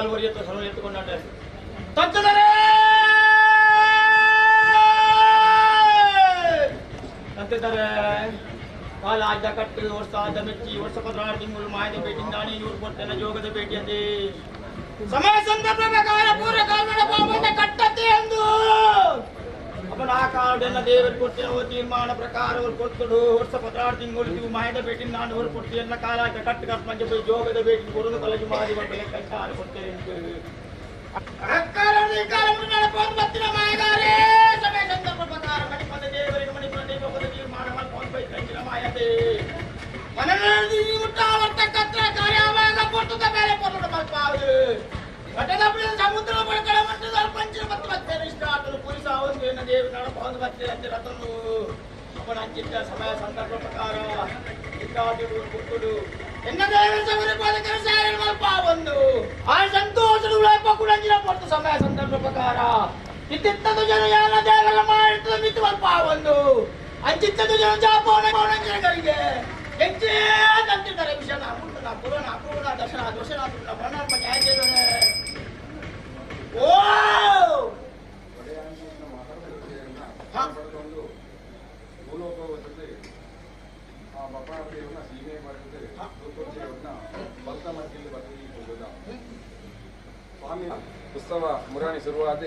ಕಾಲು ಒರಿಯತ್ತ ಸಲ ಎತ್ತುಕೊಂಡಾರೆ ತಂತದರೆ ಅಂತಿದ್ದಾರೆ ಕಾಲ ಆದ ಕಟ್ಟು ವರ್ಷ ಆದ ಮೆಚ್ಚಿ ವರ್ಷ 16 ತಿಂಗಳು ಮಾಯದ ಭೇಟಿ ನಾನೇ ಇವ್ರು ಕೊಡ್ತೇನೆ ಜೋಗದ ಭೇಟಿ ಅಂದೇ ಸಮಯ ಸಂದರ್ಭ ಪ್ರಕಾರ ಪೂರ್ವ ಕಾಲದ ಪಾಪದ ಕಟ್ಟತೆ ಎಂದು ಅಪ್ಪನ ಆ ಕಾಲದೆಲ್ಲ ದೇವರು ಕೊಡ್ತೇನೆ ತೀರ್ಮಾನ ಪ್ರಕಾರ ಅವ್ರು ಕೊಡ್ತಡು ವರ್ಷ 16 ತಿಂಗಳು ನೀವು ಮಾಯದ ಭೇಟಿ ನಾನು ಅವ್ರು ಕೊಡ್ತೀನಿ ಎಲ್ಲ ಕಾಲ ಆದ ಕಟ್ಟು ಕಟ್ಟು ಮಂಜೆ ಹೋಗಿ ಜೋಗದ ಭೇಟಿ ಕೊಡೋದು ಕಾಲೇಜು ಮಾಡಿ ಒಂದು ಲೆಕ್ಕಾಚಾರ ಕೊಡ್ತೇನೆ ಸಮಯ ಸಂದರ್ಭ ಪ್ರಕಾರ ಮಣಿಪದ ದೇವರಿಗೆ ಮಣಿಪದ ದೇವದ ತೀರ್ಮಾನ ಮಾಯತೆ ಮನದಲ್ಲಿ ಮುಟ್ಟಾವರ್ತಕ್ಕಂಥ ಕಾರ್ಯವಾಗ ಪೊರ್ತದ ಮೇಲೆ ಪೊರ್ತದ ಮಲ್ಪಾವುದು ಘಟದ ಸಮುದ್ರ ಬಳಕಳ ಮಟ್ಟದ ಪಂಚಿನ ಮತ್ತು ಮತ್ತೆ ಇಷ್ಟಾತನು ಪುರುಷ ಒಂದು ಏನ ದೇವ ನಡಪೊಂದು ಮತ್ತೆ ಅಂತ ರತನು ಅವನ ಅಂಚಿದ್ದ ಸಮಯ ಸಂದರ್ಭ ಪ್ರಕಾರ ಇಷ್ಟಾತನು ಕೊಟ್ಟುಡು ಎನ್ನ ದೇವರ ಸಮರ ಪದಕರ ಸಾರಣ ಮಲ್ಪಾವೊಂದು ಆ ಸಂತೋಷದ ಉಳಪ ಕುಡಂಜಿನ ಪೊರ್ತು ಸಮಯ ಸಂದರ್ಭ ಪ್ರಕಾರ ಇತ್ತಿತ್ತದು ಜನ ಯಾರ ದೇವರ ಮಾಡಿದ ಮಿತಿ ಮಲ್ಪಾವೊಂದು ಅಂಚಿತ್ತದು ಜನ ಜಾಪೋಣ ಪೌಣಂಜಿನಗಳಿಗೆ ಹೆಚ್ಚೇ ಅಂತಿದ್ದಾರೆ ವಿಷನ ಅಮೃತನ ಪುರಾಣ ಅಪೂರ್ಣ ದರ್ಶನ ದೋಷನ ವರ್ಣಾತ್ಮ ನ್ಯಾಯ ಓ ಸ್ವಾಮಿ ಉತ್ಸವ ಮುರಾಣಿ ಶುರುವಾದ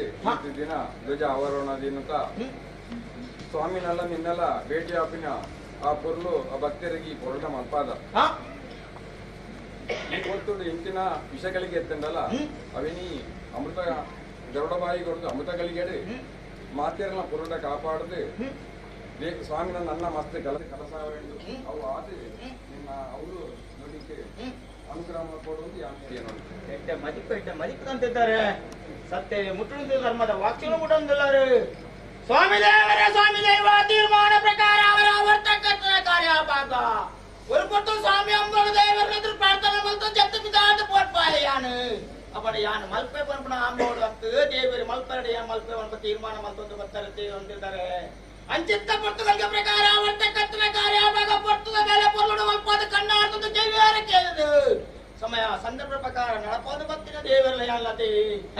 ದಿನ ಧ್ವಜ ಅವರೋಣ ದಿನತ ಸ್ವಾಮಿನೆಲ್ಲ ನಿನ್ನೆಲ್ಲ ಭೇಟಿ ಆಪಿನ ಆ ಪೊರ್ಲು ಆ ಭಕ್ತರಿಗೆ ಪೊರಟ ಮಲ್ಪಾದ ಈ ಪೊರ್ತುಡು ಇಂಚಿನ ವಿಷಗಳಿಗೆ ಎತ್ತಂಡಲ್ಲ ಅವಿನಿ ಅಮೃತ ಗರುಡಬಾಯಿ ಕೊಡ್ದು ಅಮೃತಗಳಿಗೆ ಮಾತೇರನ್ನ ಪೊರಟ ಕಾಪಾಡದೆ ಸ್ವಾಮಿನ ನನ್ನ ಮಸ್ತ್ ಕಲ ಕಲಸಾವೆಂದು ಅವು ಆದ ನಿನ್ನ ಅವರು ನೋಡಿಕೆ ಅನುಗ್ರಹ ಕೊಡುವುದು ಏನು ಎಡ್ಡ ಮದಿப்பு ಎಡ್ಡ ಮದಿಪ್ಪು ಅಂತಿದ್ದಾರೆ ಸತ್ಯ ಮುಟ್ಟುವಂತ ಧರ್ಮದ ವಾಕ್ಯನು ಮುಟ್ಟೊಂದಿಲ್ಲರು ಸ್ವಾಮಿ ದೇವರೇ ಸ್ವಾಮಿ ದೈವ ತೀರ್ಮಾನ ಪ್ರಕಾರ ಅವರ ವರ್ತಕರ್ತನ ಕಾರ್ಯ ಭಾಗ ஒரு பொட்டு ಸ್ವಾಮಿ ಅಂಬಳ ದೇವರ ಪ್ರಾರ್ಥನೆ ಮಲ್ತು ಜತ್ತು ಬಿದಾದ ಪೋಟ್ಪಾಯ ಯಾನು ಅಪಡ ಯಾನು ಮಲ್ಪೆ ಪನ್ಪಣ ಅಂಬೋಡು ಅತ್ತು ದೇವರು ಮಲ್ಪರಡೆ ಯಾನ್ ಮಲ್ಪೆ ಪನ್ಪ ತೀರ್ಮಾನ ಮಲ್ತೊಂದು ಬರ್ತಾರೆ ಅಂತಿದ್ದಾರೆ ಅಂಚಿತ್ತ ಪೊರ್ತುಗಳಿಗೆ ಪ್ರಕಾರ ವರ್ತಕರ್ತನ ಕಾರ್ಯ ಭಾಗ ಪೊರ್ತುದ ಮೇಲೆ ಪೊರ್ಲುಡು ಮಲ್ಪಾದ ಕಣ್ಣಾರ್ತದ್ದು ಜೈವಾರ ಕೇಳಿದು ಸಮಯ ಸಂದರ್ಭ ಪ್ರಕಾರ ನಡಪಾದ ಬತ್ತಿನ ದೇವರಲ್ಲ ಯಾಲ್ಲತೆ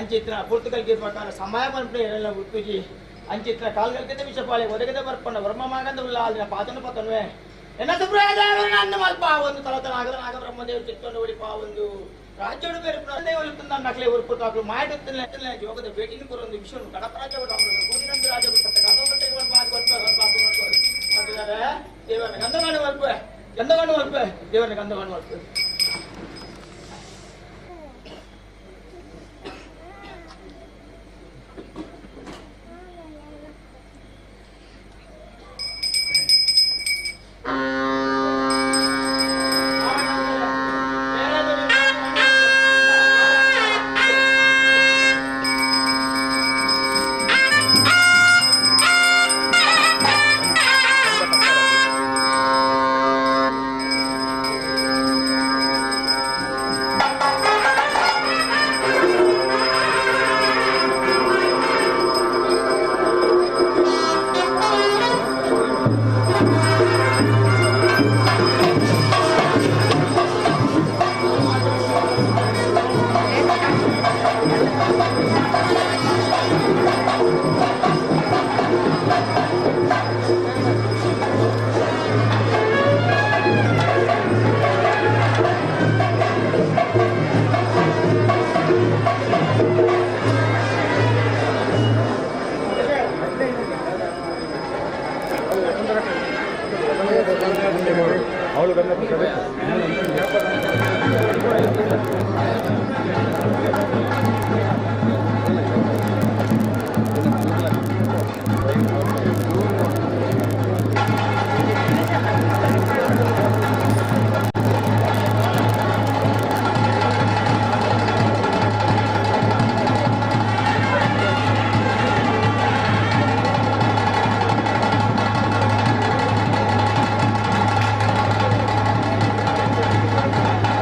ಅಂಚಿತ್ರ ಪೊರ್ತುಗಳಿಗೆ ಪ್ರಕಾರ ಸಮಯ ಪನ್ಪೆ ಎಲ್ಲ ಹುಟ್ಟುಜಿ ಅಂಚಿತ್ರ ಕಾಲ್ಗಲ್ಕತೆ ವಿಷಪಾಳೆ ಒದಗದೆ ಬರ್ಪಣ್ಣ ವರ್ಮ ಮಾಗಂದ ಉಲ್ಲ ಅಲ್ಲಿನ ಪಾತನು ಪತನುವೆ ಎನ್ನ ಸುಬ್ರಹ್ಮದೇವರು ನನ್ನ ಮಲ್ಪ ಒಂದು ತಲತನಾಗದ ನಾಗ ಬ್ರಹ್ಮದೇವರು ಚಿತ್ತೊಂದು ಒಡಿಪ ಒಂದು ರಾಜ್ಯೋಡು ಬೇರೆ ದೇವರು ನಕಲೆ ಉರುಪುತ್ತಾಕ್ಲು ಮಾಡಿರುತ್ತಲೇ ಜೋಗದ ಭೇಟಿನ ಕೊರೊಂದು ವಿಶ್ವನು ಕಡಪರಾಜ ಕೋಟಿನಂದು ರಾಜ ದೇವರ ಗಂಧಗಾಣು ಮಲ್ಪೆ ಗಂಧಗಾಣು ಮಲ್ಪೆ ದೇವರ ಗಂಧಗಾಣು ಮಲ್ಪೆ Thank you.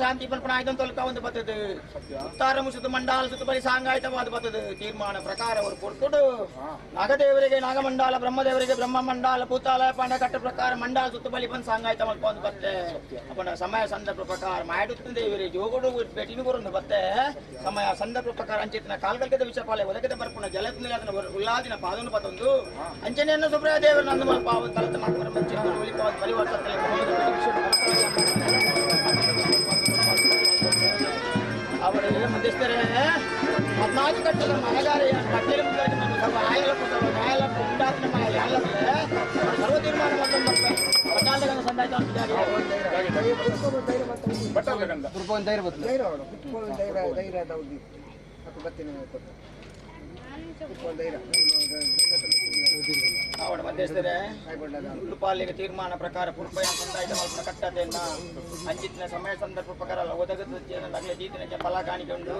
ಶಾಂತಿ ತೊಲ್ಕ ಬರ್ತದೆ ಉತ್ತರ ಮುಸುತು ಮಂಡಾಲ ಸುತ್ತಬಲಿ ಸಾಂಗಾಯಿತವಾದ ಬರ್ತದೆ ತೀರ್ಮಾನ ಪ್ರಕಾರ ಅವರು ಕೊಡ್ತುಡು ನಾಗದೇವರಿಗೆ ನಾಗಮಂಡಲ ಬ್ರಹ್ಮದೇವರಿಗೆ ಬ್ರಹ್ಮ ಮಂಡಲ ಭೂತಾಲ ಪಾಂಡ ಕಟ್ಟ ಪ್ರಕಾರ ಮಂಡಲ ಸುತ್ತಬಲಿ ಬಂದು ಸಾಂಗಾಯಿತ ಮಲ್ಕೊಂಡು ಬತ್ತೆ ಅಪ್ಪನ ಸಮಯ ಸಂದರ್ಭ ಪ್ರಕಾರ ಮಾಡುತ್ತ ದೇವರಿಗೆ ಜೋಗುಡು ಭೇಟಿನೂ ಬರೋದು ಬತ್ತೆ ಸಮಯ ಸಂದರ್ಭ ಪ್ರಕಾರ ಅಂಚಿತನ ಕಾಲ್ಗಲ್ಕದ ವಿಷಪಾಲೆ ಒದಗದ ಬರ್ಪುಣ ಜಲದ ಅದನ್ನ ಉಲ್ಲಾದಿನ ಪಾದನು ಪತೊಂದು ಅಂಚನೆಯನ್ನು ಸುಬ್ರಹ ದೇವರ ನಂದು ಮಲ್ಪಾವ ತಲತ ಮಾಕುವರ ಮಂಚಿನ ಒಲಿಪಾವ ಪರಿವರ್ತನೆ ಅವರೆಲ್ಲ ಮಧ್ಯಸ್ಥರೇ ಹದಿನಾಲ್ಕು ಕಟ್ಟದ ಮನೆಗಾರ ಕಟ್ಟೆಲೆ ಮುಂದೆ ಸ್ವಲ್ಪ ಆಯಲಪ್ಪ ಸ್ವಲ್ಪ ನ್ಯಾಯಲಪ್ಪ ಉಂಟಾದ ನಮ್ಮ ಎಲ್ಲ ಸರ್ವ ತೀರ್ಮಾನ ಮಾಡ್ಕೊಂಡು ಸಂದಾಯ ಅವರ ಮಧ್ಯಸ್ಥರೇ ಪಾಲಿಗೆ ತೀರ್ಮಾನ ಪ್ರಕಾರ ಪೂರ್ವ ಸಂದಾಯ ಕಟ್ಟತೆಯನ್ನ ಅಂಚಿನ ಸಮಯ ಸಂದರ್ಭ ಪ್ರಕಾರ ಒದಗದ ಜೀತಿನ ಫಲ ಕಾಣಿಕೊಂಡು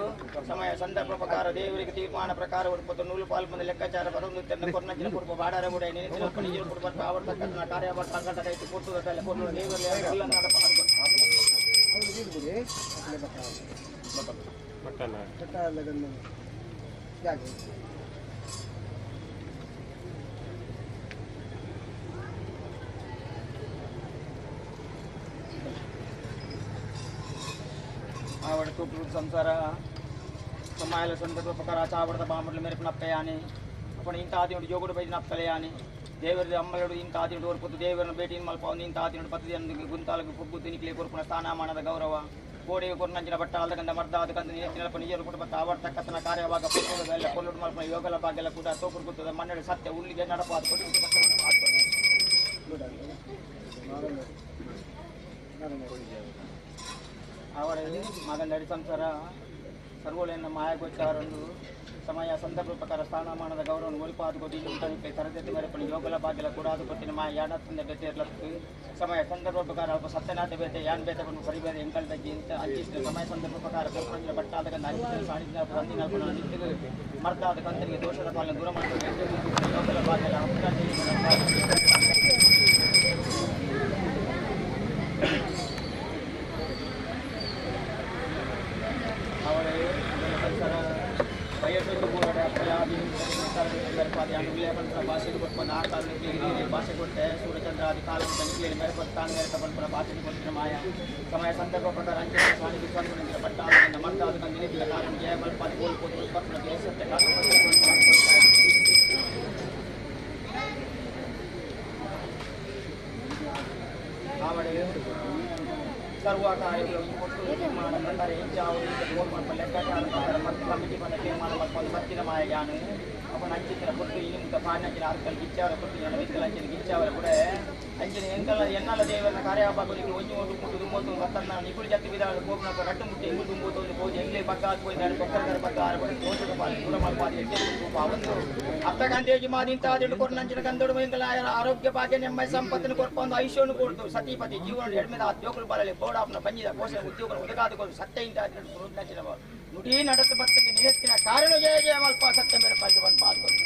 ಸಮಯ ಸಂದರ್ಭ ಪ್ರಕಾರ ದೇವರಿಗೆ ತೀರ್ಮಾನ ಪ್ರಕಾರ ಉಡುಪತ್ತು ನೂಲು ಪಾಲು ಬಂದ ಲೆಕ್ಕಾಚಾರ ಬರೊಂದು ಕೊರ್ನಂಚಿನ ಕುಡುಪ ಬಾಡಾರ ಕೂಡ ನಿಜ ಕುಡುಪ ಅವರ ತಕ್ಕ ಕಾರ್ಯ ಕೊಟ್ಟು ದೇವರಲ್ಲಿ ಆವಡ ತೂಪು ಸಂಸಾರ ಸಮಾಯಲ ಸಂದರ್ಭ ಪ್ರಕಾರ ಚಾವಡದ ಬಾಂಬಡ್ಲ ಮೇರೆ ನಪ್ಪೆಯಾನೆ ಅಪ್ಪಣ ಇಂಥ ಆದಿನುಡು ಜೋಗುಡು ಬೈದು ನಪ್ಪಲೆಯಾನೆ ದೇವರ ಅಮ್ಮಲಡು ಇಂಥ ಆದಿನುಡು ಹೊರಪುತ್ತು ದೇವರನ್ನು ಭೇಟಿ ಮಲ್ಪ ಇಂಥ ಆದಿನುಡು ಪತ್ತದಿ ಗುಂತಾಲకు ಪುಗ್ಗು ತಿನಿಕ್ಲೆ ಕೊರ್ಪುನ ಸ್ಥಾನಮಾನದ ಗೌರವ ಕೋಡಿಗೆ ಕೊರ್ನಂಚಿನ ಬಟ್ಟ ಆಲ್ದಕಂದ ಮರ್ದ ಅದಕ್ಕಂದ ನೆನಪ ನಿಜರು ಕುಟುಂಬ ಆವರ್ತಕ್ಕತನ ಕಾರ್ಯವಾಗ ಎಲ್ಲ ಕೊಲ್ಲುಡು ಮಲ್ಪ ಯೋಗಲ ಭಾಗ್ಯಲ ಕೂಡ ತೋಪುರು ಗುತ್ತದ ಮನ್ನಡಿ ಸತ್ಯ ಉಳ್ಳಿಗೆ ನಡಪ ಅದು ಅವರ ಮಗನಡಿ ಸಂಸಾರ ಸರ್ವೋಲೆಯನ್ನು ಮಾಯಗೋಚಾರೊಂದು ಸಮಯ ಸಂದರ್ಭ ಪ್ರಕಾರ ಸ್ಥಾನಮಾನದ ಗೌರವವನ್ನು ಒಲಿಪಾದು ಕೊಟ್ಟು ತರಬೇತಿ ಮೇರೆಪಣಿ ಯೋಗಲ ಭಾಗ್ಯಲ ಕೂಡಾದು ಕೊಟ್ಟಿನ ಮಾಯ ಯಾನತ್ತಿಂದ ಬೇತೆ ಇರ್ಲತ್ತು ಸಮಯ ಸಂದರ್ಭ ಪ್ರಕಾರ ಅಲ್ಪ ಸತ್ಯನಾಥ ಬೇತೆ ಯಾನ್ ಬೇತೆ ಬಂದು ಸರಿಬೇರೆ ಎಂಕಲ್ ತಗ್ಗಿ ಅಂತ ಅಂಚಿಸಿದ ಸಮಯ ಸಂದರ್ಭ ಪ್ರಕಾರ ಕೊಪ್ಪಂಜಿನ ಬಟ್ಟಾದ ಕಂದ ಅಂಚಿನ ಸಾಣಿದ ರಂದಿನ ನಿತ್ಯ ಮರ್ದಾದ ಕಂದರಿಗೆ ದೋಷದ ಪಾಲನೆ ದೂರ ಮಾಡಿದ ಯೋಗಲ ಭಾಗ್ಯಲ ಭಾಷೆ ಕೊಟ್ಟೆ ಸೂರ್ಯಚಂದ್ರಾದಿ ಕಾಲ ಮಾಯ ಸಮಯ ಸಂದರ್ಭ ಪ್ರಕಾರ ಅಂಚಿನ ಸ್ವಾಮಿ ವಿಶ್ವಾಸ ಪಟ್ಟ ಮರ್ದಾದ ನಿಲುಕಿಲ್ಲ ಕಾರಣ ಜಯ ಮಲ್ಪಾದಿ ಸರ್ವ ಕಾರ್ಯಗಳು ತೀರ್ಮಾನ ಪ್ರಕಾರ ಹೆಚ್ಚಾವು ಲೆಕ್ಕಾಚಾರ ಪ್ರಕಾರ ಮತ್ತು ಕಮಿಟಿ ಬಂದ ತೀರ್ಮಾನ ಮಾಡ್ಕೊಂಡು ಮತ್ತಿನ ಮಾಯ ಅವನ ಅಂಚಿನ ಕೊಟ್ಟು ಇನ್ನು ಪಾಂಡಂಚಿನ ಅರ್ಕಲ್ ಗಿಚ್ಚಾವರ ಕೊಟ್ಟು ನನ್ನ ವಿತ್ತಲ ಅಂಚಿನ ಗಿಚ್ಚಾವರ ಕೂಡ ಅಂಚಿನ ಎಂಕಲ ಎನ್ನಲ ದೇವನ ಕಾರ್ಯಭಾಗಕ್ಕೆ ಒಂಜಿ ಒಟ್ಟು ಮುಟ್ಟು ದುಂಬೋತು ಬತ್ತನ್ನ ನಿಕುಲು ಜತ್ತಿ ಬಿದಾಳು ಪೋಪುನಕ ರಟ್ಟು ಮುಟ್ಟಿ ಎಂಗುಲು ದುಂಬೋತು ಪೋಜಿ ಎಂಗ್ಲೇ ಪಕ್ಕ ಆತ್ ಪೋಯಿ ಬೊಕ್ಕರ ಪಕ್ಕ ಆರು ದೋಷದ ಪಾಲು ದೂರ ಮಲ್ಪಾದಿ ಒಂದು ಅತ್ತಗಂಟೇಜಿ ಮಾದಿಂತ ಆದಿಡು ಕೊರ್ನಂಚಿನ ಗಂದೊಡು ಎಂಕಲ ಆರೋಗ್ಯ ಭಾಗ್ಯ ನೆಮ್ಮದಿ ಸಂಪತ್ತನ್ನು ಕೊರ್ಪೊಂದು ಐಶ್ವರ್ಯ ಕೊಡ್ತು ಸತೀಪತಿ ಜೀವನ ಎಡ್ಮೆದ ಜೋಕುಲು ಬಾಲಲಿ ಬೋಡಾಪನ ಬಂಜಿದ ಕೋಶ ಉದ್ಯೋಗ ಒದಗಾದುಕೊಂಡು ಸತ್ಯ ಇಂತ ಆದಿಡು ಕೊರ್ನಂಚಿನ ನುಡಿ ನಡತು ಬತ್ತಂಗೆ ನಿರಸ್ತಿನ ಕಾರಣ ಜಯ ಜಯ ಮಲ್ಪ ಸತ್ಯ ಮೇರೆ ಪಾಲ್ಗೆ ಬಂದು ಪಾಲ್ಕೊಂಡು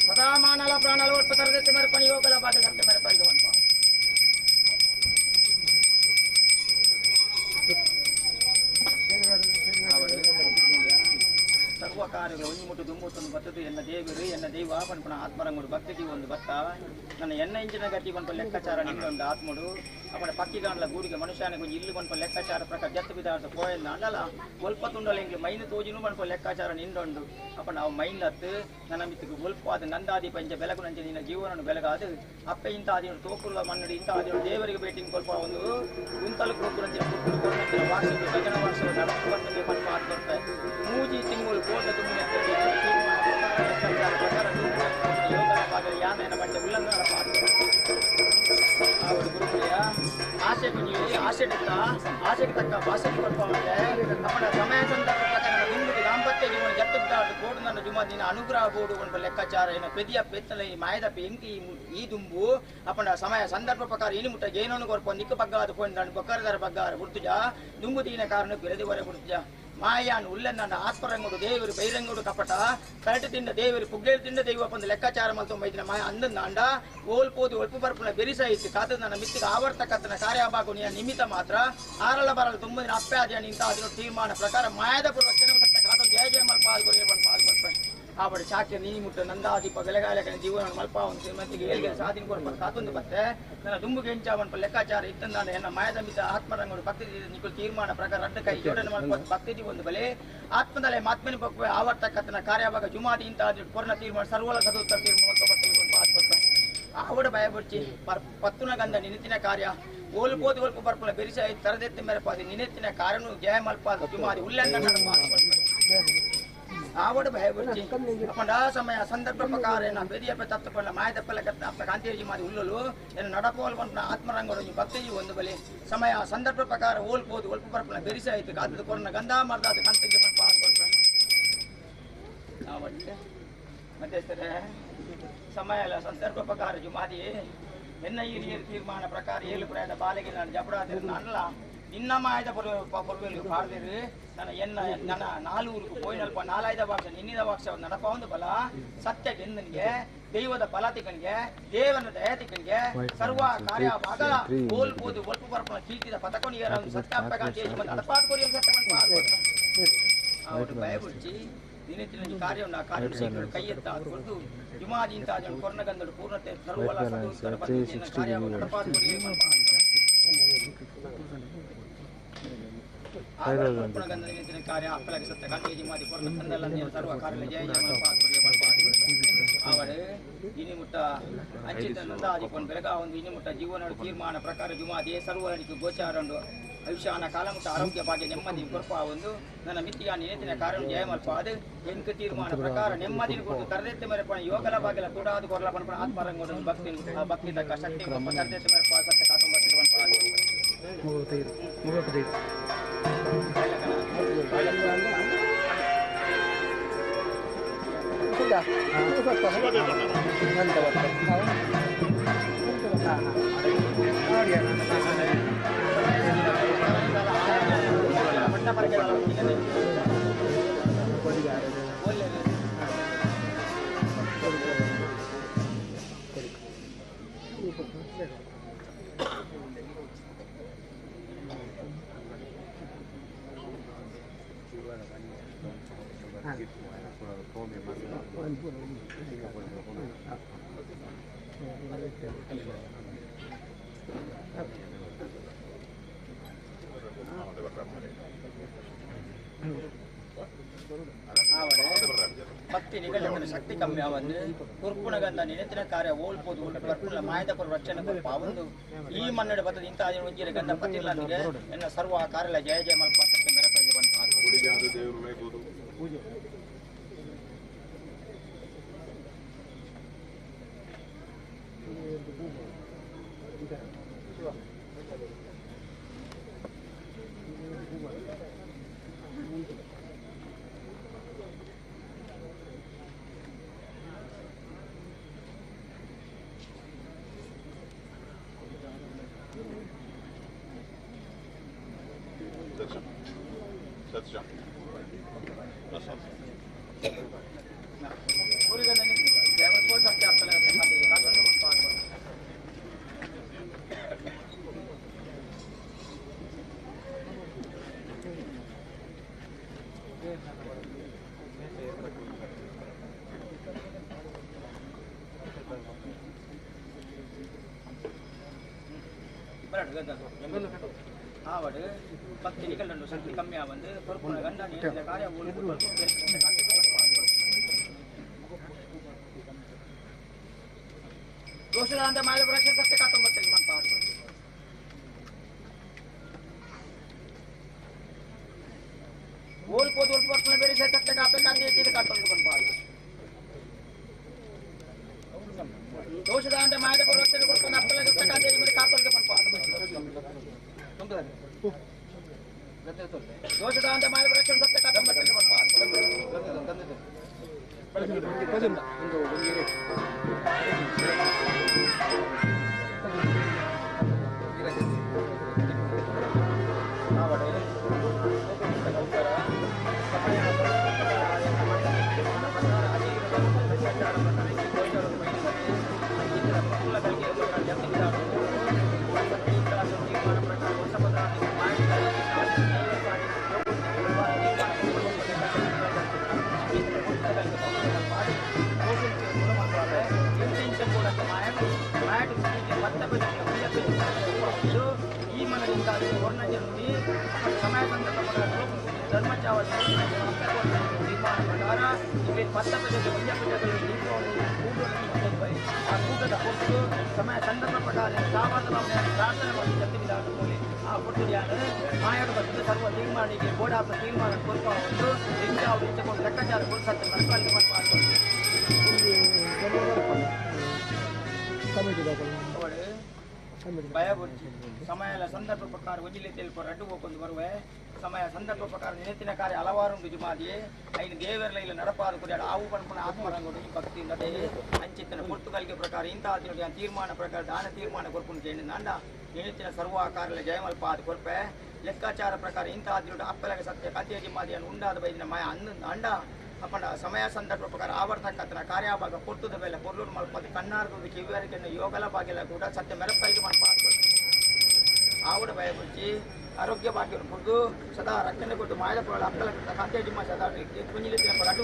ಸದಾ ಮಾನಲ ಪ್ರಾಣಲ ಒಟ್ಟು ತರದೆತ್ತಿ ಮೇರೆ ಯೋಗಲ ಬಾಟ ಸತ್ಯ ಮೇರೆ ಪಾಲ್ಗೆ ಬಂದು ಸರ್ವ ಕಾರ್ಯಗಳು ಒಂಜಿ ಮುಟ್ಟು ದುಂಬುತ್ತೊಂದು ಬತ್ತದು ಎನ್ನ ದೇವರು ಎನ್ನ ದೈವ ಪನ್ಪನ ಆತ್ಮರಂಗುಡು ಭಕ್ತಿ ಒಂದು ಬತ್ತ ನನ್ನ ಎನ್ನ ಇಂಚಿನ ಗತಿ ಪನ್ಪ ಲೆಕ್ಕಾಚಾರ ನಿಂದೊಂದು ಆತ್ಮಡು ಅಪ್ಪಡ ಪಕ್ಕಿಗಾಂಡ್ಲ ಗೂಡಿಗೆ ಮನುಷ್ಯನಿಗೆ ಒಂಜಿ ಇಲ್ಲು ಪನ್ಪ ಲೆಕ್ಕಾಚಾರ ಪ್ರಕಾರ ಜತ್ತು ಬಿದಾರ್ಥ ಪೋಯಂದ ಅಂಡಲ ಒಲ್ಪ ತುಂಡಲ ಎಂಗ್ಲು ಮೈನ್ ತೋಜಿನೂ ಪನ್ಪ ಲೆಕ್ಕಾಚಾರ ನಿಂದೊಂಡು ಅಪ್ಪ ನಾವು ಮೈಂದತ್ತು ನನ್ನ ಮಿತ್ತಿಗೆ ಒಲ್ಪಾದ ನಂದಾದಿ ಪಂಚ ಬೆಲಗು ನಂಚೆ ನಿನ್ನ ಜೀವನವನ್ನು ಬೆಲಗಾದು ಅಪ್ಪೆ ಇಂಥ ಆದಿನ ತೋಕುಲ್ಲ ಮನ್ನಡಿ ಇಂಥ ಆದಿನ ದೇವರಿಗೆ ಭೇಟಿ ಕೊಲ್ಪ ಒಂದು ಗುಂತಲು ಕೊಕ್ಕುರಂಚಿನ ಕುಕ್ಕುಲು ಕೊರಂಚಿನ ವಾರ್ಷಿಕ ಭಜನ ವರ್ಷ ನಡಕು ಬರ್ತದೆ ಪನ್ಪ ಆತ್ಕೊಡ್ತಾರೆ ಮೂಜಿ ತಿಂಗಳು ಕೋಟ ತುಂಬಿನ ಆಸೆಗೆ ತಕ್ಕ ಭಾಷೆಗೆ ಕೊಡ್ಪಾವಂತೆ ಅಪ್ಪನ ಸಮಯ ಸಂದರ್ಭ ಪ್ರಕಾರ ದುಂಬಿಗೆ ದಾಂಪತ್ಯ ಜೀವನ ಜಟ್ಟು ಕೋಡು ನನ್ನ ಜುಮಾ ದಿನ ಅನುಗ್ರಹ ಬೋಡು ಒನ್ಪ ಲೆಕ್ಕಾಚಾರ ಏನ ಪೆದಿಯ ಪೆತ್ತಲ ಈ ಮಾಯದ ಎಂಕಿ ಈ ದುಂಬು ಅಪ್ಪನ ಸಮಯ ಸಂದರ್ಭ ಪ್ರಕಾರ ಇನಿ ಮುಟ್ಟ ಗೇನೋನು ಕೊರ್ಪ ನಿಕ್ಕ ಬಗ್ಗಾದ ಪೋಯಿಂದ ಬೊಕ್ಕರದರ ಬಗ್ಗಾರ ಗುರ್ತುಜ ದುಂಬು ತೀನ ಕಾರಣ ಬೆರೆದಿವರೆ ಗುರ್ತುಜ ಮಾಯಾನ್ ಉಲ್ಲನ್ನ ಆತ್ಮರಂಗುಡು ದೇವರು ಬೈರಂಗುಡು ಕಪಟ ಕರಟು ತಿಂದ ದೇವರು ಪುಗ್ಗೇಲು ತಿಂದ ದೈವ ಪಂದು ಲೆಕ್ಕಾಚಾರ ಮಲ್ತು ಮೈದಿನ ಮಾಯ ಅಂದಂದ ಅಂಡ ಓಲ್ಪೋದು ಒಲ್ಪು ಬರ್ಪುನ ಬೆರಿಸಾಯಿತು ಕಾತದ ನನ್ನ ಮಿತ್ತಿಗೆ ಆವರ್ತಕತ್ತನ ಕಾರ್ಯಭಾಗು ನಿನ್ನ ನಿಮಿತ್ತ ಮಾತ್ರ ಆರಳ ಬರಲು ತುಂಬಿನ ಅಪ್ಪಾದಿಯ ನಿಂತ ಅದನ್ನು ತೀರ್ಮಾನ ಪ್ರಕಾರ ಮಾಯದ ಪೂರ್ವಕ್ಷಣ ಸತ್ಯ ಕಾತ ಜಯ ಜಯ ಮಲ್ಪ ಆಲ್ಕೊಡಿ ಪಾಲ್ಕೊಡ್ಪ ಆಬಡು ಚಾಕ್ಯ ನೀ ಮುಟ್ಟ ನಂದಾದೀಪ ಬೆಳಗಾಲಕನ ಜೀವನ ಮಲ್ಪ ಒಂದು ಶ್ರೀಮಂತಿಗೆ ಏಳ್ಗೆ ಸಾಧಿನ ಕೊಡ್ಪ ಕಾತೊಂದು ಬತ್ತೆ ನನ್ನ ದುಂಬುಗೆ ಎಂಚಾವನ್ಪ ಲೆಕ್ಕಾಚಾರ ಇತ್ತಂದಾಂಡ ಎನ್ನ ಮಾಯದ ಮಿತ ಆತ್ಮರಂಗುಡು ಭಕ್ತಿ ನಿಕುಲು ತೀರ್ಮಾನ ಪ್ರಕಾರ ರಡ್ಡ ಕೈ ಜೋಡಣೆ ಮಲ್ಪ ಭಕ್ತಿ ಒಂದು ಬಲೆ ಆತ್ಮದಲೆ ಮಾತ್ಮನಿ ಪಕ್ವೆ ಆವರ್ತಕತ್ತನ ಕಾರ್ಯಭಾಗ ಜುಮಾದಿ ಇಂತ ಕೊರ್ನ ತೀರ್ಮಾನ ಸರ್ವಲ ಸದುತ್ತರ ತೀರ್ಮಾನ ಆವಡ ಭಯಪಡ್ಚಿ ಪತ್ತುನ ಗಂಧ ನಿನೆತ್ತಿನ ಕಾರ್ಯ ಓಲ್ಪೋದು ಒಲ್ಪ ಬರ್ಪುನ ಬೆರಿಸ ತರದೆತ್ತಿ ಮೇರೆಪಾದಿ ನಿನೆತ್ತಿನ ಕಾರ್ಯನು ಜಯ ಮಲ್ಪಾದ ಜುಮಾದಿ ಉಲ್ಲಂಘನ ಆವಡ ಭಯಪಡ್ಚಿ ಅಪ್ಪಂಡ ಸಮಯ ಸಂದರ್ಭ ಪ್ರಕಾರ ಏನ ಬೆದಿಯಪ್ಪ ತತ್ತುಪಣ್ಣ ಮಾಯದಪ್ಪಲ ಕತ್ತ ಅಪ್ಪ ಕಾಂತೇಜಿ ಮಾದಿ ಉಲ್ಲಲು ಏನು ನಡಪೋಲ್ ಬಂದ ಆತ್ಮರಂಗರು ಭಕ್ತಿ ಒಂದು ಬಲಿ ಸಮಯ ಸಂದರ್ಭ ಪ್ರಕಾರ ಓಲ್ಪೋದು ಒಲ್ಪ ಬರ್ಪುನ ಬೆರಿಸ ಆಯ್ತು ಕಾತದ ಕೊರನ ಗಂಧ ಮರ್ದಾದ ಕಾಂತಿಗೆ ಮತ್ತೆ ಸಮಯ ಅಲ್ಲ ಸಂದರ್ಭ ಪ್ರಕಾರ ಜುಮಾದಿ ಎನ್ನ ಈ ತೀರ್ಮಾನ ಪ್ರಕಾರ ಏಳು ಪ್ರಾಯದ ಬಾಲೆಗೆ ನಾನು ಜಪಡಾದಿರು ಅಲ್ಲ ನಿನ್ನ ಮಾಯದ ಪರ್ವೆಲು ಪಾಡ್ದಿರು ನನ್ನ ಎನ್ನ ನನ್ನ ನಾಲ್ವೂರಿಗೆ ಪೋಯಿನಲ್ಪ ನಾಲಾಯ್ದ ವಾಕ್ಷ ನಿನ್ನಿದ ವಾಕ್ಷ ನಡಪ ಒಂದು ಬಲ ಸತ್ಯ ಗೆಂದನಿಗೆ ದೈವದ ಫಲತಿಕನಿಗೆ ದೇವನ ದಯತಿಕನಿಗೆ ಸರ್ವ ಕಾರ್ಯ ಭಾಗ ಓಲ್ಬೋದು ಒಲ್ಪ ಬರ್ಪನ ಕೀರ್ತಿದ ಪತಕೊನಿಯರ ಸತ್ಯಾಪಕಾಂತಿ ನಡಪಾದ ಕೊರಿಯ ಸತ್ಯವನ್ನು ಅವರು ಭಯಪಡಿಸಿ ದಿನದಿನ ಕಾರ್ಯವನ್ನು ಆ ಕಾರ್ಯ ಕೈ ಎತ್ತ ಕೊಟ್ಟು ಜುಮಾದಿ ಇಂತ ಕೊರ್ನಗಂದಡು ಪೂರ್ಣತೆ ಸರ್ವಲ ಸದುತ್ತರ ಕಾರ್ಯವನ್ನು ನಡಪಾದ ಕಾರ್ಯ ಅಪ್ಪಲಗೆ ಸತ್ಯ ಕಾಂತೇಜಿ ಮಾದಿ ಕೊರ್ನ ಕಂದಲ್ಲ ಸರ್ವ ಕಾರ್ಯ ಜಯ ಅವಳು ಇನಿ ಮುಟ್ಟ ಅಂಚಿತ ನಂದಾದಿಪನ್ ಬೆಳಗಾವೊಂದು ಇನಿ ಮುಟ್ಟ ಜೀವನ ತೀರ್ಮಾನ ಪ್ರಕಾರ ಜುಮಾದಿ ಸರ್ವನಿಗೆ ಗೋಚಾರಂಡು ಆಯುಷ್ಯಾನ ಕಾಲಮುಟ್ಟ ಆರೋಗ್ಯ ಭಾಗ್ಯ ನೆಮ್ಮದಿ ಕೊರ್ಪ ಒಂದು ನನ್ನ ಮಿತಿಯ ನಿನೆತ್ತಿನ ಕಾರಣ ಜಯ ಮಲ್ಪ ಅದು ಎಂಕ ತೀರ್ಮಾನ ಪ್ರಕಾರ ನೆಮ್ಮದಿ ಕೊಟ್ಟು ತರದೆತ್ತೆ ಮೇರೆಪಣ ಯೋಗಲ ಭಾಗ್ಯಲ ತೂಡಾದು ಕೊರ್ಲ ಪಣಪಣ ಆತ್ಮರಂಗೋಡು ಭಕ್ತಿ ಭಕ್ತಿ ತಕ್ಕ ಶಕ್ತಿ ತರದೆತ್ತೆ ಮೇರೆಪ ಸತ್ಯ ಕಾತೊಂಬತ್ತಿರುವಂತ ಭಕ್ತಿ ನಿಗಲಿನ ಶಕ್ತಿ ಕಮ್ಮಿ ಆವಂದು ಕುರ್ಪುಣಗಂದ ನಿನೆತಿನ ಕಾರ್ಯ ಓಲ್ಪೋದು ಬರ್ಪುಣ ಮಾಯದ ಕೊರು ರಕ್ಷಣೆ ಕೊರ್ಪ ಒಂದು ಈ ಮನ್ನಡೆ ಬತ್ತದ ಇಂಥ ಒಂಜಿರ ಗಂಧ ಪತ್ತಿಲ್ಲ ಎನ್ನ ಸರ್ವ ಕಾರ್ಯ ಜಯ ಜಯ ಮಲ್ಪ ಮೆರಪಲ್ಲಿ ಬಂತು. ಆವಡು ಭಕ್ತಿ ನಿಗಲನ್ನು ಶಕ್ತಿ ಕಮ್ಮಿ ಆವಂದು ಕೊರ್ಪುಣ ಗಂಡ ನೀಡಿದ ಕಾರ್ಯ ದೋಷದ ಮಾಯ ರಕ್ಷಣೆ ಕಾತೊಂಬತ್ತಕ್ಕೆ ಬಂತ. ಓಲ್ಪೋದು ಒಲ್ಪ ಬೇರೆ ಸತ್ಯ ಕಾಪೆ ಕಾತೊಂದು ಬಂದು ದೋಷದ ಮಾಯದ ರಕ್ಷಣೆ ಕೊಡ್ಕೊಂಡು ಅಪ್ಪಲ ಕಾತೊಂದು ಬಂದು. ದೋಷದ ಮಾಯ ರಕ್ಷಣೆ ಸತ್ಯ ಕಾತೊಂಬತ್ತಕ್ಕೆ ಬಂದು. ಈ ಮನದಿಂದ ಸಮಯ ಧರ್ಮಚಾವ ತೀರ್ಮಾನ ಪ್ರಕಾರ ಇಲ್ಲಿ ಆ ಕೂಟದ ಹೊತ್ತು ಸಮಯ ಸಂದರ್ಭ ಪ್ರಕಾರ ಪ್ರಾರ್ಥನೆ ಮಾಡಿ ಜತ್ತಿವಿಧಾನ ಆ ಕೊಟ್ಟು ಮಾಯಾಡ ಬರ್ತದೆ ಸರ್ವ ತೀರ್ಮಾನಿಗೆ ಬೋಡಾಪ ತೀರ್ಮಾನ ಕೊಲ್ಪ ಒಂದು ಲಿಂಗ ಲೆಕ್ಕಾಚಾರ ಕೊಡಿಸತ್ತೆ ಮನಸ್ಸಲ್ಲಿ ಭಯ ಬುರ್ಚಿ ಸಮಯ ಸಂದರ್ಭ ಪ್ರಕಾರ ಒಜಿಲಿ ತೆಲ್ಪ ರಡ್ಡು ಹೋಗೊಂದು ಬರುವೆ ಸಮಯ ಸಂದರ್ಭ ಪ್ರಕಾರ ನೆನಪಿನ ಕಾರ್ಯ ಹಲವಾರು ಉಂಟು ಜುಮಾದಿ ಐನು ದೇವರ ಇಲ್ಲ ನಡಪಾರು ಕುರಿಯಾಡ ಆವು ಪನ್ಪುನ ಆತ್ಮರಂಗೋಡು ಭಕ್ತಿ ನಡೆ ಅಂಚಿತ್ತನ ಪೊರ್ತುಗಲ್ಗೆ ಪ್ರಕಾರ ಇಂತಹ ತೀರ್ಮಾನ ಪ್ರಕಾರ ದಾನ ತೀರ್ಮಾನ ಕೊರ್ಪುನ ಕೇಳಿ ನಾಂಡ ನೆನಪಿನ ಸರ್ವ ಕಾರ್ಯ ಜಯಮಲ್ಪ ಅದು ಕೊರ್ಪೆ ಲೆಕ್ಕಾಚಾರ ಪ್ರಕಾರ ಇಂತಹ ದಿನ ಅಪ್ಪಲಗ ಸತ್ಯ ಕಥೆಯ ಜಿಮಾದಿಯನ್ನು ಉಂಡಾದ ಬೈದಿನ ಮಾಯ ಅನ್ನ ಅಂಡ ಅಪ್ಪಂಡ ಸಮಯ ಸಂದರ್ಭ ಪ್ರಕಾರ ಆವರ್ತಕತ್ರ ಕಾರ್ಯಭಾಗ ಪೊರ್ತುದ ಮೇಲೆ ಪೊರ್ಲೂರು ಮಲ್ಪದು ಕಣ್ಣಾರ್ದು ಕಿವಿಯರಿಕೆಯನ್ನು ಯೋಗಲ ಬಾಗಿಲ ಕೂಡ ಸತ್ಯ ಮೆರಪೈಗೆ ಮಲ್ಪ ಆವಡ ಭಯ ಬುಚ್ಚಿ ಆರೋಗ್ಯ ಭಾಗ್ಯವನ್ನು ಕೊಟ್ಟು ಸದಾ ರಕ್ಷಣೆ ಕೊಟ್ಟು ಮಾಯದ ಪೊರಳ ಅಕ್ಕಲ ಕಾಂತೆ ಜಿಮ್ಮ ಸದಾ ಕುಂಜಿಲಿ ಅಡ್ಡು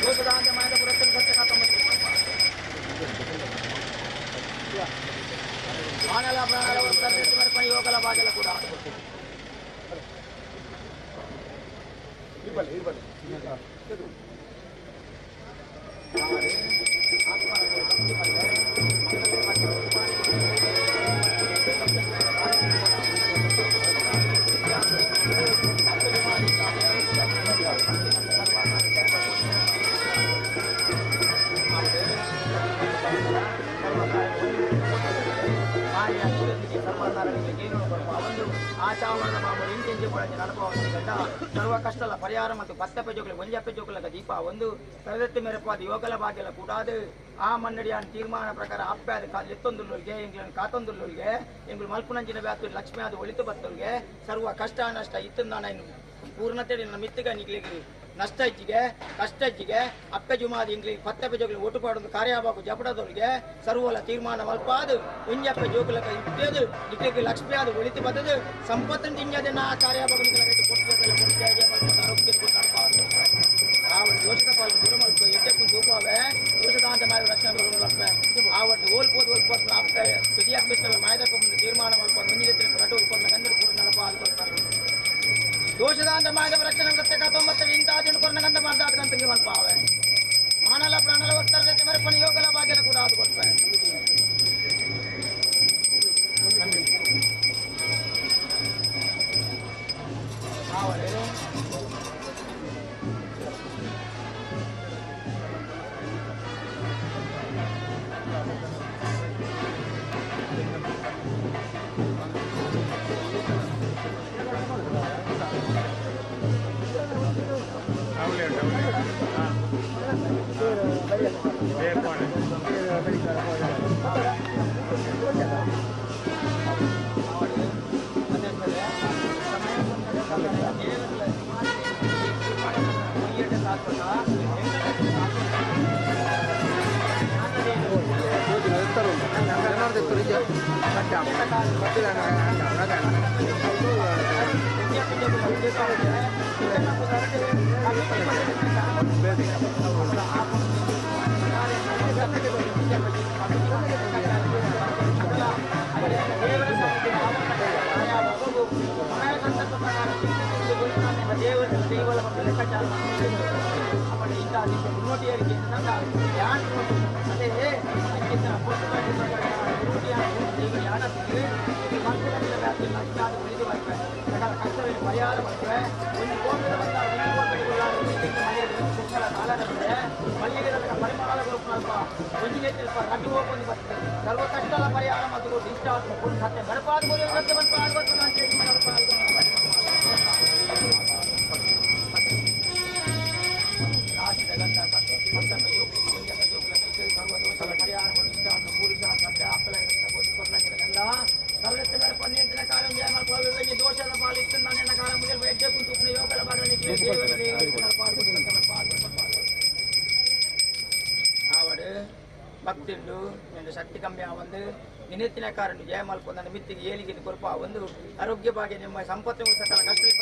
ದೋಷದ ಮಾಯದ ಪುರಕ್ಕೆ ಸತ್ಯ ಕಾತೊಂಬತ್ತು ಮಾನಲ ಪ್ರಾಣ ಯೋಗಲ ಬಾಗಿಲ ಕೂಡ ಸರ್ವ ಕಷ್ಟಲ ಪರಿಹಾರ ಮತ್ತು ಪತ್ತಪ್ಪೆ ಜೋಗಲಿ ಒಂಜಪ್ಪೆ ಜೋಗಲಗ ದೀಪ ಒಂದು ತರದತ್ತಿ ಮೇರಪಾದ ಯೋಗಲ ಬಾಗಿಲ ಕೂಡಾದು ಆ ಮನ್ನಡಿಯಾನ್ ತೀರ್ಮಾನ ಪ್ರಕಾರ ಅಪ್ಪೆ ಅದು ಲೆತ್ತೊಂದುಲ್ಲೊಲ್ಗೆ ಎಂಗ್ಲನ್ನು ಕಾತೊಂದುಲ್ಲೊಲ್ಗೆ ಎಂಗ್ಳು ಮಲ್ಪುನಂಚಿನ ಬ್ಯಾತು ಲಕ್ಷ್ಮಿ ಅದು ಒಳಿತು ಬತ್ತೊಲ್ಗೆ ಸರ್ವ ಕಷ್ಟ ನಷ್ಟ ಇತ್ತಂದಾನ ಇನ್ನು ಪೂರ್ಣತೆ ಮಿತ್ತಗ ನಿಗ್ಲಿಗೆ ನಷ್ಟ ಇಜ್ಜಿಗೆ ಕಷ್ಟ ಇಜ್ಜಿಗೆ ಅಪ್ಪೆ ಜುಮಾದಿ ಇಂಗ್ಲಿ ಪತ್ತಪ್ಪೆ ಜೋಗಲಿ ಒಟ್ಟು ಪಾಡೊಂದು ಕಾರ್ಯಬಾಕು ಜಪಡದೊಳಗೆ ಸರ್ವಲ ತೀರ್ಮಾನ ಮಲ್ಪಾದು ಒಂಜಪ್ಪೆ ಜೋಗುಲಕ ಇಟ್ಟೇದು ನಿಗ್ಲಿಗೆ ಲಕ್ಷ್ಮಿ ಅದು ಒಳಿತು ಬತ್ತದು ಸಂಪತ್ತನ್ನು ತಿಂಜದನ್ನ ಆ ಕಾರ್ಯಬಾಕು ದೋಷದ ಪಾಲು ದೂರ ಮಲ್ಪ ಎಟ್ಟೆಪ್ಪು ದೂಪಾವೆ ದೋಷದಾಂತ ಮಾಯ ರಕ್ಷಣೆ ಆವಟ್ಟು ಓಲ್ಪೋದು ಓಲ್ಪೋದು ಅಪ್ಪೆ ತುದಿಯಪ್ಪಿತ್ತಲ್ಲ ಮಾಯದಪ್ಪ ತೀರ್ಮಾನ ಮಲ್ಪ ಭಕ್ತಿಂಡು ನಿನ್ನ ಶಕ್ತಿ ಕಮ್ಮಿ ಒಂದು ನಿನ್ನೆತ್ತಿನ ಕಾರಣ ಜಯ ಮಲ್ಕೊಂಡ ಮಿತ್ತಿಗೆ ಏಳಿಗೆ ಕೊರಪ ಒಂದು ಆರೋಗ್ಯ ಭಾಗ್ಯ ನಿಮ್ಮ ಸಂಪತ್ತು ಸಕಲ ಕಷ್ಟ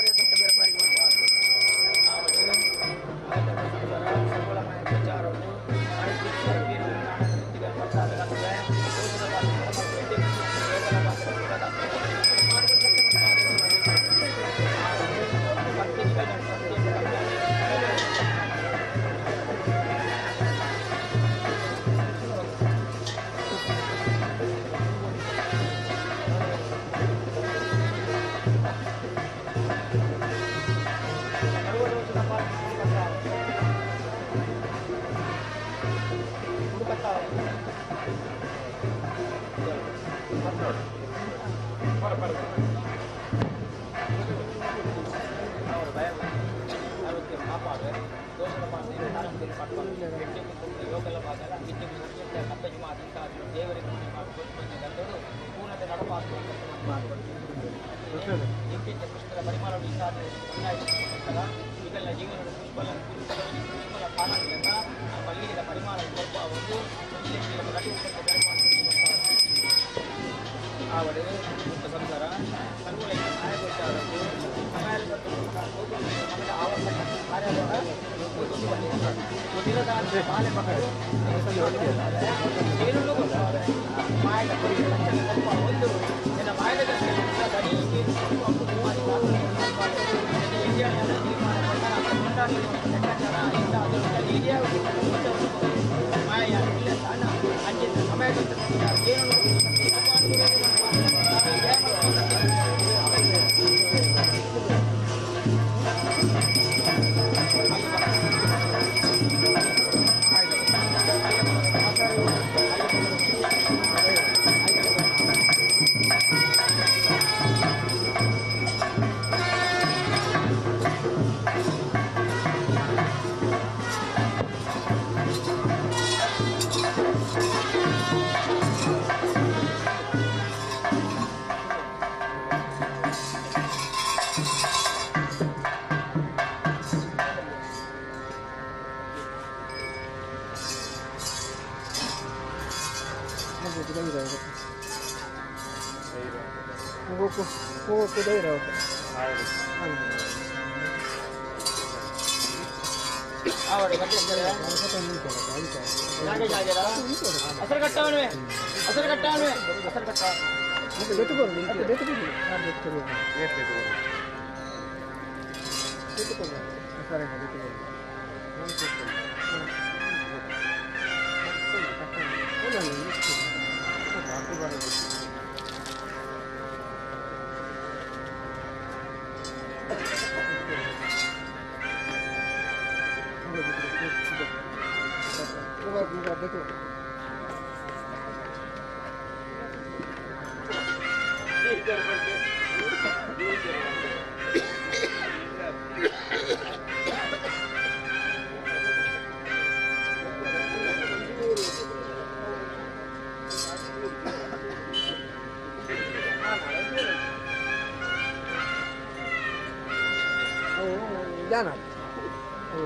ಜಾನ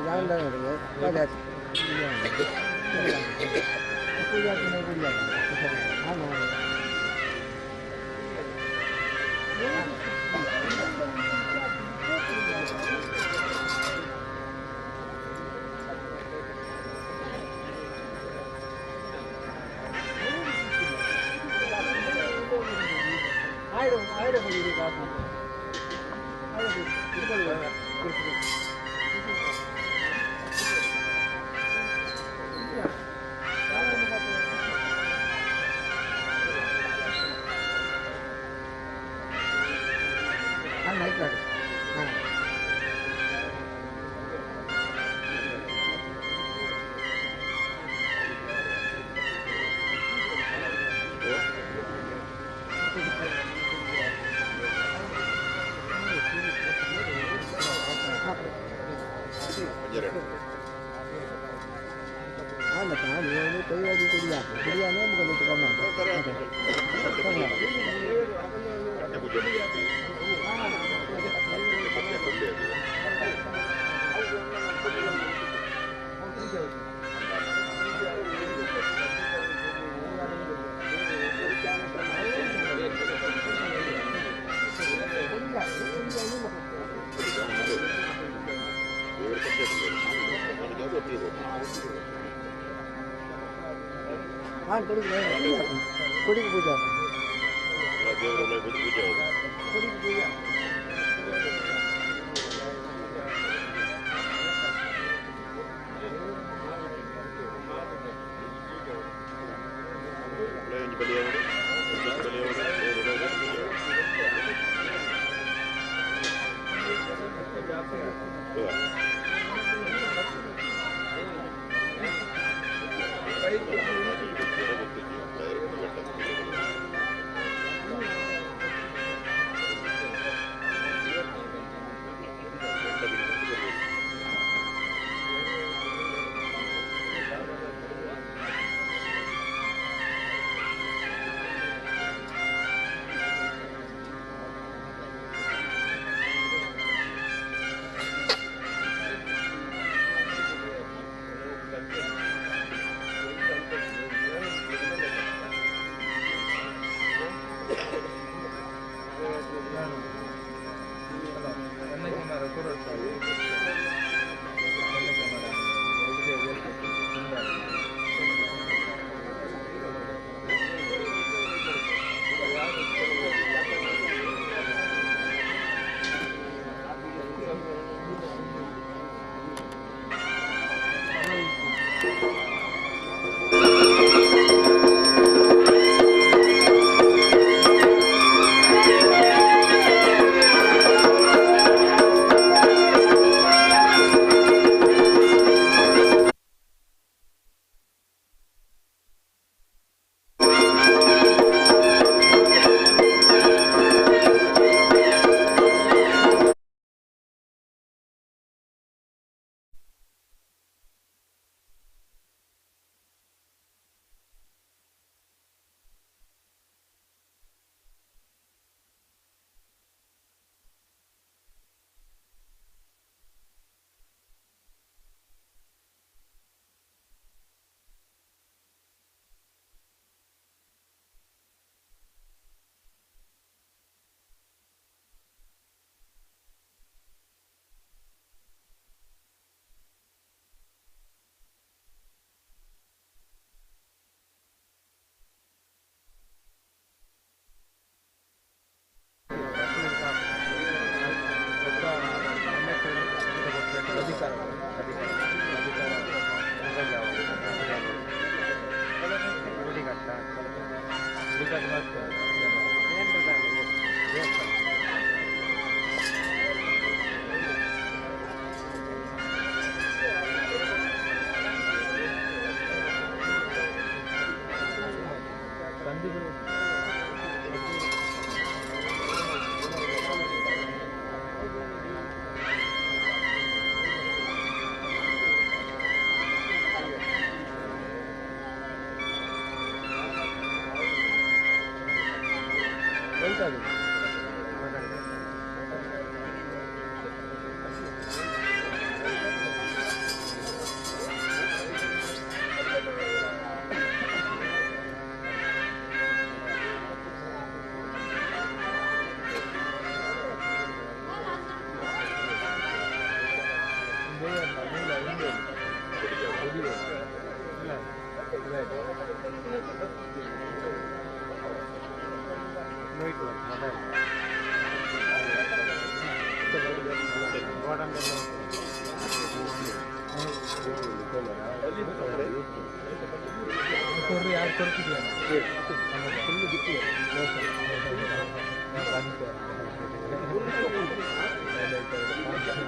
ಜಾನ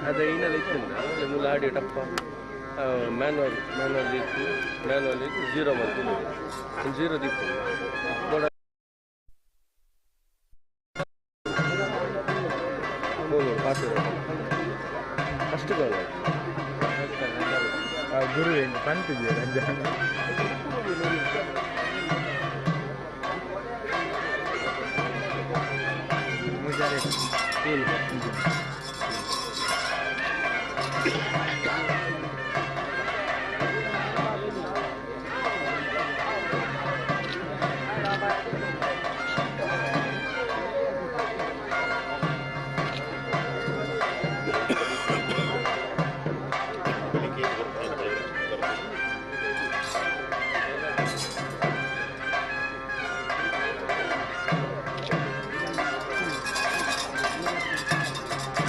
ಅದು ಐನಲ್ಲಿ ಇತ್ತಿಂದ ಮೂಲ ಆಡಿಯೋ ಟಪ್ಪ ಮ್ಯಾನ್ವಲ್ ಮ್ಯಾನ್ವಲ್ ಇತ್ತು ಮ್ಯಾನ್ವಲ್ ಇತ್ತು ಜೀರೋ ಮತ್ತು ಜೀರೋ ದಿಕ್ಕು ದೊಡ್ಡ ಪಾತ್ರ ಫಸ್ಟ್ ಗೋಲ್ ಗುರು ಏನು ಪಂತಿದೆಯಾ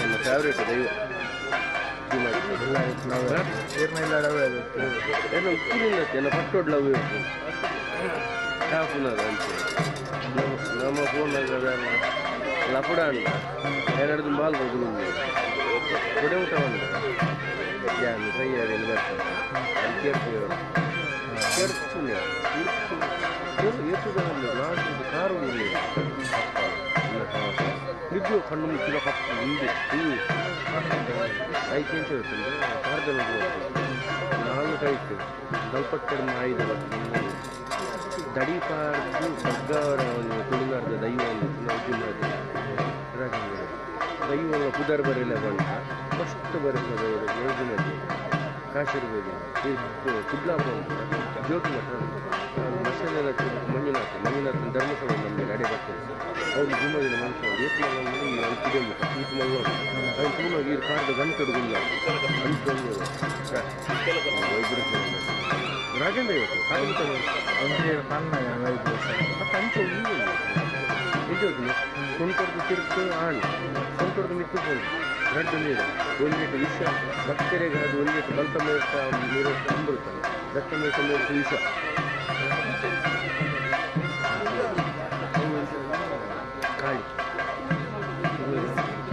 ನನ್ನ ಫೇವ್ರೇಟ್ ದೈವ ಏನೋ ಉಪ್ಪಿನಿಂದ ಏನೋ ಪಟ್ಟೊಡ್ಲ ಹಾಪುನದ ಅಂಚೆ ನಮ್ಮ ಫೋನ್ ಲಪಡ ಅಂಡ ಏನಾದ್ರು ಮಾಲ್ ಗುರು ಕೊಡೆ ಊಟ ಉಂಟು ಜಾನ್ ಸೈಯಾದ ಎಲ್ಲಿ ಬರ್ತದೆ ಅಲ್ಲಿ ಕೇಳ್ತೀವಿ ಕೇಳ್ತೀನಿ ಲಾಸ್ಟ್ ಕಾರು ನಿದ್ದೆ ಕಣ್ಣು ಮುಚ್ಚಿದ ಕಪ್ಪು ಹಿಂದೆ ಐದು ಅಂತ ಹೇಳ್ತೀನಿ ಕಾರ್ದಲ್ಲಿ ನಾಲ್ಕು ಐತು ದಲ್ಪಟ್ಟೆಡ್ ಮಾಯಿದ ಬರ್ತದೆ ದಡಿಪಾರ್ದು ಬಗ್ಗವರ ಒಂದು ತುಳುನಾಡ್ದ ದೈವ ಒಂದು ರಾಜೇಂದ್ರ ದೈವ ಪುದರ್ ಬರಲಿಲ್ಲ ಬಂದ ಫಸ್ಟ್ ಬರ್ತದೆ ಯೋಜನೆಗೆ ಕಾಶಿರ್ಬೋದು ಕುಡ್ಲಾ ಬಂದು ಜ್ಯೋತಿ ಮಠ ಮಸೀದಿನ ಮಂಜುನಾಥ ಮಂಜುನಾಥನ ಧರ್ಮಸ್ಥಳ ನಮಗೆ ನಡೆ ಬರ್ತದೆ ಅವ್ರು ಜುಮ್ಮದಿನ ಮನುಷ್ಯ ಏತ್ ಮಲ್ಲ ಕಿದೆ ಮುಖ ಈತ್ ಮಲ್ಲ ಅವ್ನು ಪೂರ್ಣ ಈ ಕಾರದ ಗಂಟೆಡುಗುಲ್ಲ ಅಂತ ವೈಬ್ರೇಷನ್ ರಾಜೇಂದ್ರ ಇವತ್ತು ಮತ್ತೆ ಅಂಚೆ ನಿಜ ಸೊಂಟೊಡ್ದು ತಿರುತು ಆಣ್ ಸೊಂಟೊಡ್ದು ಮಿತ್ತು ಪೋನು ರಡ್ಡು ನೀರು ಒಂದಿಟ್ಟು ವಿಷ ಭಕ್ತರಿಗೆ ಅದು ಒಂದಿಟ್ಟು ಬಲ್ತ ಮೇರ್ತ ನೀರು ಅಮೃತ ದತ್ತ ಮೇರ್ತ ಮೇರ್ತ ವಿಷ ಕಾಳಿ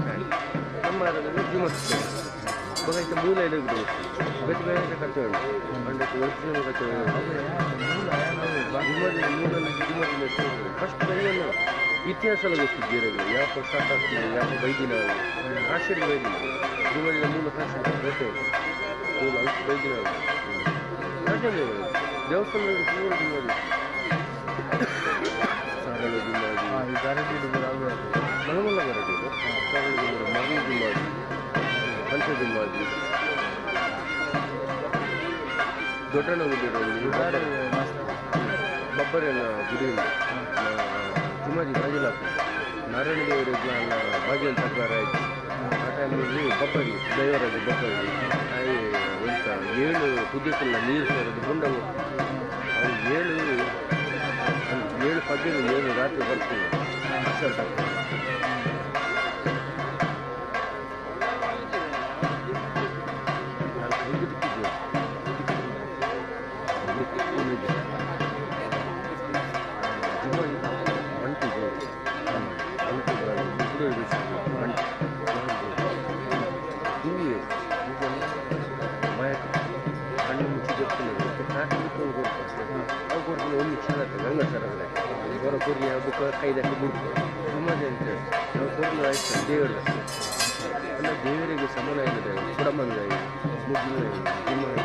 ಕಾಳಿ ನಮ್ಮ ಅದರಲ್ಲಿ ಜುಮಸ್ತು ಬಗೈತ ಮೂಲ ಎಲೆಗಳು ಬೇರೆ ಬೇರೆ ಕಥೆ ಉಂಟು ಅಂಡಕ್ಕೆ ಒರಿಜಿನಲ್ ಕಥೆ ಮೂಲಲ್ಲಿ ಜುಮದಿನ ಫಸ್ಟ್ ದೈವನ ಇತಿಹಾಸ ಎಲ್ಲ ಗೊತ್ತಿದ್ದೀರ ಯಾವ ಸ್ಟಾರ್ಟ್ ಆಗ್ತಿದೆ ಯಾವ ಬೈದಿನ ಕಾಶಿಗೆ ಬೈದಿನ ಜುಮದಿನ ಮೂಲ ಕಾಶಿ ಗೊತ್ತೇ ಮೂಲ ಅಲ್ಪ ಬೈದಿನ ರಾಜೇಂದ್ರ ದೇವಸ್ಥಾನದಲ್ಲಿ ಪೂರ ಜುಮದಿ ಸಾರಳ ಜುಮಾದಿ ಮಲಮಲ್ಲ ಬರಡಿ ಸಾರಳ ಜುಮಾದಿ ಮಗು ಜುಮಾದಿ ಪಂಚ ಜುಮಾದಿ ದೊಡ್ಡಣ್ಣ ಗುಡಿ ಬಬ್ಬರನ್ನ ಗುಡಿ ಜುಮಾದಿ ಬಾಜಿಲ ನಾರಾಯಣ ದೇವರಿಗೆ ಅಲ್ಲ ಬಾಜಿಲ್ ತಗ್ಗಾರ ಆಯಿತು ಆ ಟೈಮಲ್ಲಿ ಬಬ್ಬರಿ ದೈವರಾಜ ಬಬ್ಬರಿ ತಾಯಿ ಎಂತ ಏಳು ತುದಿಕ್ಕೆಲ್ಲ ನೀರು ಸೇರೋದು ಗುಂಡ ಅವ್ನು ಏಳು ಏಳು ಪಗ್ಗಲು ಏಳು ರಾತ್ರಿ ಬರ್ತೀವಿ ಅಕ್ಷರ ನಾನು ಕೈಗೆ ಬಿಟ್ಟಿದ್ದೆ ಕಣ್ಣು ಮುಚ್ಚಿ ಅವು ಕೊಡ್ತೀನಿ ಒಂದು ಕ್ಷಣ ಗಂಗಸರ ಹೊರ ಕೊರಿಯ ಬುಕ್ಕ ಕೈದಕ್ಕೆ ಬಿಡ್ತು ತುಂಬ ಅಂತೇಳಿ ನಾವು ಕೊಡಲು ಆಯ್ತು ದೇವರ ಅಲ್ಲ ದೇವರಿಗೆ ಸಮಾನ ಆಗಿದೆ ಕೊಡಮಂಗಾಯಿ ಮುದ್ದಿನಾಯಿ ಗುಮ್ಮಾಯಿ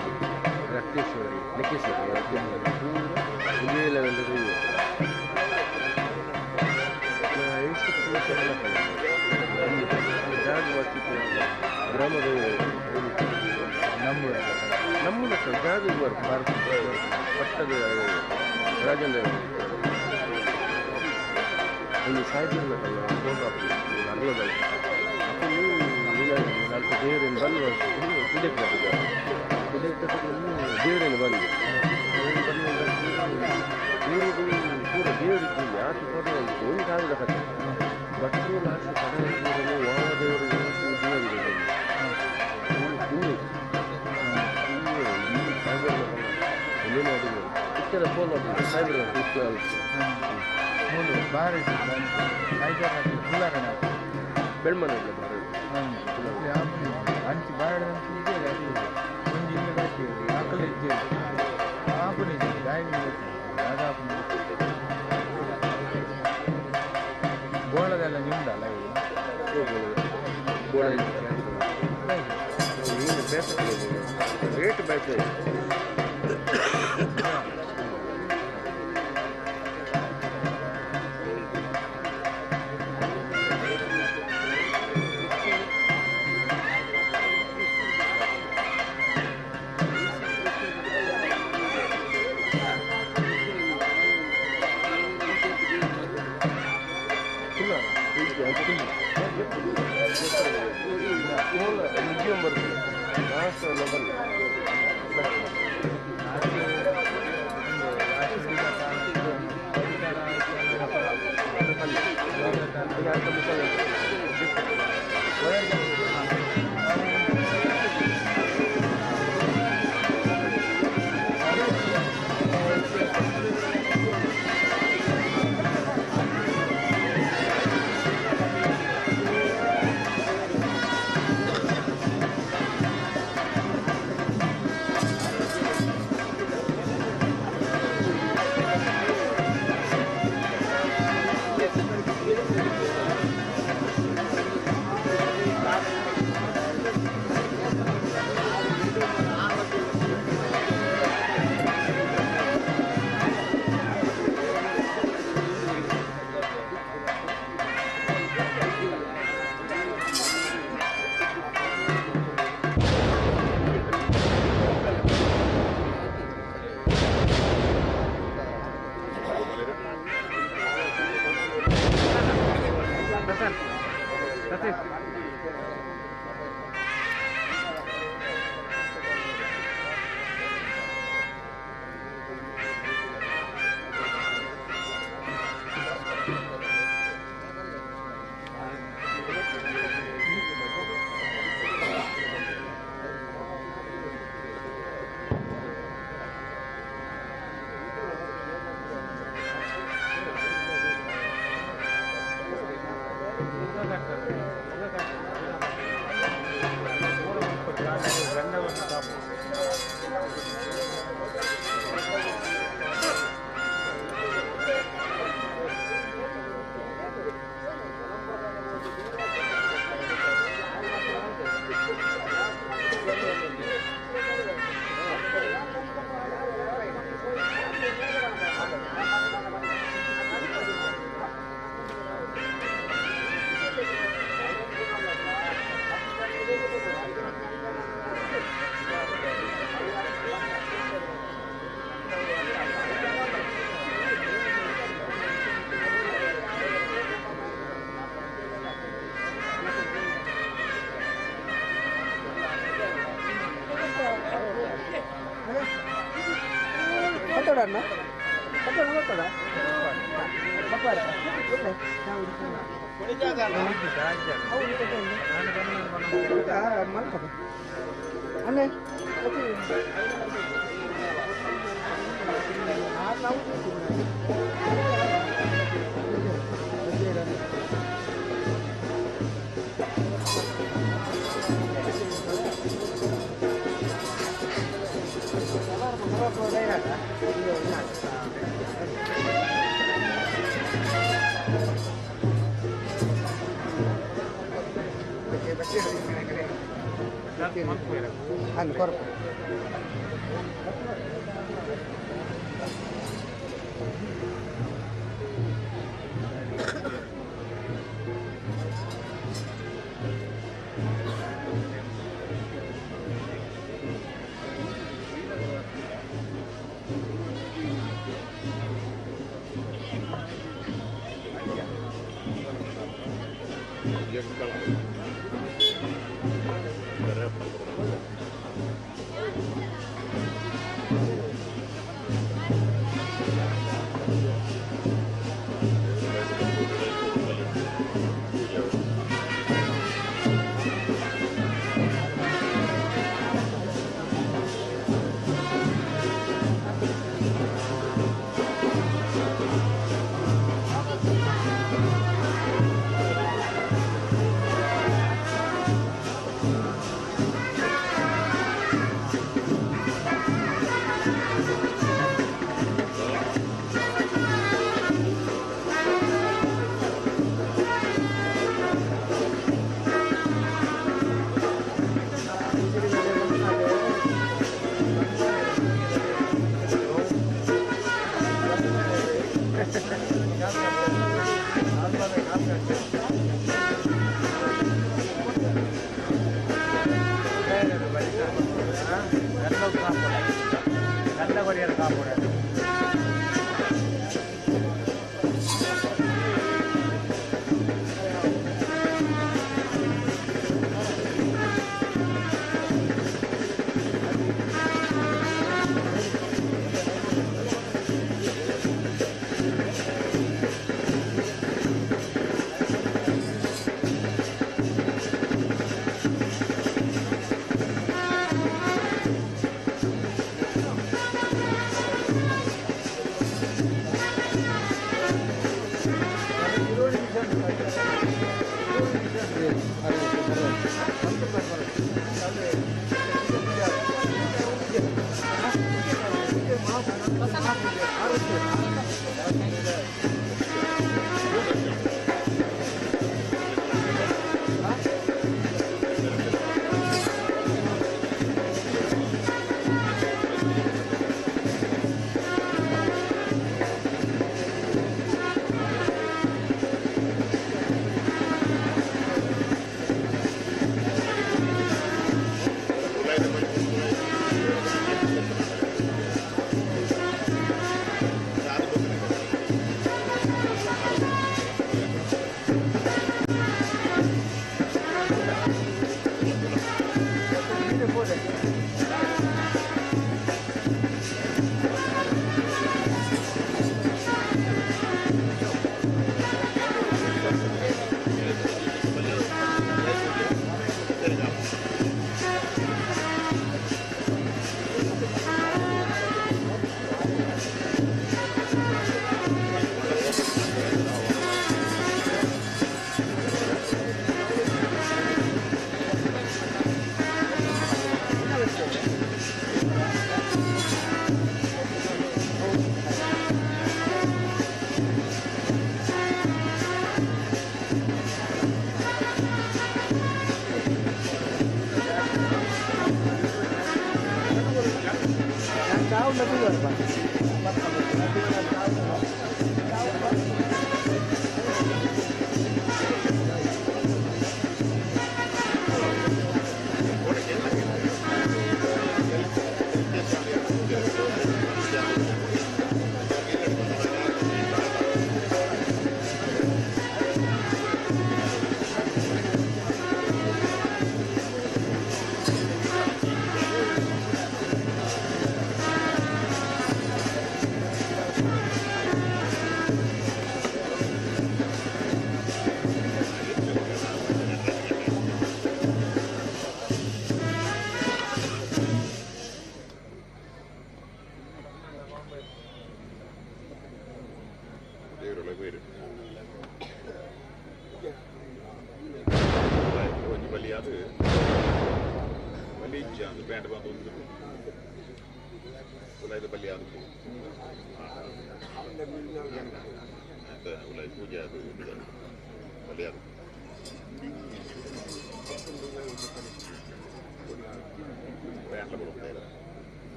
ರಕ್ತೇಶ್ವರಿ ಲೆಕ್ಕೇಶ್ವರಿ ಒಂದೇ ಲೆವೆಲ್ ಎಷ್ಟು ಜಾಗ ಗ್ರಾಮದ ನಮ್ಮ ಜಾಗ ಪಟ್ಟದ ರಾಜೇಂದ್ರ ಒಂದು ಸಾಹಿತ್ಯ ಫೋಟೋ ಅರ್ಲದಲ್ಲಿ ಅಪ್ಪನು ನಾಲ್ಕು ದೇವರನ್ನು ಬಂದು ಇದಕ್ಕೆ ಇದಕ್ಕೆ ದೇವರನ್ನು ಬಂದು ಊರಿಗೆ ಪೂರ ದೇವರಿದ್ದು ಯಾರು ಆತು ಕೊಡು ಒಂದು ಕಾಲದ ಕಥೆ ಭಟ್ರು ಲಾಸ್ಟ್ ಕಡೆ ವಾಮದೇವರು ಇತ್ತೆಲ್ಲ ಫೋನ್ ಮಾಡ್ತಾರೆ ಸಾಯ್ಬರ್ ಮೂಲು ಬಾರಿ ಬೆಳ್ಮನೆ ಬಾರಿ ಅಂಚು ಬಾರಿ ಒಂಜಿ ಇಲ್ಲ ಆಕಲೆ ಆಪುನಿ ಗೋಳದೆಲ್ಲ ನಿಮ್ದಲ್ಲ ಇವು ಗೋಳ ಏನು ರೇಟ್ ಬೇಕೇ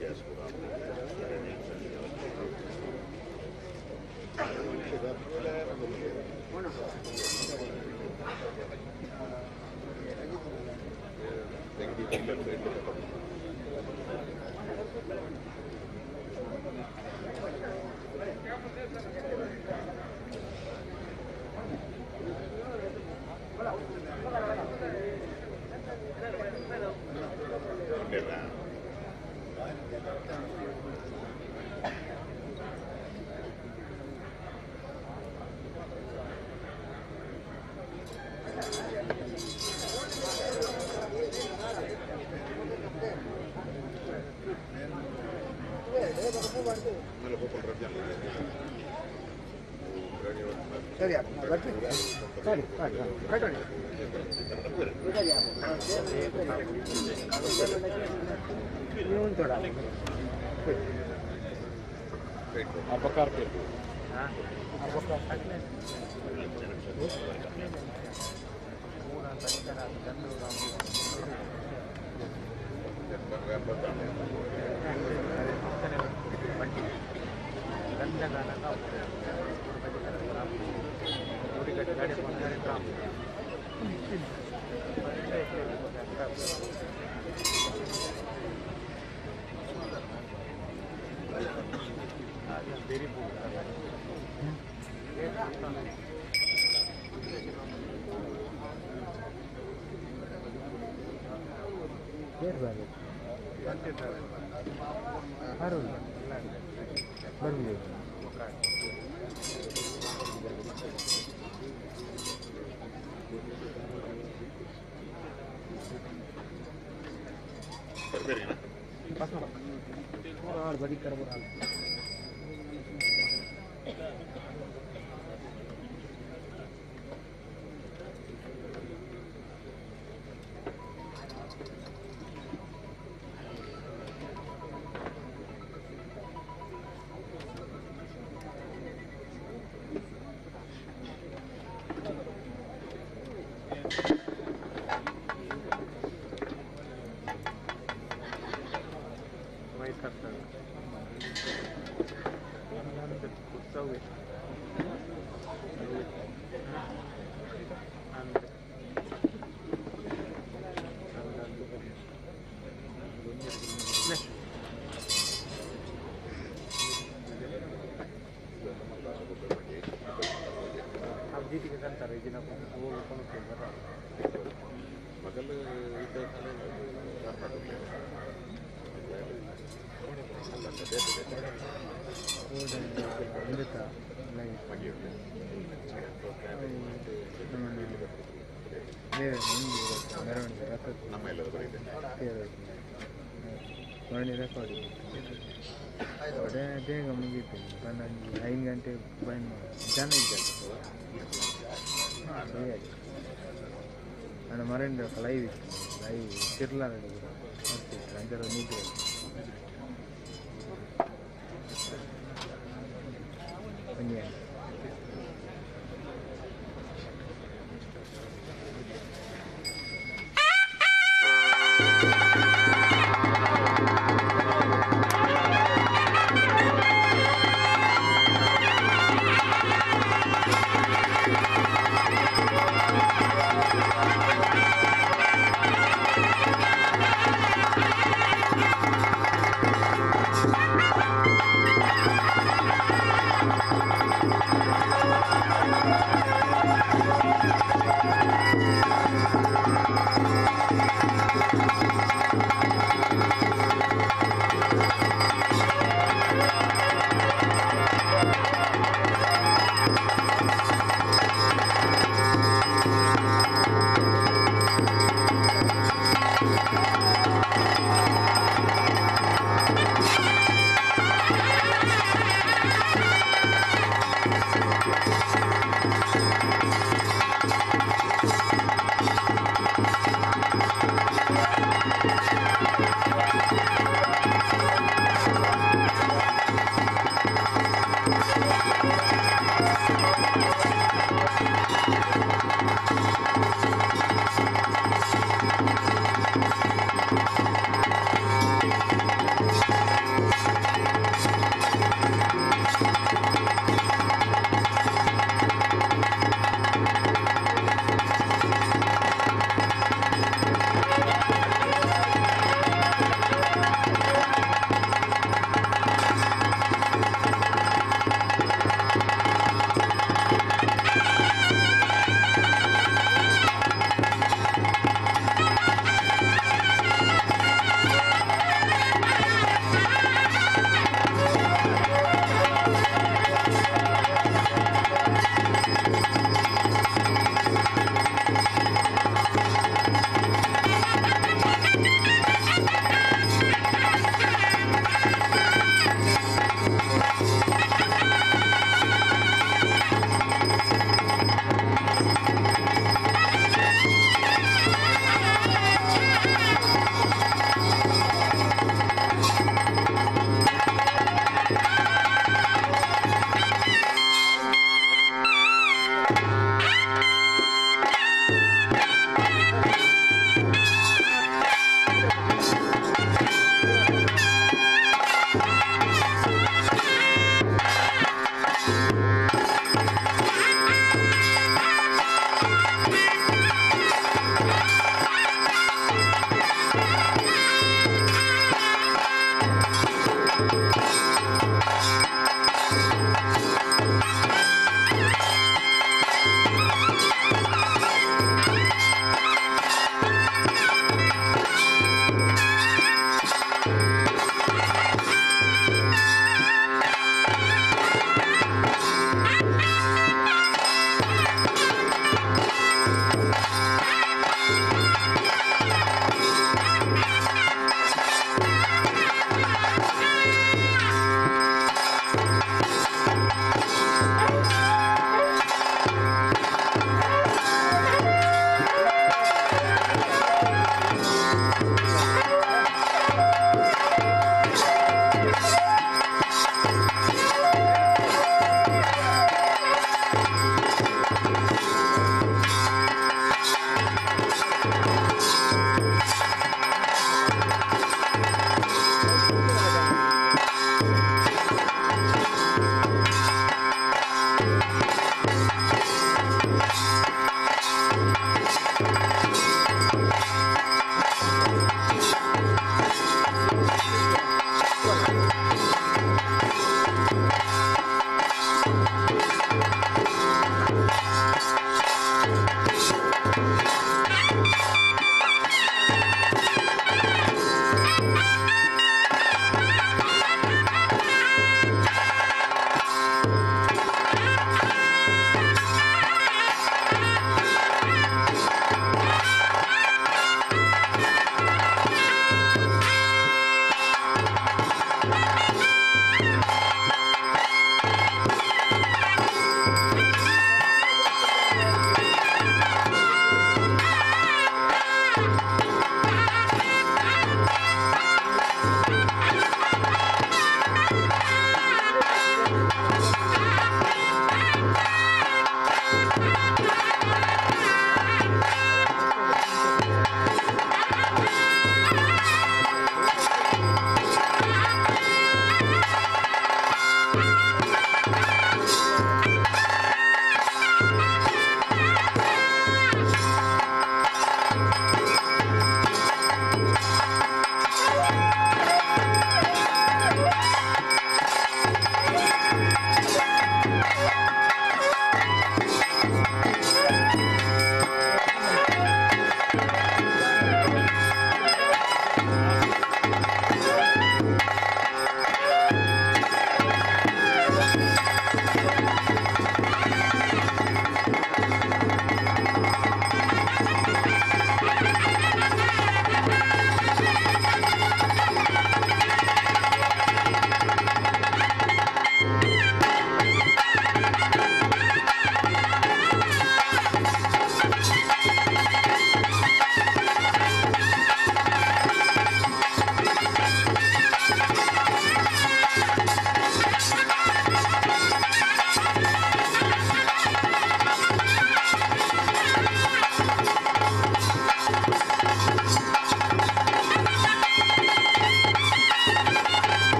Yes, ಸರಿ ಕಟ್ಟೋಣ. ಬೇಗ ಮುಗೀತು. ನಾನು 5 ಗಂಟೆ ಬಂದು ಜನ ಇದ್ದಾರೆ. ನಾನು ಮರಂಡ ಲೈವ್ ಇತ್ತು, ಲೈವ್ ತಿರ್ಲ ಅಂಜರ ನಿದ್ರೆ ಬನ್ನಿ. Thank you.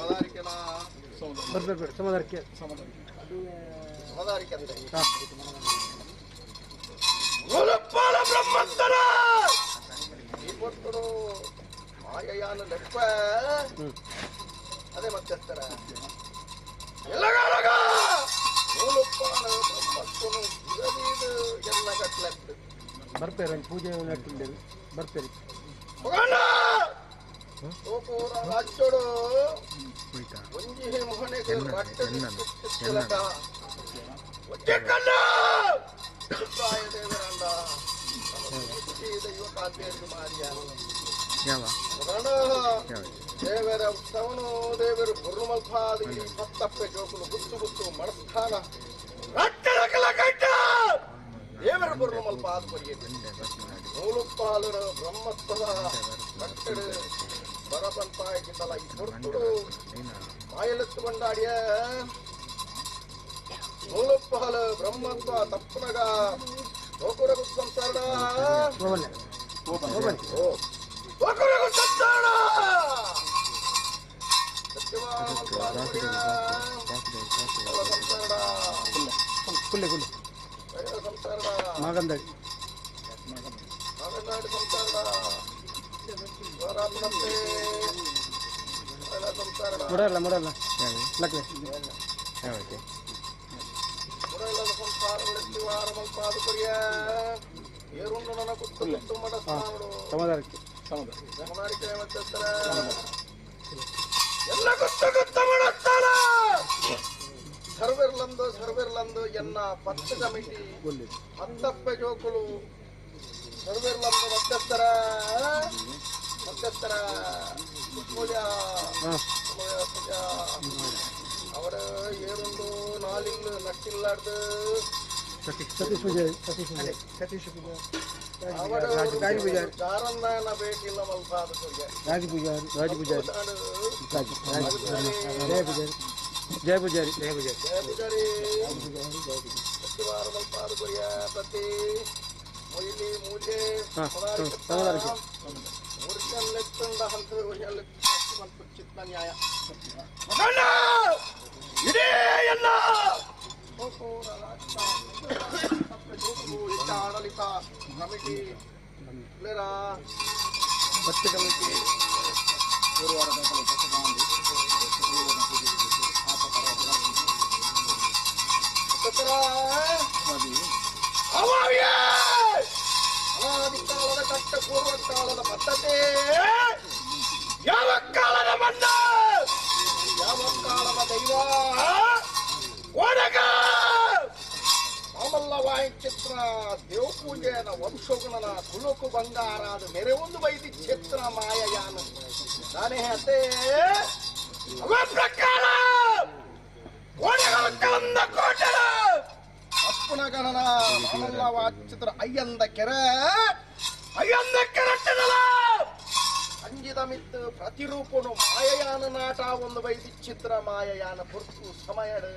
ಸಮದಾರಿಕೆನ ಸಮದಾರಿಕೆ ಸಮದಾರಿಕೆ ಅಂದ್ರೆ ಮೂಲಪಾಲ ಬ್ರಹ್ಮಂತರ ಈ ಪೊರ್ತುಡು ಮಾಯಯಾನ ಲೆಕ್ಕ ಅದೇ ಮಧ್ಯಸ್ಥರ ಎಲ್ಲಗಾರಗ ಮೂಲಪಾಲ ಬ್ರಹ್ಮತ್ವನು ಇರದೀದು ಎಲ್ಲ ಕಟ್ಲಟ್ಟು ಬರ್ಪೇರು ಒಂದು ಪೂಜೆ ನಟ್ಟಿದ್ದೇವೆ ಬರ್ಪೇರಿ ತೋಪೂರ ರಾಜ್ಯೋಡು ಒಂಜಿ ಮೊಹನೆಗೆ ರಟ್ಟೆ ಒಟ್ಟೆ ಕಲ್ಲ ಸುಬ್ರಾಯ ದೇವರಂಡ ದೈವ ಮಾರಿಯ ದೇವರ ಉತ್ಸವನು ದೇವರು ಗುರುಮಲ್ಪಾದಿ ಪತ್ತಪ್ಪೆ ಜೋಕುಲು ಗುತ್ತು ಗುತ್ತು ಮನಸ್ಥಾನ ರಟ್ಟೆ ಕಟ್ಟ ದೇವರ ಗುರುಮಲ್ಪಾದ ಕೊರಿಯದು ನೂಲುಪ್ಪಾಲರ ಬ್ರಹ್ಮತ್ವದ ಕಟ್ಟಡು ಬರಪಂತಾಯಿದ್ದಲ್ಲ ಈ ಪೊರ್ತುಡು ಮಾಯಲೆತ್ತು ಕೊಂಡಾಡಿಯ ನೂಲುಪ್ಪಾಲ ಬ್ರಹ್ಮತ್ವ ತಪ್ಪನಗ ಗೋಕುರ ಸಂಸಾರ ಗೋಕುರ ಸಂಸಾರ ಕುಲ್ಲೆ ಕುಲ್ಲೆ ಮಾಗಂದಡಿ ಮಾಗಂದಾಡಿ ಸಂಸಾರ ಮುಡಲ್ಲ ಮುಡಲ್ಲ ಲಕ್ಲೆ ಸಮದಾರಕ್ಕೆ ಎಲ್ಲ ಗೊತ್ತು ಗೊತ್ತು ಮಾಡುತ್ತಾರ ಸರ್ವೆರ್ಲಂದು ಸರ್ವೆರ್ಲಂದು ಎನ್ನ ಪತ್ತು ಕಮಿಟಿ ಹತ್ತಪ್ಪೆ ಜೋಕುಲು ಸರ್ವೆರ್ಲಂದು ಮಧ್ಯಸ್ಥರ ಮಧ್ಯಸ್ಥರ ಪೂಜಾ ಪೂಜಾ ಅವರ ಏರುಂಡು ನಾಲಿಲ್ಲು ನಟ್ಟಿಲ್ಲಾರ್ದು ಸತೀಶ್ ಪೂಜಾರಿ ಸತೀಶ್ ಪೂಜಾರಿ ಸತೀಶ್ ಪೂಜಾರಿ ಅವರ ದಾರಂದಾಯನ ಬೇಟಿಲ್ಲ ಮಲ್ಪಾದ ರಾಜ ಪೂಜಾರಿ ರಾಜ ಪೂಜಾರಿ ರಾಜ ಜಯ ಪೂಜಾರಿ ಜಯ ಪೂಜಾರಿ ಜಯ ಪೂಜಾರಿ ಜಯ ಪೂಜಾರಿ ಪ್ರತಿವಾರ ಮಲ್ಪಾದ ಕೊರಿಯ ಪ್ರತಿ ಮೊಯ್ಲಿ ಮೂಲೆ ಮುರ್ಕನ್ ಹಂತ ಚಿತ್ತ ನ್ಯಾಯ ಇಡೀ ಎಲ್ಲ ಆಡಳಿತ ಕಮಿಟಿ ಭಕ್ತಿ ಕಮಿಟಿ ಅನಾದಿ ಕಾಲದ ಕಟ್ಟ ಪೂರ್ವ ಕಾಲದ ಪದ್ಧತಿ ಯಾವ ಕಾಲದ ಮಣ್ಣ ಯಾವ ಕಾಲದ ದೈವ ಒಡಗ ಮಾಮಲ್ಲ ವಾಯಿಚಿತ್ರ ದೇವಪೂಜೆನ ವಂಶಗುಣನ ಕುಲುಕು ಬಂಗಾರಾದ ಮೇರೆ ಒಂದು ಬೈದಿ ಚಿತ್ರ ಮಾಯಯಾನ ನಾನೇ ಅತ್ತೆ ಅವ ಪ್ರಕಾರ ಒಡಗ ಕಲಂದ ಕೋಟೆನ ಅಪ್ಪನ ಗಣನ ಮಾಮಲ್ಲ ವಾಚಿತ್ರ ಅಯ್ಯಂದ ಕೆರೆ ಅಯ್ಯಂದ ಕೆರಟ್ಟದಲ್ಲ ಅಂಜಿದ ಮಿತ್ತು ಪ್ರತಿರೂಪನು ಮಾಯಯಾನ ನಾಟ ಒಂದು ಬೈದಿ ಚಿತ್ರ ಮಾಯಯಾನ ಪುರ್ತು ಸಮಯಡು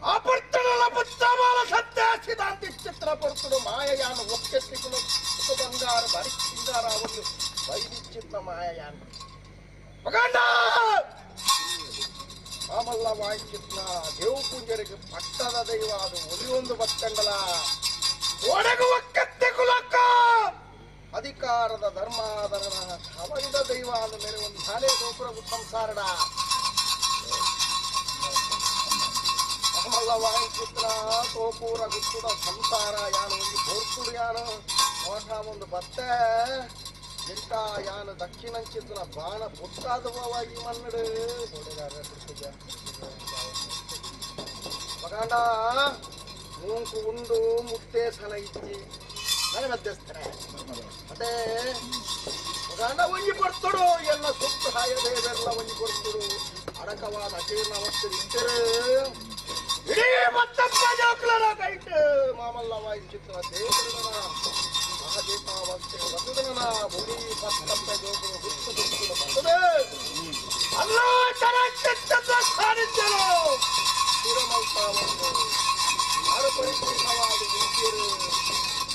ಆ ಪರ್ತಣಲ ಪುತ್ತಮಾಲ ಸತ್ಯ ಸಿದ್ಧಾಂತಿ ಚಿತ್ರ ಪೊರ್ತುಡು ಮಾಯಯಾನ ಒಕ್ಕೆತ್ತಿಕುಲು ಬಂಗಾರ ಬರಿ ಸಿಂಗಾರ ಒಂದು ಬೈದಿ ಚಿತ್ರ ಮಾಯಯಾನ ಮಗಂಡ ಮಾಮಲ್ಲ ವಾಯಿಚಿತ್ನ ದೇವ ಪೂಂಜರಿಗೆ ಪಟ್ಟದ ದೈವ ಅದು ಒಲಿಯೊಂದು ಬತ್ತಂಡಲ ಒಡಗು ಒಕ್ಕತ್ತೆ ಕುಲಕ್ಕ ಅಧಿಕಾರದ ಧರ್ಮಾಧರನ ಕವೈದ ದೈವ ಅಂದ ಮೇಲೆ ಒಂದು ಶಾಲೆ ಗೋಪುರ ಸಂಸಾರಡ ಮಾಮಲ್ಲ ವಾಯಿಚಿತ್ರ ತೋಪೂರ ಗುತ್ತುದ ಸಂಸಾರ ಯಾನು ಒಂದು ಪೊರ್ತುಡು ಯಾನು ಮೋಟ ಒಂದು ಬತ್ತೆ ಎಂಟ ಯಾನು ದಕ್ಷಿಣಂಚಿತ್ನ ಬಾಣ ಪುಟ್ಟಾದವಾಗಿ ಮನ್ನಡು ಮಗಂಡ ಮೂಂಕು ಉಂಡು ಮುತ್ತೇ ಸಲ ಇಚ್ಚಿ ಮನೆ ಮಧ್ಯಸ್ಥರೇ ಅದೇ ಮಗಂಡ ಒಂಜಿ ಕೊಡ್ತಡು ಎಲ್ಲ ಸುತ್ತ ಹಾಯದೇವೆಲ್ಲ ಒಂಜಿ ಕೊಡ್ತಡು ಅಡಕವಾದ ಅಜೀರ್ಣ ವಸ್ತು ಇಟ್ಟರು ಇಡೀ ಮತ್ತಪ್ಪ ಜೋಕ್ಲರ ಕೈಟ್ ಮಾಮಲ್ಲ ವಾಯಿಚಿತ್ರ ದೇವರನ ಮಹಾದೀಪಾವಸ್ಥೆ ವಸುದನ ಬುಡಿ ಪತ್ತಪ್ಪ ಜೋಕುಲು ಗುತ್ತು ಗುತ್ತು ಬರ್ತದೆ ಅಲ್ಲ ಚರಚಿತ್ರದ ಸಾನ್ನಿಧ್ಯರು ಸ್ಥಿರಮಲ್ಪಾವನ್ನು ಆರು ಪರಿಪೂರ್ಣವಾದ ಗುಂಪಿಯರು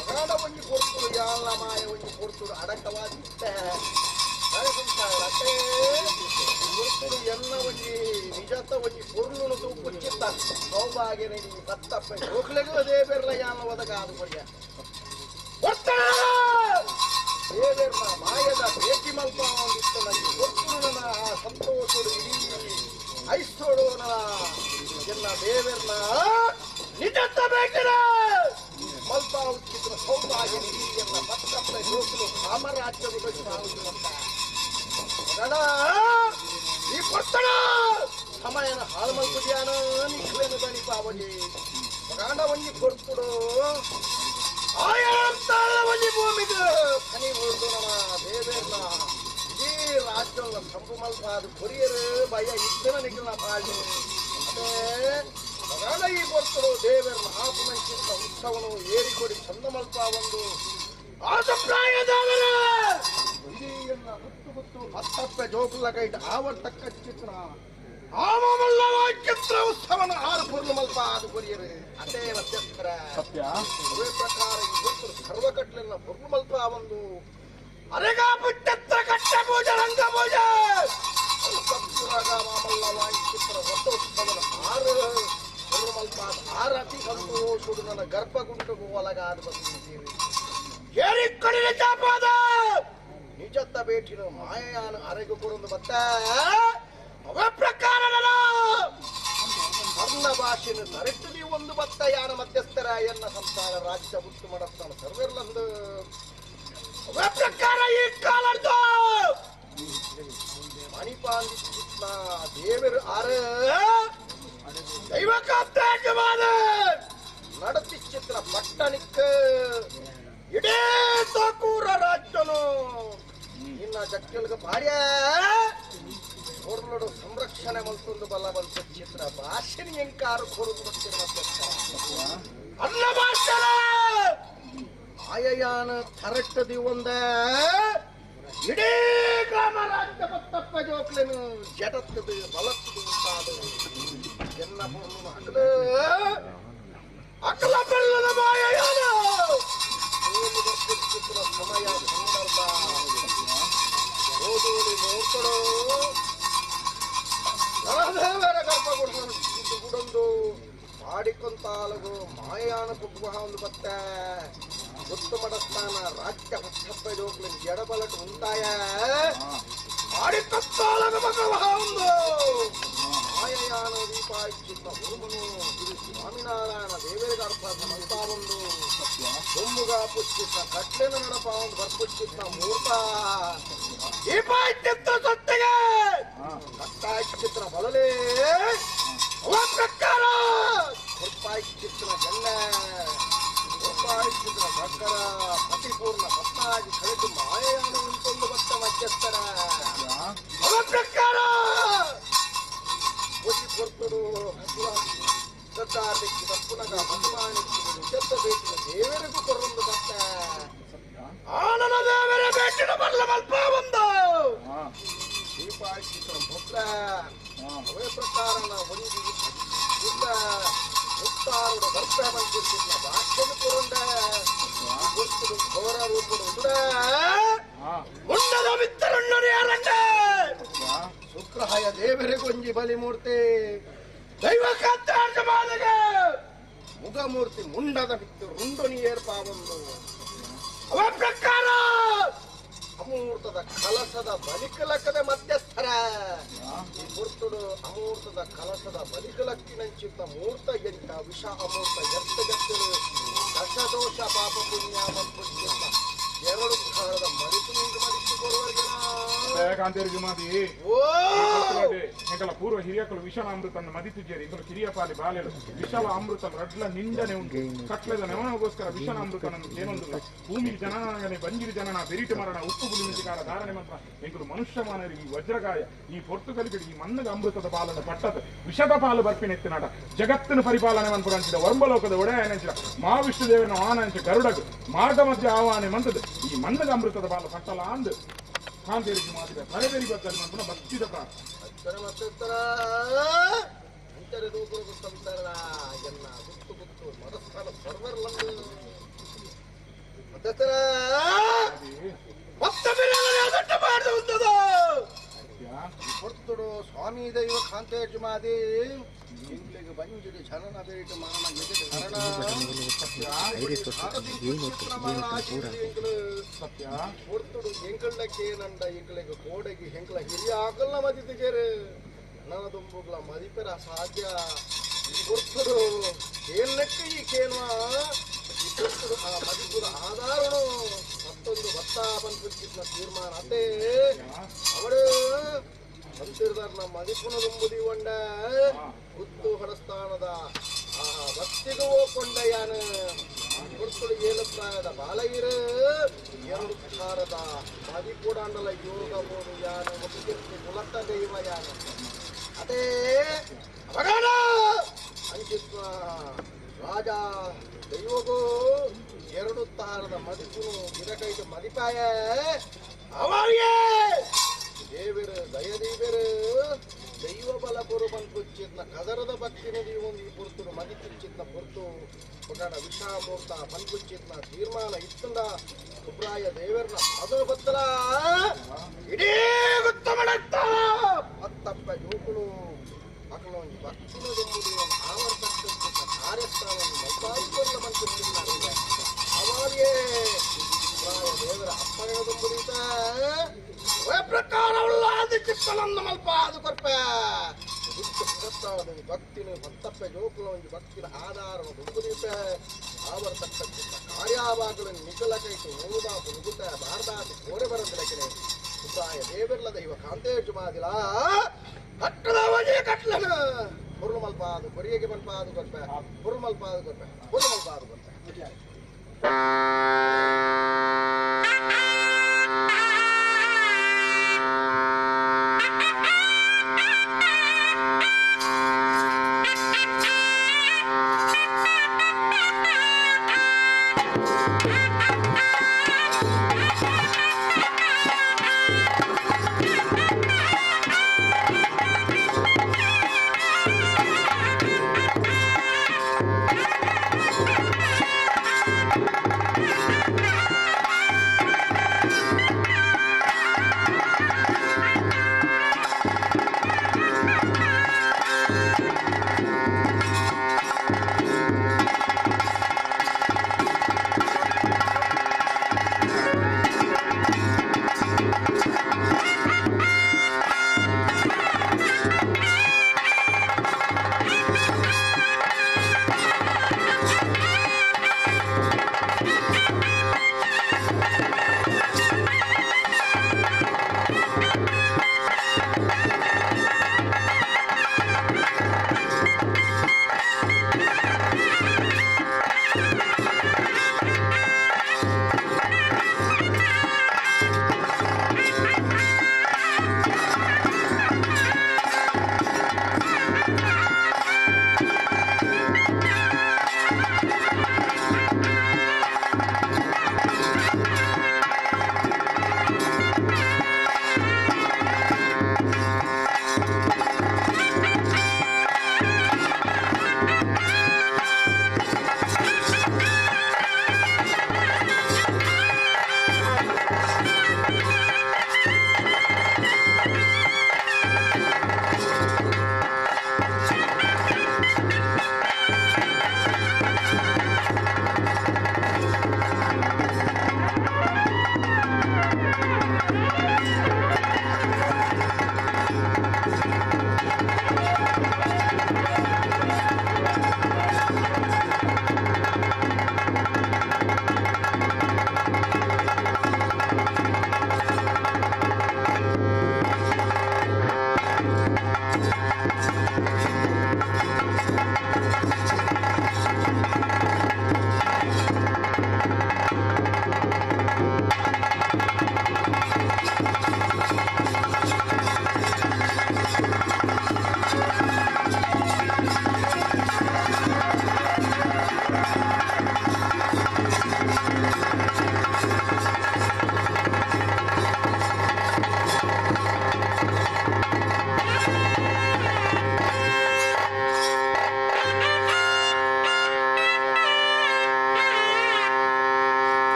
ಮಗನ ಒಂಜಿ ಕೊಡ್ತುಡು ಯಾಲ ಮಾಯ ಒಂಜಿ ಕೊಡ್ತುಡು ಅಡಕವಾಗಿತ್ತ ಎಲ್ಲ ಒಂಜಿ ನಿಜತ ಒಂಜಿ ಪೊರ್ಲುನು ತೂಪುಚ್ಚಿತ್ತ ಸೌಭಾಗ್ಯನ ಈ ಬತ್ತಪ್ಪ ಜೋಕ್ಲೆಗೂ ಅದೇ ಬೆರ್ಲ ಯಾನ ಒದಗಾದು ಕೊಯ್ಯ ದೇವೆರ್ನ ಮಾಯದ ಭೇಟಿ ಮಲ್ಪ ಒಂದಿತ್ತನಲ್ಲಿ ಒತ್ತುರುನ ಆ ಸಂತೋಷಡು ಇಡೀ ಐಸೋಡೋನ ಎಲ್ಲ ದೇವೆರ್ನ ನಿಜತ್ತ ಬೇಕಿನ ಮಲ್ಪ ಉಚ್ಚಿತ್ರ ಸೌಭಾಗ್ಯ ಇಡೀ ಎಲ್ಲ ಬತ್ತಪ್ಪ ಜೋಕ್ಲು ಸಾಮರಾಜ್ಯದ ಈ ಪಟ್ಟಣ ಸಮಯನ ಹಾಳು ಮಲ್ಪುದ್ಯಾನ ನಿಖಲೇನು ದನಿ ಪಾವಜಿ ಮಗಾಂಡ ಒಂಜಿ ಕೊರ್ತುಡು ಆಯಾಳ ಒಂಜಿ ಭೂಮಿಗೆ ಕನಿ ಹೊರದು ನಮ್ಮ ದೇವೇರ್ನ ಇಡೀ ರಾಜ್ಯದ ಸಂಪು ಮಲ್ಪ ಅದು ಕೊರಿಯರು ಭಯ ಇದ್ದನ ನಿಖಲ ಪಾಳಿ ಅದೇ ಮಗಾಂಡ ಈ ಕೊರ್ತುಡು ದೇವೇರ್ನ ಆಪು ಮಂಚಿನ ಉತ್ಸವನು ಏರಿಕೊಡಿ ಚಂದ ಮಲ್ಪ ಒಂದು ಆಸಪ್ರಾಯದವರ ಇಡೀ ಗುತ್ತು ಗುತ್ತು ಹತ್ತಪ್ಪ ಜೋಕುಲ ಕೈಟ್ ಆವರ್ತಕ್ಕ ಚಿತ್ರ ಆಮಲ್ಲ ಚಿತ್ರ ಉತ್ಸವನ ಆರು ಪೂರ್ಣ ಮಲ್ಪ ಅದು ಕೊರಿಯರು ಅದೇ ಮಧ್ಯಸ್ಥರ ಸತ್ಯ ಅದೇ ಪ್ರಕಾರ ಈ ಗೊತ್ತು ಸರ್ವಕಟ್ಲೆಲ್ಲ ಪೂರ್ಣ ಮಲ್ಪ ಒಂದು ಅರೆಗಾ ಪುಟ್ಟತ್ರ ಕಟ್ಟ ಪೂಜೆ ರಂಗ ಪೂಜೆ ಮಾಮಲ್ಲ ವಾಂಚಿತ್ರ ರಥೋತ್ಸವನ ಆರು ಪೂರ್ಣ ಮಲ್ಪ ಆರು ಅತಿ ಸಂತೋಷಡು ನನ್ನ ಗರ್ಭಗುಂಟಗೂ ಒಳಗಾದ ಬಂದಿದ್ದೀರಿ ಏರಿಕ್ಕಡಿನ ಚಾಪಾದ ನಿಜತ್ತ ಬೇಟಿನ ಮಾಯೆಯಾನ ಅರೆಗು ಕೊರೊಂದು ಬತ್ತ ಅವ ಪ್ರಕಾರ ಅರ್ಣ ಭಾಷೆಯನ್ನು ತರೆಟ್ಟು ನೀವು ಒಂದು ಬತ್ತ ಯಾನ ಮಧ್ಯಸ್ಥರ ಎನ್ನ ಸಂಸಾರ ರಾಜ್ಯ ಹುಟ್ಟು ಮಾಡಸ್ತಾನ ಸರ್ವೆರ್ಲಂದು ಅವ ಪ್ರಕಾರ ಈ ಕಾಲದ್ದು ಮಣಿಪಾಂದಿತ್ನ ದೇವರು ಆರ ದೈವ ಕಾಪ್ತಾಕವಾದ ನಡೆಸಿಚ್ಚಿತ್ರ ಪಟ್ಟಣಿಕ್ಕ ಇಡೀ ತಾಕೂರ ರಾಜ್ಯನು ನಿನ್ನ ಜಕ್ಕಲ್ಗ ಭಾರ್ಯ ಹೊರ್ಲಡು ಸಂರಕ್ಷಣೆ ಮಲ್ತೊಂದು ಬಲ ಬಂತ ಚಿತ್ರ ಭಾಷೆನ ಎಂಕಾರು ಕೊರದು ಬರ್ತಿರ ಅನ್ನ ಭಾಷಣ ಆಯಯಾನ ತರಟ್ಟದಿ ಒಂದ ಇಡೀ ಗ್ರಾಮ ರಾಜ್ಯ ಬತ್ತಪ್ಪ ಜೋಕ್ಲೇನು ಜಡತ್ತದು ಬಲತ್ತದು ಉಂಟಾದ ಎನ್ನ ಪೊರ್ಲು ಅಕಲ ಅಕಲ ಬೆಲ್ಲದ ಮಾಯಯಾನ ಚಿತ್ರ ಸಮಯ ಸಂದರ್ಭ ಓದೋಡಿ ನೋಡ್ಕೊಡು ನರದೇವರ ಗರ್ಭಗುಡೊಂದು ಮಾಡಿಕೊಂತಾಲಗು ಮಾಯಾನ ಕುಗ್ಗುಹ ಒಂದು ಬತ್ತ ಗುತ್ತು ಮಡಸ್ಥಾನ ರಾಜ್ಯ ಹೊತ್ತಪ್ಪ ಜೋಕ್ಲಿನ ಎಡಬಲಟು ಉಂಟಾಯ ಮಾಡಿಕೊಂತಾಲಗು ಮಗವಹ ಒಂದು ಮಾಯಯಾನ ದೀಪಾಯಿಸಿದ್ದ ಹುರುಮನು ಸ್ವಾಮಿನಾರಾಯಣ ದೇವರಿಗೆ ಅರ್ಥ ಮಲ್ಪಾವೊಂದು ಸೊಮ್ಮುಗ ಪುಚ್ಚಿದ್ದ ಕಟ್ಲೆನ ನಡಪ ಒಂದು ಬರ್ಪುಚ್ಚಿದ್ದ ಮೂರ್ತ ದೀಪಾಯಿಸಿದ್ದ ಸೊತ್ತಿಗೆ ಕಟ್ಟಾಯಿಸಿದ್ರ ಬಲಲೇ ಅವ ಪ್ರಕಾರ ಕೃಪಾಯಿಸಿದ್ರ ಜನ್ನ ಕೃಪಾಯಿಸಿದ್ರ ಸಕ್ಕರ ಪತಿಪೂರ್ಣ ಪತ್ತಾಗಿ ಕಳೆದು ಮಾಯೆಯಾನ ಉಂಟೊಂದು ಭಕ್ತ ಮಧ್ಯಸ್ಥರ ಅವ ಪ್ರಕಾರ ಒಸಿ ಕೊರ್ತುಡು ಸದ್ದಾರ್ದಿಕ್ಕಿ ತಪ್ಪುನಗ ಹನುಮಾನಿಕ್ಕಿ ನಿಜತ್ತ ಬೇಟಿನ ದೇವರಿಗೂ ಕೊರೊಂದು ಭಕ್ತ ಆನನ ದೇವರ ಬೇಟಿನ ಬಲ್ಲ ಮಲ್ಪ ಒಂದು ದೀಪಾಯಿಸಿದ್ರ ಪುತ್ರ ಅವೇ ಪ್ರಕಾರ ಒಂಜಿ ಇಲ್ಲ ಮುತ್ತಾರುಡು ಗರ್ಭ ಬಂದಿದ್ದ ಭಾಷ್ಯದ ಕೊರಂಡ ಗುರ್ತುಡು ಘೋರ ರೂಪುಡು ಉಂಡ ಉಂಡದ ಮಿತ್ತರುಣ್ಣು ಯಾರಂಡ ಶುಕ್ರಹಾಯ ದೇವರಿಗೊಂಜಿ ಬಲಿಮೂರ್ತಿ ದೈವ ಕಾಂತಾರ್ಜಮಾನಗ ಮುಗಮೂರ್ತಿ ಮುಂಡದ ಬಿತ್ತು ರುಂಡು ಏರ್ಪಾವೊಂದು ಅವ ಪ್ರಕಾರ ಅಮೂರ್ತದ ಕಲಸದ ಬಲಿಕಲಕದ ಮಧ್ಯಸ್ಥರ ಈ ಮೂರ್ತುಡು ಅಮೂರ್ತದ ಕಲಸದ ಬಲಿಕಲಕ್ಕಿನಂಚಿತ್ತ ಮೂರ್ತ ಎಂಟ ವಿಷ ಅಮೂರ್ತ ಎತ್ತ ಗತ್ತಲು ದಶದೋಷ ಪಾಪ ಪುಣ್ಯ ಮಲ್ಪುಚ್ಚಿತ್ತ ಎರಡು ಕಾಲದ ಮರಿತು ನಿಂತು ಮರಿತು ಕೊಡುವವರೆಗೆ ಕಾಂತೇರಿ ಎಂಕಲ ಪೂರ್ವ ಹಿರಿಯಕಲು ವಿಷಲ ಅಮೃತನ್ನು ಮದಿತಿದ್ದೀರಿ ಇಂಕಲು ಕಿರಿಯ ಪಾಲಿ ಬಾಲೆಲು ವಿಷಲ ಅಮೃತ ರಡ್ಲ ನಿಂದನೆ ಉಂಟು ಕಟ್ಲೆದ ನೆವನಗೋಸ್ಕರ ವಿಷಲ ಅಮೃತನನ್ನು ಏನೊಂದು ಭೂಮಿ ಜನನಾಗನೆ ಬಂಜಿರಿ ಜನನ ಬೆರಿಟು ಮರಣ ಉಪ್ಪು ಗುಲಿಮಿಂಚಿಕಾರ ಧಾರಣೆ ಮಂತ್ರ ಎಂಕಲು ಮನುಷ್ಯ ಮಾನವರಿಗೆ ಈ ವಜ್ರಗಾಯ ಈ ಪೊರ್ತುಗಲಿಗೆ ಈ ಮಣ್ಣದ ಅಮೃತದ ಪಾಲನ್ನು ಪಟ್ಟದ ವಿಷದ ಪಾಲು ಬರ್ಪಿನೆತ್ತಿನಾಟ ಜಗತ್ತಿನ ಪರಿಪಾಲನೆ ಮನ್ಪುರಂಚಿದ ವರ್ಂಬಲೋಕದ ಒಡೆಯನಂಚಿದ ಮಹಾವಿಷ್ಣು ದೇವನ ಆನಂಚ ಗರುಡಗು ಮಾರ್ಗ ಮಧ್ಯ ಆಹ್ವಾನೆ ಮಂತದ ಈ ಮಣ್ಣದ ಅಮೃತದ ಪಾಲು ಪಟ್ಟಲ ಅಂದು ಕಾಂತೇರಿಗೆ ಮಾತಿದ ತಲೆಬೇರಿ ಬರ್ತದೆ ಮನ್ಪುನ ಭಕ್ತಿದ ಪ್ರಾರ್ಥನೆ ಮತ್ತರ ಅಂಚರೆ ದೂಕುರು ಸಂಸಾರ ಎನ್ನ ಗುತ್ತು ಗುತ್ತು ಮನಸ್ಸಾನ ಸರ್ವರ್ಲಂದು ಮತ್ತರ ಪೊರ್ತುಡು ಸ್ವಾಮಿ ದೈವ ಕಾಂತೇಜುಮಾದಿ ಇಂಗ್ಲಿಗೆ ಬಂಜಿಡಿ ಜನನ ಬೇಟ ಮಾನ ಎದುರು ಕರಣ ಪೊರ್ತುಡು ಎಂಕಳ್ಳಕ್ಕೆ ನಂಡ ಎಂಕಳಿಗೆ ಕೋಡಗಿ ಹೆಂಕಳ ಹಿರಿಯ ಆಕಲ್ನ ಮದಿತಿಜೇರು ನನ್ನ ದುಂಬುಗ್ಲ ಮದಿಪೆರ ಸಾಧ್ಯ ಪೊರ್ತುಡು ಏನ್ನಕ್ಕೆ ಈ ಕೇನ್ವ ಈ ಪೊರ್ತುಡು ಆ ಮದಿಪುರ ಆಧಾರನು ಮತ್ತೊಂದು ಭತ್ತ ಬಂದ್ಬಿಟ್ಟಿದ್ನ ತೀರ್ಮಾನ ಅದೇ ಅವರು ಅಂತಿರ್ದಾರ ಮದಿಪುನ ದುಂಬುದಿ ಒಂಡ ಗುತ್ತು ಹೊರಸ್ಥಾನದ ಆ ಭಕ್ತಿಗೂ ಕೊಂಡಯ್ಯಾನ ಪೊರ್ತುಡು ಏಲುಪ್ರಾಯದ ಬಾಲಗಿರು ಎರಡು ಕಾರದ ಮದಿಪುಡಾಂಡಲ ಯೋಗ ಬೋಡು ಯಾನ ಒಟ್ಟಿಗೆ ಕುಲತ್ತ ದೈವ ಯಾನ ಅದೇ ಅವಗಾನ ಅಂಚಿತ್ವ ರಾಜ ದೈವಗೂ ಎರಡು ತಾರದ ಮದಿಪುನು ಗಿಡಕೈದು ಮದಿಪಾಯ ಅವರಿಗೆ ದೇವರು ದಯದೀವರು ದೈವ ಬಲ ಕೊರು ಬಂದ್ಪುಚ್ಚಿದ್ನ ಕದರದ ಭಕ್ತಿನ ಒಂದು ಈ ಪೊರ್ತುಡು ಮದಿಪುಚ್ಚಿದ್ನ ಪೊರ್ತು ಪುಟಾಣ ವಿಷಾಮೂರ್ತ ಬಂದ್ಪುಚ್ಚಿದ್ನ ತೀರ್ಮಾನ ಇತ್ತಂದ ಸುಬ್ರಾಯ ದೇವರನ್ನ ಅದು ಗೊತ್ತಲ ಇಡೀ ಗೊತ್ತ ಮಾಡತ್ತ ಮತ್ತಪ್ಪ ಯುವಕರು ಮಕ್ಕಳು ಒಂದು ಭಕ್ತಿನ ದುಂಬುದು ಒಂದು ಆವರ್ತಕ್ಕ ಕಾರ್ಯಸ್ಥಾನವನ್ನು ಮಲ್ಪಾದಿಕೊಲ್ಲ ಬಂದ್ಪುಚ್ಚಿದ್ನ ಅವರಿಗೆ ಸುಬ್ರಾಯ ದೇವರ ಅಪ್ಪಣೆ ದುಂಬುದೀತ ಪ್ರಕಾರವುಳ್ಳ ಚಿಕ್ಕಲಂದು ಮಲ್ಪ ಅದು ಕೊರ್ಪ ಭಕ್ತಾದ ಭಕ್ತಿನ ಭಕ್ತಪ್ಪ ಜೋಕುಲ ಒಂದು ಭಕ್ತಿನ ಆಧಾರ ದುಂಬುದೀಪ ಆವರ್ತಕ್ಕ ಕಾರ್ಯಾವಾಗಲು ನಿಖಲ ಕೈತು ಓದಾಪು ನುಗುತ ಭಾರದಾತಿ ಕೋರೆ ಬರಂದಿಲಕಿನೆ ಸುಬ್ರಾಯ ದೇವರ್ಲ ದೈವ ಕಾಂತೇಜು ಮಾದಿಲ ಕಟ್ಟದ ವಜೆ ಕಟ್ಲನ ಪುರ್ಲು ಮಲ್ಪಾದು ಕೊರಿಯಗೆ ಮಲ್ಪಾದು ಕೊರ್ಪ ಪುರ್ಲು ಮಲ್ಪಾದು ಕೊರ್ಪ ಪುರ್ಲು ಮಲ್ಪಾದು ಕೊರ್ಪ. Thank you.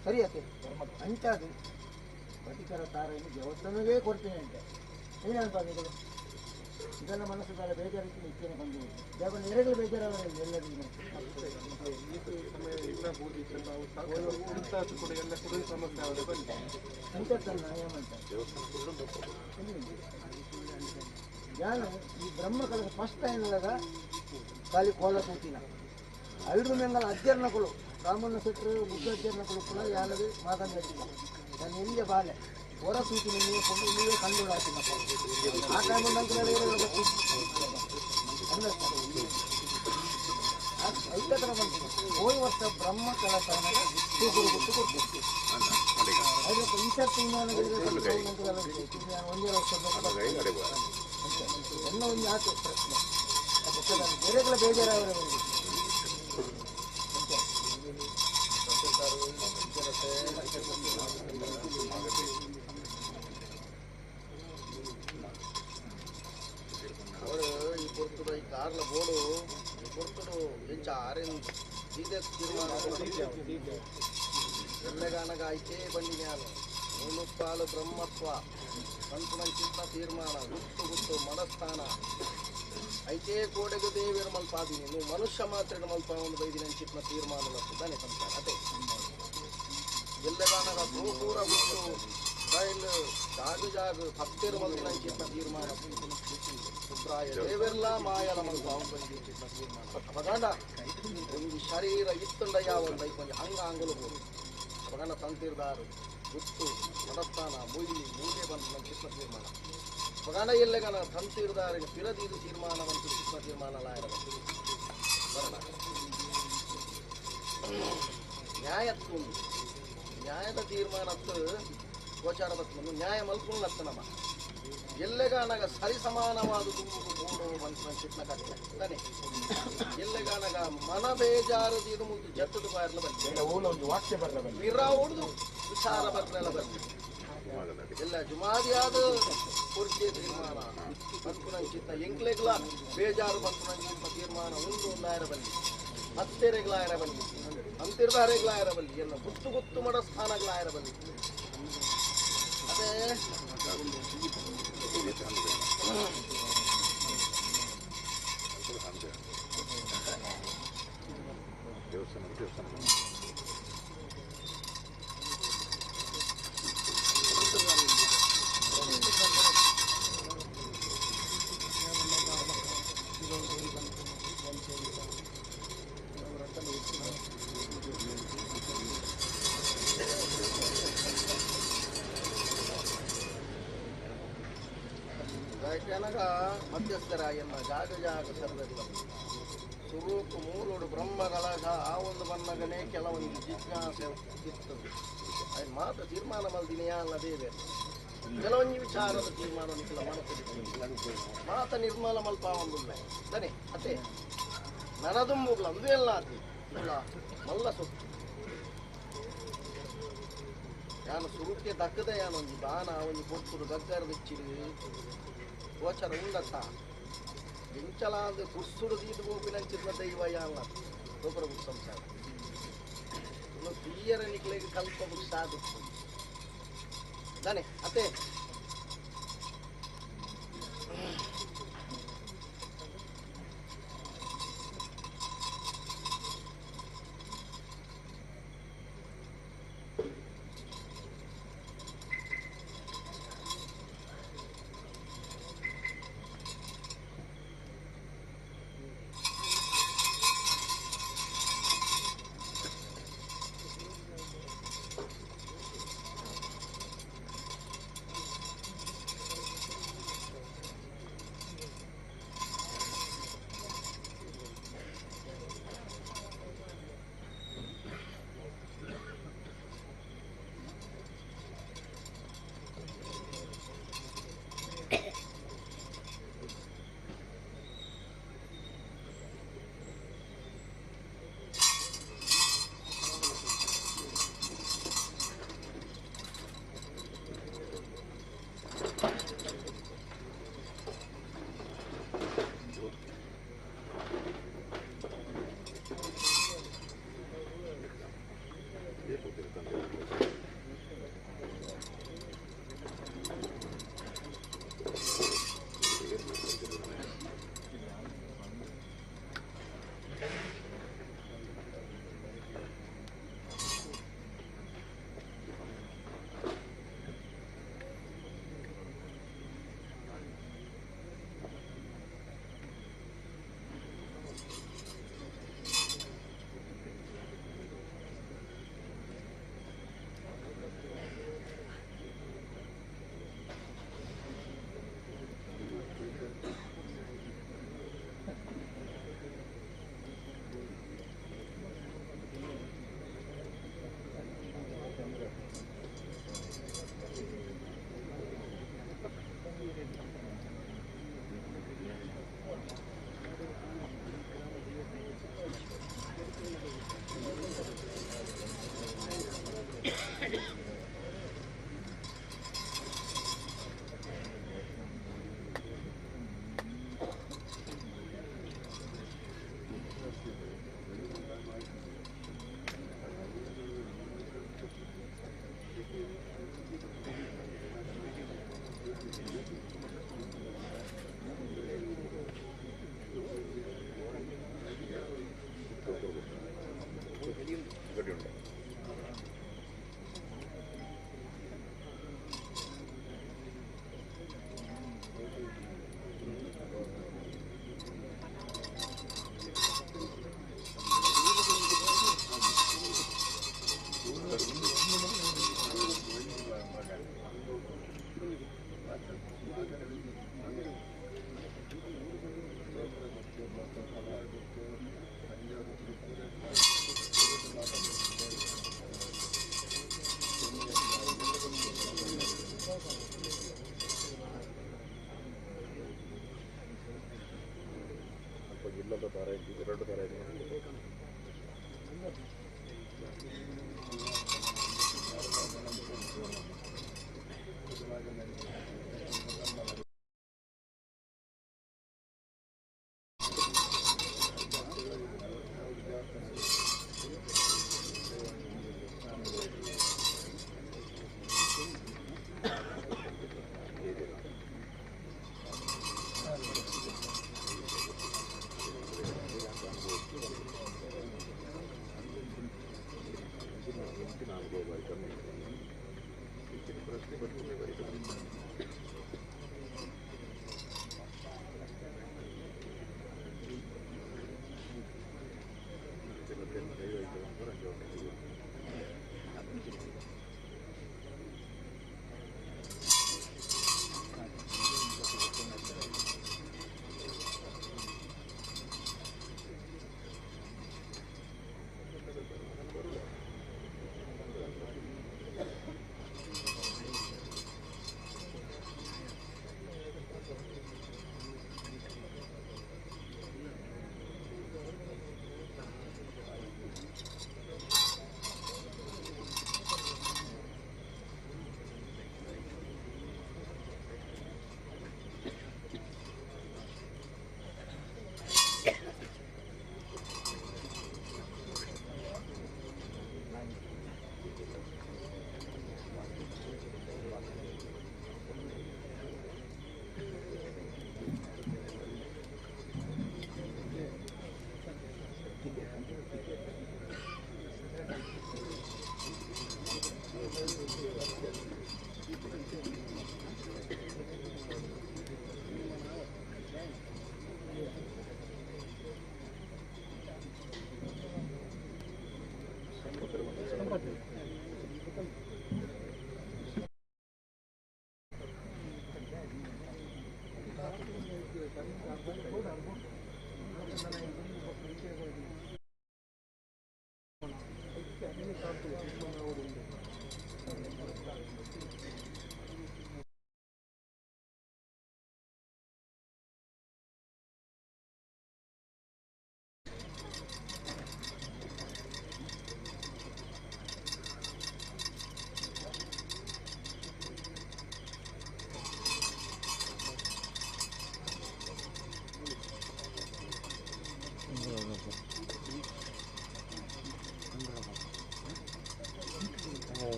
ಸರಿ ಆಯ್ತು ಅಂಚಾದು ಪಟಿಕರ ತಾರೆಯನ್ನು ದೇವಸ್ಥಾನವೇ ಕೊಡ್ತೇನೆ ಅಂತ ಏನಪ್ಪ ನೀವು ಇದೆಲ್ಲ ಮನಸ್ಸು ಬೇಡ ಬೇಜಾರಿತ್ತು ಇತ್ತೇನೆ ಬಂದು ದೇವನ ಎರಡೂ ಬೇಜಾರಲ್ಲ ಎಲ್ಲರಿಗೂ ಅಂಥದ್ದಲ್ಲ ಏಮಂತ ನಾನು ಈ ಬ್ರಹ್ಮ ಕಲಸ ಫಸ್ಟ್ ಟೈಮ್ ಖಾಲಿ ಕೋಲ ಕೂತಿನ ಐದು ಮೆಂಗಲ ಅಜ್ಜರ್ನಕುಲು ಬ್ರಾಹ್ಮಣ ಸೆಟ್ರು ಬುದ್ಧ ಅಜ್ಜರ್ನಕುಲು ಕೂಡ ಯಾರದು ಮಾತನಾಡಿಲ್ಲ ನಾನು ಎಲ್ಲಿಗೆ ಬಾಲೆ ಹೊರ ತೂತಿನ ನೀವೇ ಕೊಂಡು ನೀವೇ ಕಂಡು ಹಾಕಿನಪ್ಪ ಆ ಟೈಮ್ ಐದರ ಬಂತು ಹೋದ ವರ್ಷ ಬ್ರಹ್ಮ ಕಲಸ ತೂಕರು ಗೊತ್ತು ಕೊಡ್ತೀವಿ ಅದಕ್ಕೆ ಈ ಸರ್ತಿ ಒಂದೇ ವರ್ಷ ಎಲ್ಲ ಒಂದು ಆತು ಪ್ರಶ್ನೆ ಬೇರೆಗಳ ಬೇಜಾರಾದರೆ ಅವರು ಈ ಪೊರ್ತುಡು ಈ ಕಾರ್ಲ ಬೋಡು ಈ ಪೊರ್ತುಡು ಎಂಚ ಆರೆನ್ ಸೀದೆ ತೀರ್ಮಾನ ಎಲ್ಲಗಾನಗ ಆಯ್ಕೆ ಬಂದಿನ್ಯಾನು ಮುನುಪಾಲು ಬ್ರಹ್ಮತ್ವ ಕಂಪುಣಂಚಿತ್ತ ತೀರ್ಮಾನ ಗುತ್ತು ಗುತ್ತು ಮನಸ್ಥಾನ ಐತೆ ಕೋಡೆಗು ದೇವಿರ ಮಲ್ಪಾದಿನಿ ನೀವು ಮನುಷ್ಯ ಮಾತ್ರ ಮಲ್ಪ ಒಂದು ಬೈದಿನ ಚಿತ್ನ ತೀರ್ಮಾನ ತಾನೆ ಸಂಸಾರ ಅದೇ ಎಲ್ಲಗಾನಗ ಗೋಪುರ ಗುತ್ತು ಬಯಲು ಜಾಗು ಜಾಗು ಭಕ್ತಿರ ಮಲ್ಪಿನ ಚಿತ್ನ ತೀರ್ಮಾನ ಸುಬ್ರಾಯ ದೇವೆಲ್ಲ ಮಾಯಲ ಮಲ್ಪ ಚಿತ್ನ ತೀರ್ಮಾನ ಅಪಗಾಂಡ ಒಂದು ಶರೀರ ಇತ್ತುಂಡ ಯಾವ ಒಂದು ಅಂಗ ಅಂಗಲು ಬೋಡು ಅಪಗಾಂಡ ತಂತಿರ್ದಾರು ಗುತ್ತು ಮಡಸ್ಥಾನ ಮೊಯ್ಲಿ ಮೂಲೆ ಬಂತು ಚಿತ್ನ ತೀರ್ಮಾನ ಪಗಾಣ ಎಲ್ಲಗನ ತಂತಿರ್ದಾರೆ ಪಿರದೀದು ತೀರ್ಮಾನವಂತು ಚಿತ್ನ ತೀರ್ಮಾನ ಬರಣ ನ್ಯಾಯತ್ವ ನ್ಯಾಯದ ತೀರ್ಮಾನತ್ತು ಗೋಚಾರ ಬತ್ತು ನ್ಯಾಯ ಮಲ್ಪುಲ್ಲತ್ತ ನಮ್ಮ ಎಲ್ಲೆಗಾನಗ ಸರಿಸಮಾನವಾದ ತುಂಬು ಬೋಡು ಬಂತು ಚಿತ್ನ ಕಟ್ಟೆ ತಾನೆ ಎಲ್ಲೆಗಾನಗ ಮನ ಬೇಜಾರದು ಇದು ಮುಂದೆ ಜತ್ತದ ಬಾರ್ಲ ಬಂತು ವಾಕ್ಯ ಬರ್ಲ ಬಂದು ವಿರ ಹೊಡೆದು ವಿಚಾರ ಬರ್ಲೆಲ್ಲ ಬಂತು ಎಲ್ಲ ಜುಮಾದಿಯಾದ ಪೂರ್ತಿ ತೀರ್ಮಾನ ಬಂತು ಎಂಕ್ಲೆಗ್ಲ ಬೇಜಾರು ಬಂತು ತೀರ್ಮಾನ ಒಂದು ಒಂದಾಯರ ಬಲ್ಲಿ ಹತ್ತೆರೆಗ್ಲಾಯರ ಬಲ್ಲಿ ಅಂತಿರ್ದಾರೆಗ್ಲಾಯರ ಬಲ್ಲಿ ಎಲ್ಲ ಗುತ್ತು ಗುತ್ತು ಮಡ ಸ್ಥಾನಗಳಾಯರ ಬಲ್ಲಿ ಅದೇ ಮಧ್ಯಸ್ಥರ ಎನ್ನ ಜಾಗ ಜಾಗ ಸರ್ವೆಲ್ಲ ಸುರೂಕು ಮೂಲೋಡು ಬ್ರಹ್ಮ ಕಲಶ ಆ ಒಂದು ಬನ್ನಗನೇ ಕೆಲವೊಂದು ಜಿಜ್ಞಾಸೆ ಇತ್ತು. ಅದು ಮಾತ್ರ ತೀರ್ಮಾನ ಮಲ್ದಿನಿಯಾ ಅಲ್ಲ ದೇವೆ ಕೆಲವೊಂದು ವಿಚಾರದ ತೀರ್ಮಾನ ಕೆಲ ಮನಸ್ಸು ಮಾತ ನಿರ್ಮಲ ಮಲ್ಪ ಒಂದು ದನೆ ಅತೆ ನನದುಂಬುಗ್ಲ ಅಂದು ಎಲ್ಲ ಆತಿ ಇಲ್ಲ ಮಲ್ಲ ಸೊತ್ತು ಯಾನು ಸುರುಕ್ಕೆ ದಕ್ಕದ ಯಾನೊಂಜಿ ಬಾನ ಒಂಜಿ ಪೊರ್ತುಡು ಗಗ್ಗರದಿಚ್ಚಿರು ಗೋಚರ ಉಂಡತ್ತ ಎಂಚಲಾದ ಕುರ್ಸುಡು ದೀದು ಗೋಪಿನಂಚಿನ ದೈವ ಯಾನ ಗೊಬ್ಬರ ಸಂಸಾರ ತೀಯರ ನಿಕ್ಲೆಗೆ ಕಲ್ಪ ಸಾಧು ದಾನೆ ಅತ್ತೆ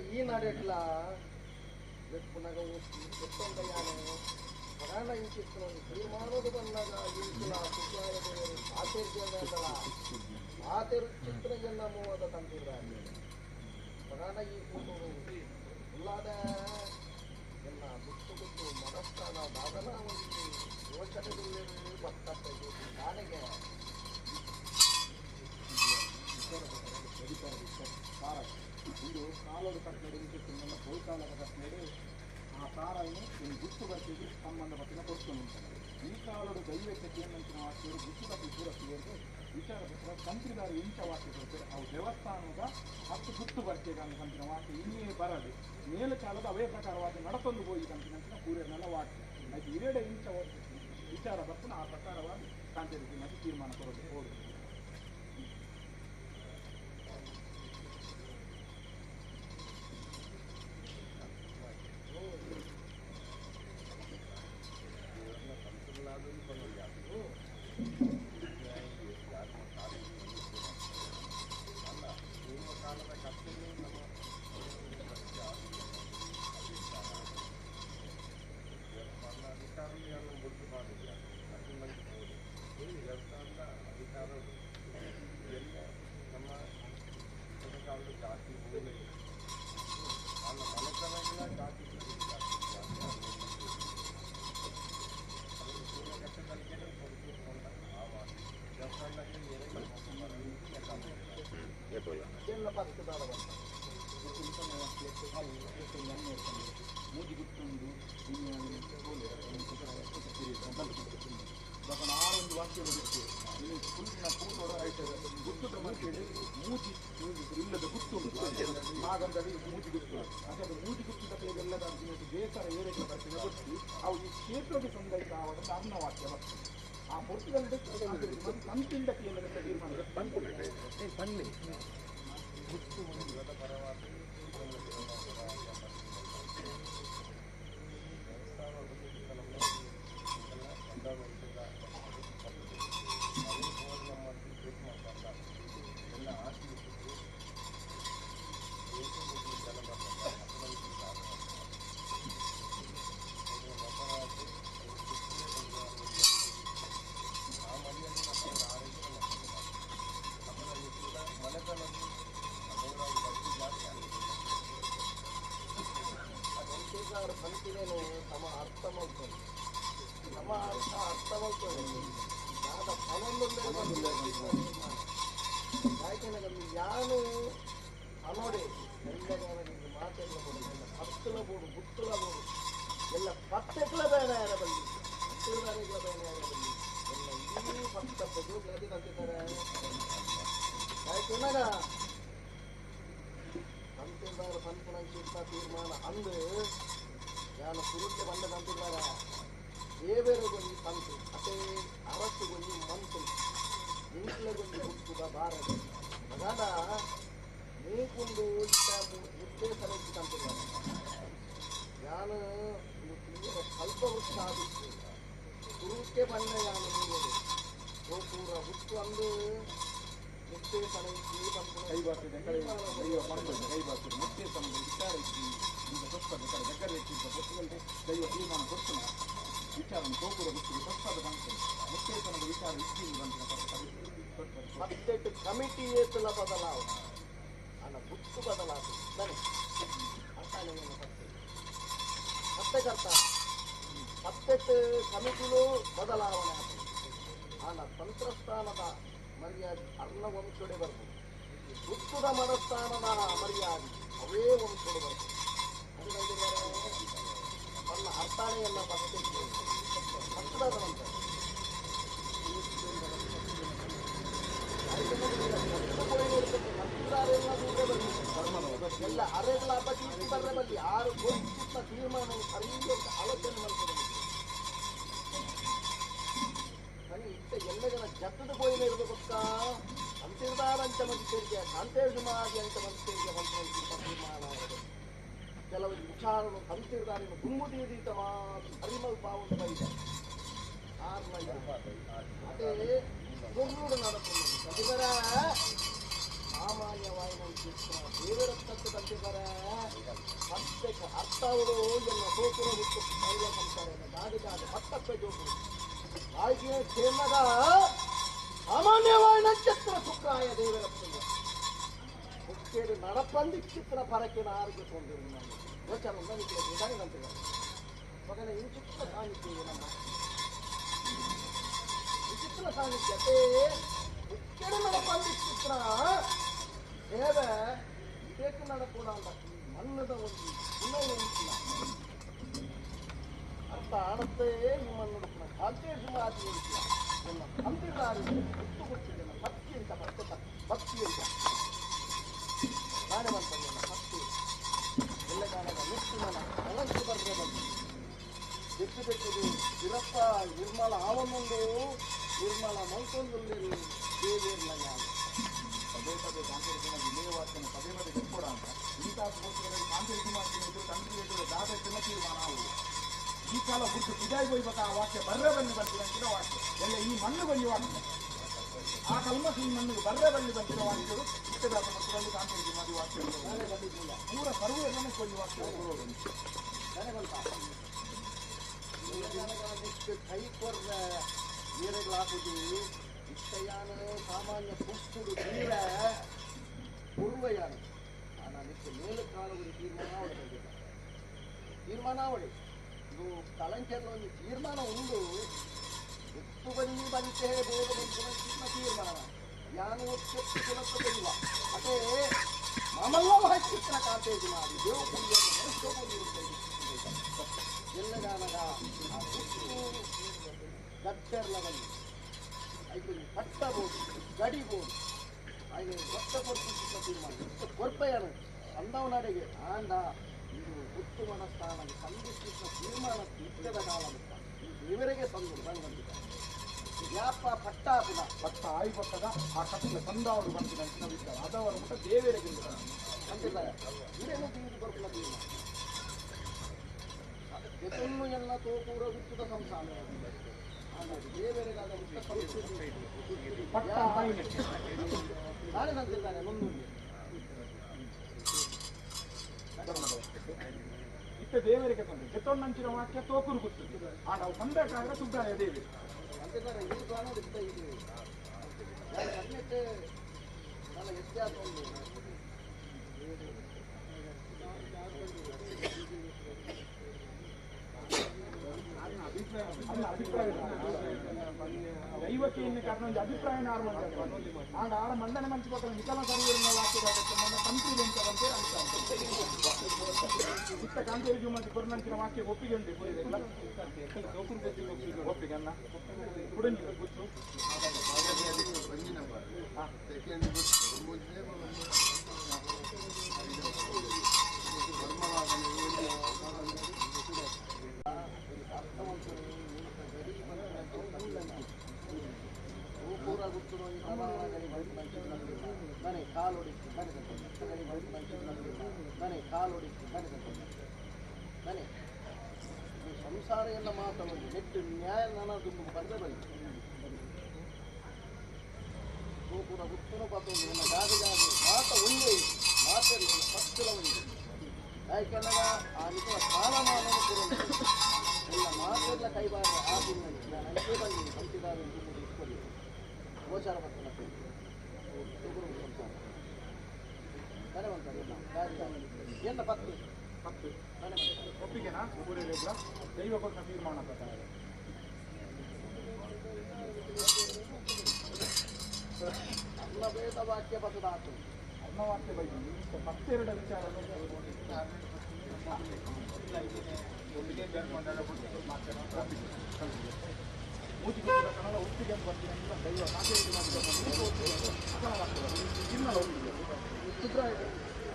ಈ ನಾಡೆಟ್ಲ ಅಧಿಕಾರ ಭಾಗದಲ್ಲಿ ಮೂಜಿ ಗುತ್ತು ಅಂದ್ರೆ ಮೂಜಿ ಗುತ್ತಿದ ಎಲ್ಲ ಬೇಸರ ಏರಿಕೆ ಬರ್ತಿನ ಗೊತ್ತಿ ಅವು ಈ ಕ್ಷೇತ್ರಕ್ಕೆ ಸಂದರ್ಭ ಆವಾಗ ಅನ್ನ ವಾಕ್ಯ ಬರ್ತದೆ. ಆ ಪೊರ್ತುಗಲ್ ತಂತಿಂದ ತೀರ್ಮಾನ ಬನ್ನಿ. ತಮ್ಮ ಅರ್ಥ ಮಾಡ್ಕೊಂಡು ತಮ್ಮ ಅರ್ಥ ಅರ್ಥ ಮಾಡ್ಕೊಂಡು ನಾದ ಯಾಕೆಂದ್ರೆ ಯಾನು ಅನೋಡೆ ಎಲ್ಲ ಮಾತೆಲ್ಲ ಬೋಡು ಎಲ್ಲ ಪತ್ತಲ ಬೋಡು ಗುತ್ತಲ ಬೋಡು ಎಲ್ಲ ಪತ್ತೆಗಳ ಬೇಡ ಯಾರ ಬಲ್ಲಿ ಪತ್ತುದಾರಿಗಳ ಬೇಡ ಯಾರ ಬಲ್ಲಿ ಎಲ್ಲ ಇಡೀ ಪತ್ತ ಬದುಕು ಅಂತಿದ್ದಾರೆ. ಯಾಕೆನಾಗ ಅಂತಿದ್ದಾರೆ ಪನ್ಪುಣಂಚಿಂತ ತೀರ್ಮಾನ ಅಂದು ಯಾನು ಸುರುಕ್ಕೆ ಬಂದ ಅಂತಿದ್ದಾರೆ. ದೇವೇರುಗೊಂದು ತಂತು ಅದೇ ಅರಸುಗೊಂದು ಮಂತು ಇಂಕ್ಲಗೊಂದು ಹುಟ್ಟುದ ಬಾರದು ಮಗನ ಮೂಕುಂಡು ಮುದ್ದೆ ಸಲಹೆ ತಂತಿದ್ದಾರೆ. ಯಾನು ಸ್ವಲ್ಪ ವೃಕ್ಷ ಆಗಿತ್ತು ಸುರುಕ್ಕೆ ಬಂದ ಯಾನು ಮೂವರು ಗೋಪುರ ಹುಟ್ಟು ಅಂದು ಮುದ್ದೆ ಸಲಹೆ ಕೈ ಬಾರ್ತದೆ ದೈವ ಪಂಡ ಕೈ ಬಾರ್ತದೆ ಮುದ್ದೆ ಸಲಹೆ ವಿಚಾರ ಇತ್ತು ಈಗ ಸ್ವಸ್ಪದ ಕಡೆ ಜಗ್ಗರೆ ಇತ್ತು ಪೊರ್ತುಗಲ್ದೆ ದೈವ ತೀರ್ಮಾನ ಕೊಡ್ತನ ವಿಚಾರ ಗೋಪುರ ಗುತ್ತಿಗೆ ಸ್ವಸ್ಪದ ಬಂತು ಮುತ್ತೇತನದ ವಿಚಾರ ಇತ್ತು ಬಂತ ಪತ್ತೆಟ್ಟು ಕಮಿಟಿ ಏತಲ ಬದಲಾವಣೆ ಅನ್ನ ಗುತ್ತು ಬದಲಾದ ಸರಿ ಅರ್ಥಾನೆ ಪತ್ತೆ ಪತ್ತೆ ಕರ್ತ ಪತ್ತೆಟ್ಟು ಕಮಿಟಿಲೂ ಬದಲಾವಣೆ ಆಗ್ತದೆ. ಆನ ತಂತ್ರಸ್ಥಾನದ ಮರ್ಯಾದೆ ಅರ್ಣ ವಂಶೋಡೆ ಬರ್ಬೋದು, ಗುತ್ತುದ ಮನಸ್ಥಾನದ ಮರ್ಯಾದೆ ಅವೇ ವಂಶೋಡೆ ಬರ್ಬೋದು. ತನ್ನ ಅರ್ಥಾನೆಯನ್ನ ಪತ್ತೆ ಪತ್ತದ ನಂತರ ಎಲ್ಲ ಅರೆಗಳ ಅಪಕೀರ್ತಿ ಬರ್ರೆ ಬಲ್ಲಿ ಆರು ಗೊತ್ತಿತ್ತ ತೀರ್ಮಾನ ಸರಿಯಾದ ಆಲೋಚನೆ ಮಾಡ್ತದೆ. ಇತ್ತ ಎಲ್ಲಗನ ಜತ್ತದ ಕೋಯಿನ ಇರಬೇಕ ಅಂತಿರ್ದಾರಂತ ಮಂತ್ರಿಗೆ ಕಾಂತೇಶಮಾಗಿ ಅಂತ ಮಂತ್ರಿಗೆ ತೀರ್ಮಾನ ಆಗಿದೆ. ಕೆಲವು ವಿಚಾರಗಳು ತಂತಿರ್ದಾರಿನ ಗುಮ್ಮುದೀತ ಅರಿಮಲ್ ಬಾವು ಬೈದ ಅದೇ ಗುರುಡು ನಡಪುಂಡು ಕದಿಬರ ಸಾಮಾನ್ಯವಾಗಿ ದೇವರ ತತ್ತು ಕಟ್ಟಿಬರ ಮತ್ತೆ ಅರ್ಥವರು ಎಲ್ಲ ಸೋಕುರ ಬಿಟ್ಟು ದೈವ ಸಂಸಾರ ದಾದಿಗಾದ ಪತ್ತಪ್ಪ ಜೋಕುರು ಹಾಗೆ ಕೇಮದ ಸಾಮಾನ್ಯವಾಗಿ ನಕ್ಷತ್ರ ಶುಕ್ರಾಯ ದೇವರ ಮುಖ್ಯರು ನಡಪಂದಿಕ್ಷಿತ್ರ ಪರಕಿನ ಆರೋಗ್ಯ ಕೊಂಡಿರು ನಾನು ಯೋಚನೆ ನನಗೆ ಮಗನ ಇಂಚಿತ್ರ ಸಾನ್ನಿಧ್ಯ ನಮ್ಮ ವಿಚಿತ್ರ ಸಾನ್ನಿಧ್ಯತೆ ಮುಖ್ಯರು ನಡಪಂದಿಕ್ಷಿತ್ರ ದೇವ ಇದಕ್ಕೆ ನಡಪೋಣ ಅಂತ ಮನ್ನದ ಒಂದು ಗುಣವು ಉಂಟಿಲ್ಲ ಅರ್ಥ ಆಡತ್ತೆ ನಿಮ್ಮನ್ನು ಕಾಂತೇಶ್ ಮಾತು ಉಂಟಿಲ್ಲ ನನ್ನ ತಂದೆದಾರಿ ಗೊತ್ತು ಗೊತ್ತಿದೆ ಭಕ್ತಿ ಅಂತ ಭಕ್ತ ಭಕ್ತಿ ಅಂತ ನಾನೇ ಬಂತಲ್ಲ ಭಕ್ತಿ ಎಲ್ಲ ಕಾಲದ ನೆಚ್ಚಿನ ಕಳಂಕಿ ಬರ್ರೆ ಬಂತು ಬೆಟ್ಟು ಬೆಟ್ಟದು ವಿರಪ್ಪ ನಿರ್ಮಲ ಆವನ್ನೊಂದು ನಿರ್ಮಲ ಮಲ್ಕೊಂದು ದೇವೇರ್ಲ ಯಾರು ಪದೇ ಪದೇ ಕಾಂತೇರಿ ಕುಮಾರ್ ವಿನಯವಾಕ್ಯನ ಪದೇ ಪದೇ ಕೊಡ ಅಂತ ಇಂತಹ ಸ್ಫೂರ್ತಿಗಳಲ್ಲಿ ಕಾಂತೇರಿ ಕುಮಾರ್ ಎದುರು ತಂತ್ರಿ ಎದುರು ದಾದ ತೀರ್ಮಾನ ಆಗುವುದು. ಈ ಕಾಲ ಹುಟ್ಟು ಬಿದಾಯಿ ಹೋಯ್ಬೇಕ ಆ ವಾಕ್ಯ ಬರ್ರೆ ಬನ್ನಿ ಬರ್ತೀವಿ ಅಂತಿರೋ ವಾಕ್ಯ ಎಲ್ಲ ಈ ಮಣ್ಣು ಬನ್ನಿ ವಾಕ್ಯ ಆ ಕಲ್ಮಶ ಈ ಮಣ್ಣಿಗೆ ಬರ್ರೆ ಬನ್ನಿ ಬಂದಿರೋ ವಾಕ್ಯಗಳು ಇಷ್ಟದಾದ ಮಕ್ಕಳಲ್ಲಿ ಕಾಂತೇರಿ ಕುಮಾರಿ ವಾಕ್ಯ ಪೂರ ಸರ್ವ ಎಲ್ಲನೂ ಕೊಂದು ವಾಕ್ಯ ಕೈ ಕೊರ್ರ ನೀರುಗಳಾಕುದು ಇಷ್ಟಯಾನ ಸಾಮಾನ್ಯ ಸುಸ್ತುಡು ನೀರ ಪೂರ್ವಯಾನ ನಾನು ಮೇಲು ಕಾಲುವುದು ತೀರ್ಮಾನ ಅವಳು ತೀರ್ಮಾನ ಅವಳಿ ಇದು ಕಳಂಕೆಲ್ಲ ಒಂದು ತೀರ್ಮಾನ ಉಂಡು ಒತ್ತು ಬನ್ನಿ ಬಂತೆ ಬೋಧ ಬಂತು ತೀರ್ಮಾನ ಯಾನು ಒತ್ತು ಅದೇ ಮಾಮಲ್ಲ ಹಚ್ಚಿತ್ರ ಕಾಂತೇಜಿ ಮಾಡಿ ದೇವ ಪುಣ್ಯ ಎಲ್ಲಗಾನಗ ಆ ಹುಟ್ಟು ಗಟ್ಟೆರ್ಲ ಬನ್ನಿ ಐದು ಪಟ್ಟಬೋದು ಗಡಿಬೋದು ಐದು ರಕ್ತ ಕೊಡ್ತಿದ್ದ ತೀರ್ಮಾನ ಇಷ್ಟು ಕೊರ್ಪೆಯನು ಸಂದವನಡೆಗೆ ಆಂಡ ಇದು ಗುತ್ತು ಮನಸ್ಥಾನ ಸಂಧಿಸಿದ ತೀರ್ಮಾನ ಇತ್ತದ ಕಾಲ ಈ ದೇವರಿಗೆ ಸಂದು ಬಂದಿದ್ದಾರೆ ಯಾಪ ಪಟ್ಟ ಪುನಃ ಪಟ್ಟ ಆಯಿ ಪಕ್ಕದ ಆ ಕಟ್ಟಲ ಸಂದಾವರು ಬಂದಿನ ವಿಚಾರ ಅದವರು ಮುಟ್ಟ ದೇವರಿಗೆ ಅಂತಿದ್ದಾರೆ ಇವರೇನು ತಿಳಿದು ಬರ್ಪುನ ತೀರ್ಮಾನ ಜೊತೆಯನ್ನು ಎಲ್ಲ ತೋಪೂರ ಗುತ್ತದ ಸಂಸಾರ ದೇವರಿಗಾದ ಮುಟ್ಟ ಪಟ್ಟ ಆಯಿನೆ ನಾಳೆ ತಂದಿದ್ದಾನೆ ನೊಂದು ಇತ್ತ ದೇವರಿಗೆ ತಂದೆ ಜೊತೊನ್ನಂಚಿನ ವಾಕ್ಯ ತೋಕುರು ಗುತ್ತು ಆ ನಾವು ಸಂದಕ್ಕಾದ್ರೆ ಸುಬ್ರಾಯ ದೇವಿ ಅಂತಿದ್ದಾರೆ ಈ ಪ್ರಾಣ ಇತ್ತ ಇದು ನಾನು ಕಣ್ಣೆತ್ತೆ ನನ್ನ ವ್ಯತ್ಯಾಸ ಒಂದು ಅಲ್ಲ ಅಭಿಪ್ರಾಯ ದೈವಕ್ಕೆ ಇನ್ನು ಕಾರಣ ಒಂದು ಅಭಿಪ್ರಾಯ ಆರು ಆಗ ಆರ ಮಂಡನೆ ಮಂಚಿ ಪಕ್ಕ ನಿಕಲ ಸರ್ವರಿಂದ ವಾಕ್ಯ ನನ್ನ ತಂತ್ರಿ ಅಂತ ಇತ್ತ ಕಾಂತೇರಿ ಜುಮ್ಮತಿ ಕೊರ್ನಂಚಿನ ವಾಕ್ಯ ಒಪ್ಪಿಗೆ ಉಂಟು ಒಪ್ಪಿಗೆ ಅನ್ನ ಕುಡಂಜಿ ಗೊತ್ತು ಮನೆ ಕಾಲೊಡಿ ಮನೆ ಕಾಲೊಡಿ ಮನೆ ಸಂಸಾರ ಎಲ್ಲ ಮಾತಾಡೋದು ನೆಟ್ಟು ನ್ಯಾಯ ನಾನು ದುಂಬು ಬಂದೇ ಬಲ್ಲಿ ಗೋಪುರ ಗುತ್ತನು ಪಾತೊಂದು ನನ್ನ ಗಾದೆ ಗಾದೆ ಮಾತ ಒಂದೇ ಮಾತೆಲ್ಲ ಪತ್ತಲ ಒಂದೇ ಯಾಕೆಂದಾಗ ಆ ನಿಖಲ ಕಾಲಮಾನನು ಕೂಡ ಎಲ್ಲ ಮಾತೆಲ್ಲ ಕೈಬಾರ ಆ ದಿನ ನಾನು ಅಂಕೇ ಬಂದಿದ್ದೀನಿ ಸಂತಿದಾರ ದುಂಬು ಇಟ್ಕೊಳ್ಳಿ ಗೋಚಾರ ಪತ್ತನ ಸಂಸಾರ ಮನೆ ಬಂತಾರೆ ಎಲ್ಲ ಪತ್ತು ಪತ್ತು ಮನೆ ಬಂತಾರೆ ಒಪ್ಪಿಗೆನಾ ಊರಿಲ್ಲ ದೈವ ಕೊಟ್ಟ ತೀರ್ಮಾನ ಪ್ರಕಾರ ಅನ್ನಭೇದ ವಾಕ್ಯ ಬಸದಾತು ಅನ್ನವಾಕ್ಯ ಬೈದು ಪತ್ತೆರಡ ವಿಚಾರ ಮೂತಿ ಕನ್ನಡ ಒಪ್ಪಿಗೆ ಅಂತ ಬರ್ತೀನಿ ದೈವ ಒಪ್ಪಿಗೆ ಸುಬ್ರಾಯ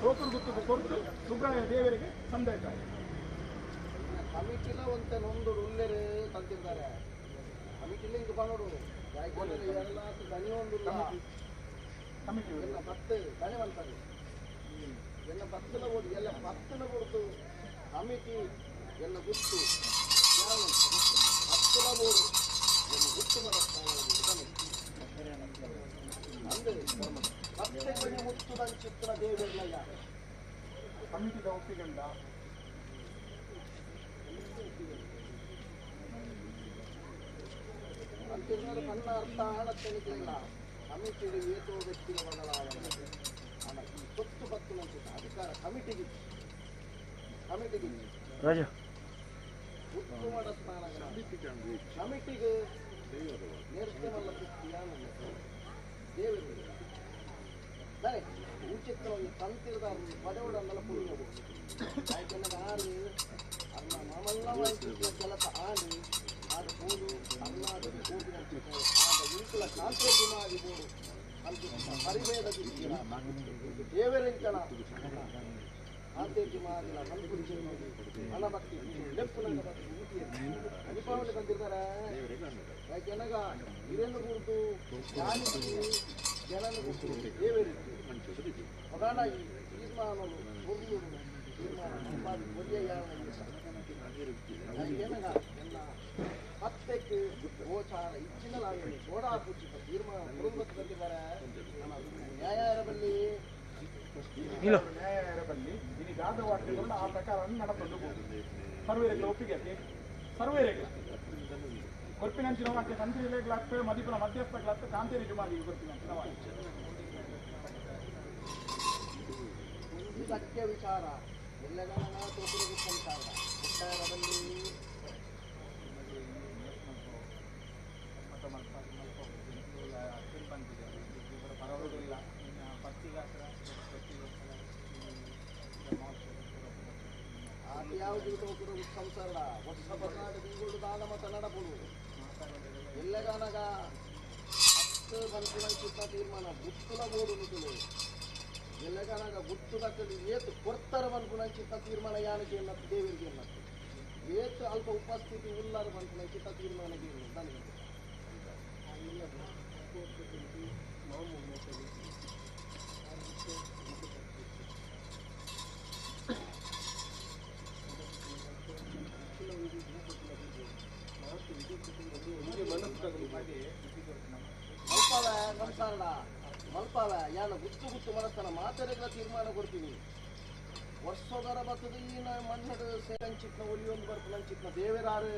ತೋಕುರು ಗುತ್ತದ ಕೊರತು ಸುಬ್ರಾಯ ದೇವರಿಗೆ ಸಂದಾಯ ಕಮಿಟಿಲ ಒಂತೆ ನೊಂದು ಉಲ್ಲೇರು ತಂತಿದ್ದಾರೆ ಕಮಿಟಿಲ ಹಿಂಗೆ ಬಂದೋಡು ಎಲ್ಲ ದನಿ ಒಂದಿಲ್ಲ ಕಮಿಟಿ ಎಲ್ಲ ಪತ್ತು ದನಿ ಬಂತಾರೆ ಎಲ್ಲ ಪತ್ತಲ ಓಡಿ ಎಲ್ಲ ಪತ್ತಲ ಕೊಡ್ತು ಕಮಿಟಿ ಎಲ್ಲ ಗುತ್ತು ಪತ್ತಲ ಬೋಡು ಎಲ್ಲ ಗುತ್ತು ಕಮಿಟಿ ಅಂದ್ರೆ ಮತ್ತೆ ಕೊನೆ ಮುತ್ತುದಂಚಿತ್ರ ದೇವರ್ಲಯ್ಯ ಕಮಿಟಿದ ಒಪ್ಪಿಗೆಂಡ ಅಂತಿದ್ದಾರೆ ಕಣ್ಣ ಅರ್ಥ ಆಣತ್ತನಿಕ್ಕಿಲ್ಲ ಕಮಿಟಿಗೆ ಏತೋ ವ್ಯಕ್ತಿಯ ಬದಲಾವಣೆ ಈ ತೊತ್ತು ಪತ್ತು ಮಂಚಿತ ಅಧಿಕಾರ ಕಮಿಟಿಗೆ ಕಮಿಟಿಗೆ ರಾಜ ಉತ್ತಮ ಸ್ಥಾನ ಕಮಿಟಿಗೆ ನೇರ್ತಮಲ್ಲ ಕುಸ್ತಿಯಾನ ದೇವರು ಸರಿ ಉಚಿತ ತಂತಿರದ ಪಡೆಯುವುದನ್ನೆಲ್ಲ ಪುಣ್ಯ ಯಾಕೆಂದ್ರೆ ಆರು ಅನ್ನ ಮಾಮಲ್ಲ ಕೆಲಸ ಆಡಿ ಆಡು ಬೋಡು ಕರ್ನಾಟಕ ಕೋಟಿ ಆಗ ಇಂಕುಲ ಕಾಂತೋದ್ಯಮಾಗಿ ಬೋಡು ಅಂತ ಪರಿವೇದ ದೇವರಿಂಕಣ ಕಾಂತೇಜಿಮಾಗಿನ ಮನ್ಪುರಿ ಹಣಭಕ್ತಿ ಲೆಪ್ಪುನಂಗ ದೀಪಾವಳಿ ಬಂದಿರ್ತಾರೆ ಯಾಕೆನಗ ಹಿರಿಯನು ಗುರುತು ಜನನು ಗುರುತು ದೇವರಿತ್ತು ಪ್ರಧಾನ ಈ ತೀರ್ಮಾನಗಳು ಮೊದಲು ತೀರ್ಮಾನ ಏನಗ ಎಲ್ಲ ಹತ್ತಕ್ಕೆ ಗೋಚಾರ ಇಚ್ಚಿನಲಾಗಲಿ ಗೋಡಾ ಪೂಜಿತ ತೀರ್ಮಾನ ಕುಟುಂಬಕ್ಕೆ ಬಂದಿದ್ದಾರೆ ನ್ಯಾಯಾಲಯದಲ್ಲಿ ನ್ಯಾಯಾಲಯದಲ್ಲಿ ನಿನಗಾದ ವಾಕ್ಯಗಳು ಆ ಪ್ರಕಾರ ನಡಪದ್ದು ಸರ್ವೇರೆಗಳ ಒಪ್ಪಿಗೆ ಸರ್ವೇರೆಗಳ ಕೊರ್ಪಿನಂಚಿನ ವಾಕ್ಯ ತಂತ್ರಿಗಳಾಗ್ತವೆ ಮದಿಪುರ ಮಧ್ಯಸ್ಥಗಳಾಗ್ತವೆ ಕಾಂತೇರಿ ಜುಮಾದಿ ಕೊರ್ಪಿನಂಚಿನ ವಾಕ್ಯ ಸತ್ಯ ವಿಚಾರ ಎಲ್ಲಗಣ ತೋಪುರಿಗೆ ಸಂಸಾರ ಉತ್ತರದಲ್ಲಿ ಯಾವುದು ತೋಪುರ ಸಂಸಾರ ವರ್ಷ ಬದಲಾದ ತಿಂಗಳು ದಾನ ಮತ ನಡಪುಡು ಎಲ್ಲಗನಗ ಹತ್ತು ಮನ್ಸಿನ ತೀರ್ಮಾನ ಗುತ್ತಲ ಬೋಡು ನುಟುಲು ಎಲ್ಲಗಾನಾಗ ಗುರ್ತುದಕ್ಕಲು ಏತು ಕೊಡ್ತಾರ ಪನ್ಪುನಂಚಿತ್ತ ತೀರ್ಮಾನ ಯಾನಕ್ಕೆ ಎನ್ನತ್ತು ದೇವರಿಗೆ ಎನ್ನತ್ತು ಏತು ಅಲ್ಪ ಉಪಸ್ಥಿತಿ ಉಲ್ಲಾರ ಪನ್ಪುನಂಚಿತ್ತ ತೀರ್ಮಾನ ನನಗೆ ಮಲ್ಪಾವ ನಮಸ್ಕಾರ ಮಲ್ಪಾವ ಯಾನ ಗುತ್ತು ಗುತ್ತು ಮನಸ್ಸನ ಮಾತೆರೆಗಳ ತೀರ್ಮಾನ ಕೊಡ್ತೀನಿ ವರ್ಷದರ ಬತ್ತದ ಈ ಮನ್ನಡು ಸೇರಂಚಿತ್ನ ಒಲಿಯೊಂದು ಬರ್ಪುನಂಚಿತ್ನ ದೇವರಾರು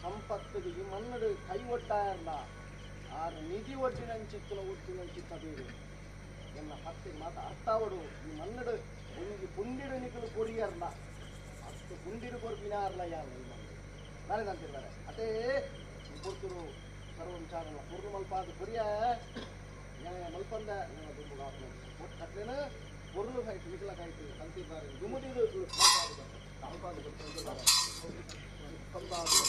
ಸಂಪತ್ತಿಗೆ ಈ ಮನ್ನಡು ಕೈ ಒಟ್ಟಾಯರ್ಲ ಆರು ನಿಧಿ ಒಡ್ಡಿನಂಚಿತ್ನ ಒಟ್ಟಿನಂಚಿತ್ನ ದೇವರು ಎನ್ನ ಪತ್ತಿಗೆ ಮಾತ ಅರ್ಥಾವಡು ಈ ಮನ್ನಡು ಒಂಜಿ ಪುಂಡಿಡು ನಿಕಲು ಕೊರಿಯರ್ಲ ಅಷ್ಟು ಪುಂಡಿಡು ಕೊರ್ಪಿನಾರ್ಲ ಯಾರು ಈ ಮಣ್ಣು ನಾನೇ ಅಂತಿರ್ತಾರೆ ಅದೇ ಕೊಡ್ತಿರು ಸರ್ವ ವಿಚಾರ ಪೂರ್ಣ ಮಲ್ಪಾದ ಕೊರಿಯ ನ್ಯಾಯ ಮಲ್ಪಂದ ನಿಮ್ಮ ದುಂಬು ಒಟ್ಟು ಕಟ್ಲೇನ ಪೊರ್ಲು ಕಾಯ್ತು ನಿಕಲ ಕಾಯ್ತು ಅಂತಿದ್ದಾರೆ ದುಮುದಿದು ಮಲ್ಪಾದ ಕಂಬಾದು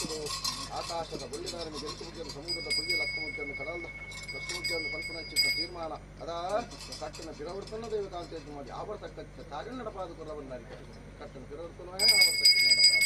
ಪೊರ್ತುಡು ಆಕಾಶದ ಬೊಳ್ಳಿದಾರನ ಜಂತು ಸಮುದ್ರದ ಪುಳ್ಳಿ ಲಕ್ಕಮುಖ್ಯನ್ನು ಕಡಲ್ದ ಲಕ್ಕಮುಖ್ಯನ್ನು ಕಲ್ಪನೆ ಚಿತ್ತ ತೀರ್ಮಾನ ಅದ ಕಟ್ಟನ ಪಿರವರ್ತನ ದೇವಕಾಂತ ಮಾಡಿ ಆವರ್ತಕ್ಕ ಕಾರ್ಯ ನಡಪಾದ ಕೊರವನ್ನಾರಿಗೆ ಕಟ್ಟನ ಪಿರವರ್ತನ ಆವರ್ತಕ್ಕ ನಡಪಾದ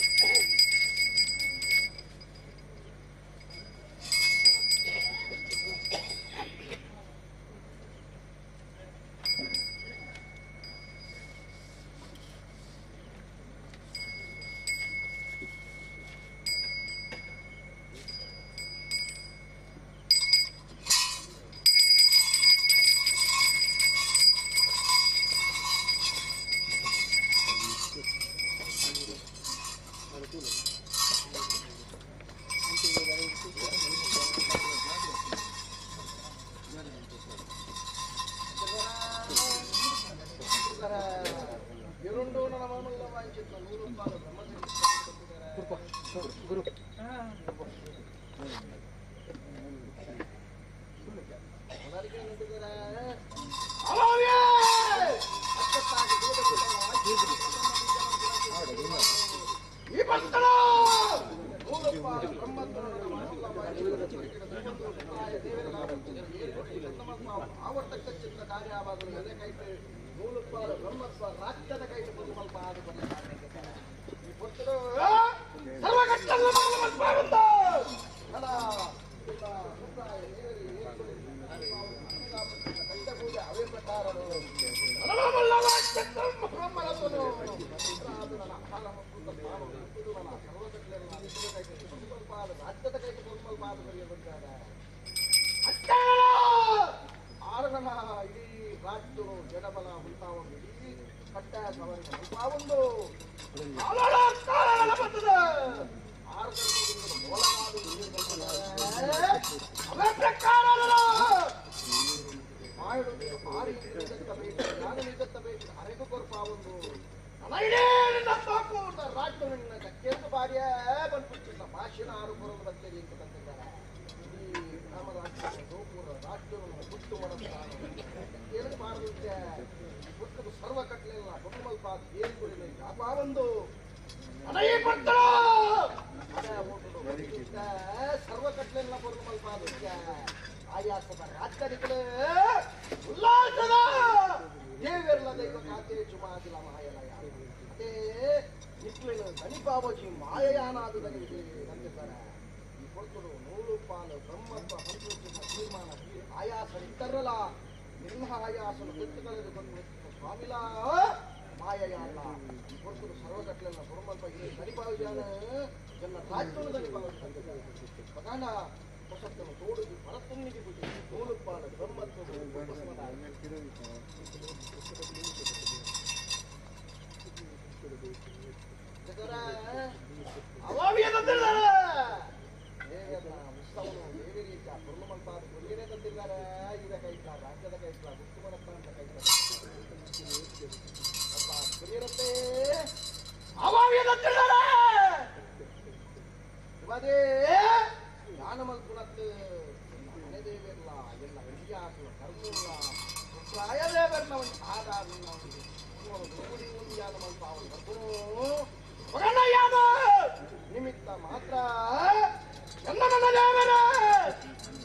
ನಿಮಿತ್ತ ಮಾತ್ರ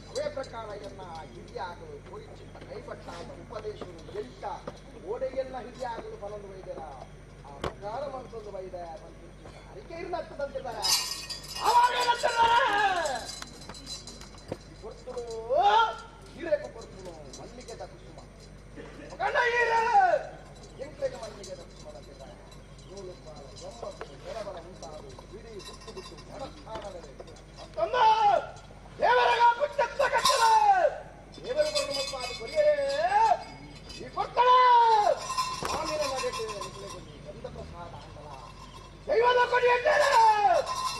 ಅವೇ ಪ್ರಕಾರ ಎನ್ನ ಹಿರಿಯಾಗಲು ಕೊರಿಚಿತ್ತ ಕೈಪಟ್ಟಾದ ಉಪದೇಶವು ಎಂಟ ಓಡೆಯನ್ನ ಹಿರಿಯಾಗಲು ಬಲಲು ವೈದ್ಯರ ಆ ಪ್ರಕಾರ ಮನಸ್ಸೊಂದು ವೈದ್ಯ ಅರಿಕೆ ಇರ್ನತ್ತದಂತಿದ್ದಾರೆ ಕೊರ್ತುಡು ಹಿರೇಕು ಕೊರ್ತುಡು ಮಲ್ಲಿಗೆದ ಕುಸುಮ ಎಂಕ್ಲೆಗೆ ಮಲ್ಲಿಗೆದ ಕುಸುಮ ಅಂತಿದ್ದಾರೆ ನೂಲು ಒಂಬತ್ತು ಜರಬಲ ಉಂಟಾದು ಬಿಡಿ ಸುಟ್ಟು ಬಿಟ್ಟು ಮನಸ್ಥಾನದಲ್ಲಿ ದೇವರಗ ಪುಟ್ಟತ್ತ ಕಟ್ಟಲ ದೇವರು ಬರಲು ಮತ್ತು ಅದು ಕೊರಿಯೇ ಈ ಕೊಡ್ತಾಳೆ ಸ್ವಾಮಿನ ನಡೆಗೆ ಗಂಧ ಪ್ರಸಾದ ಅಂದಲ ದೈವದ ಕೊಡಿಯಟ್ಟರೆ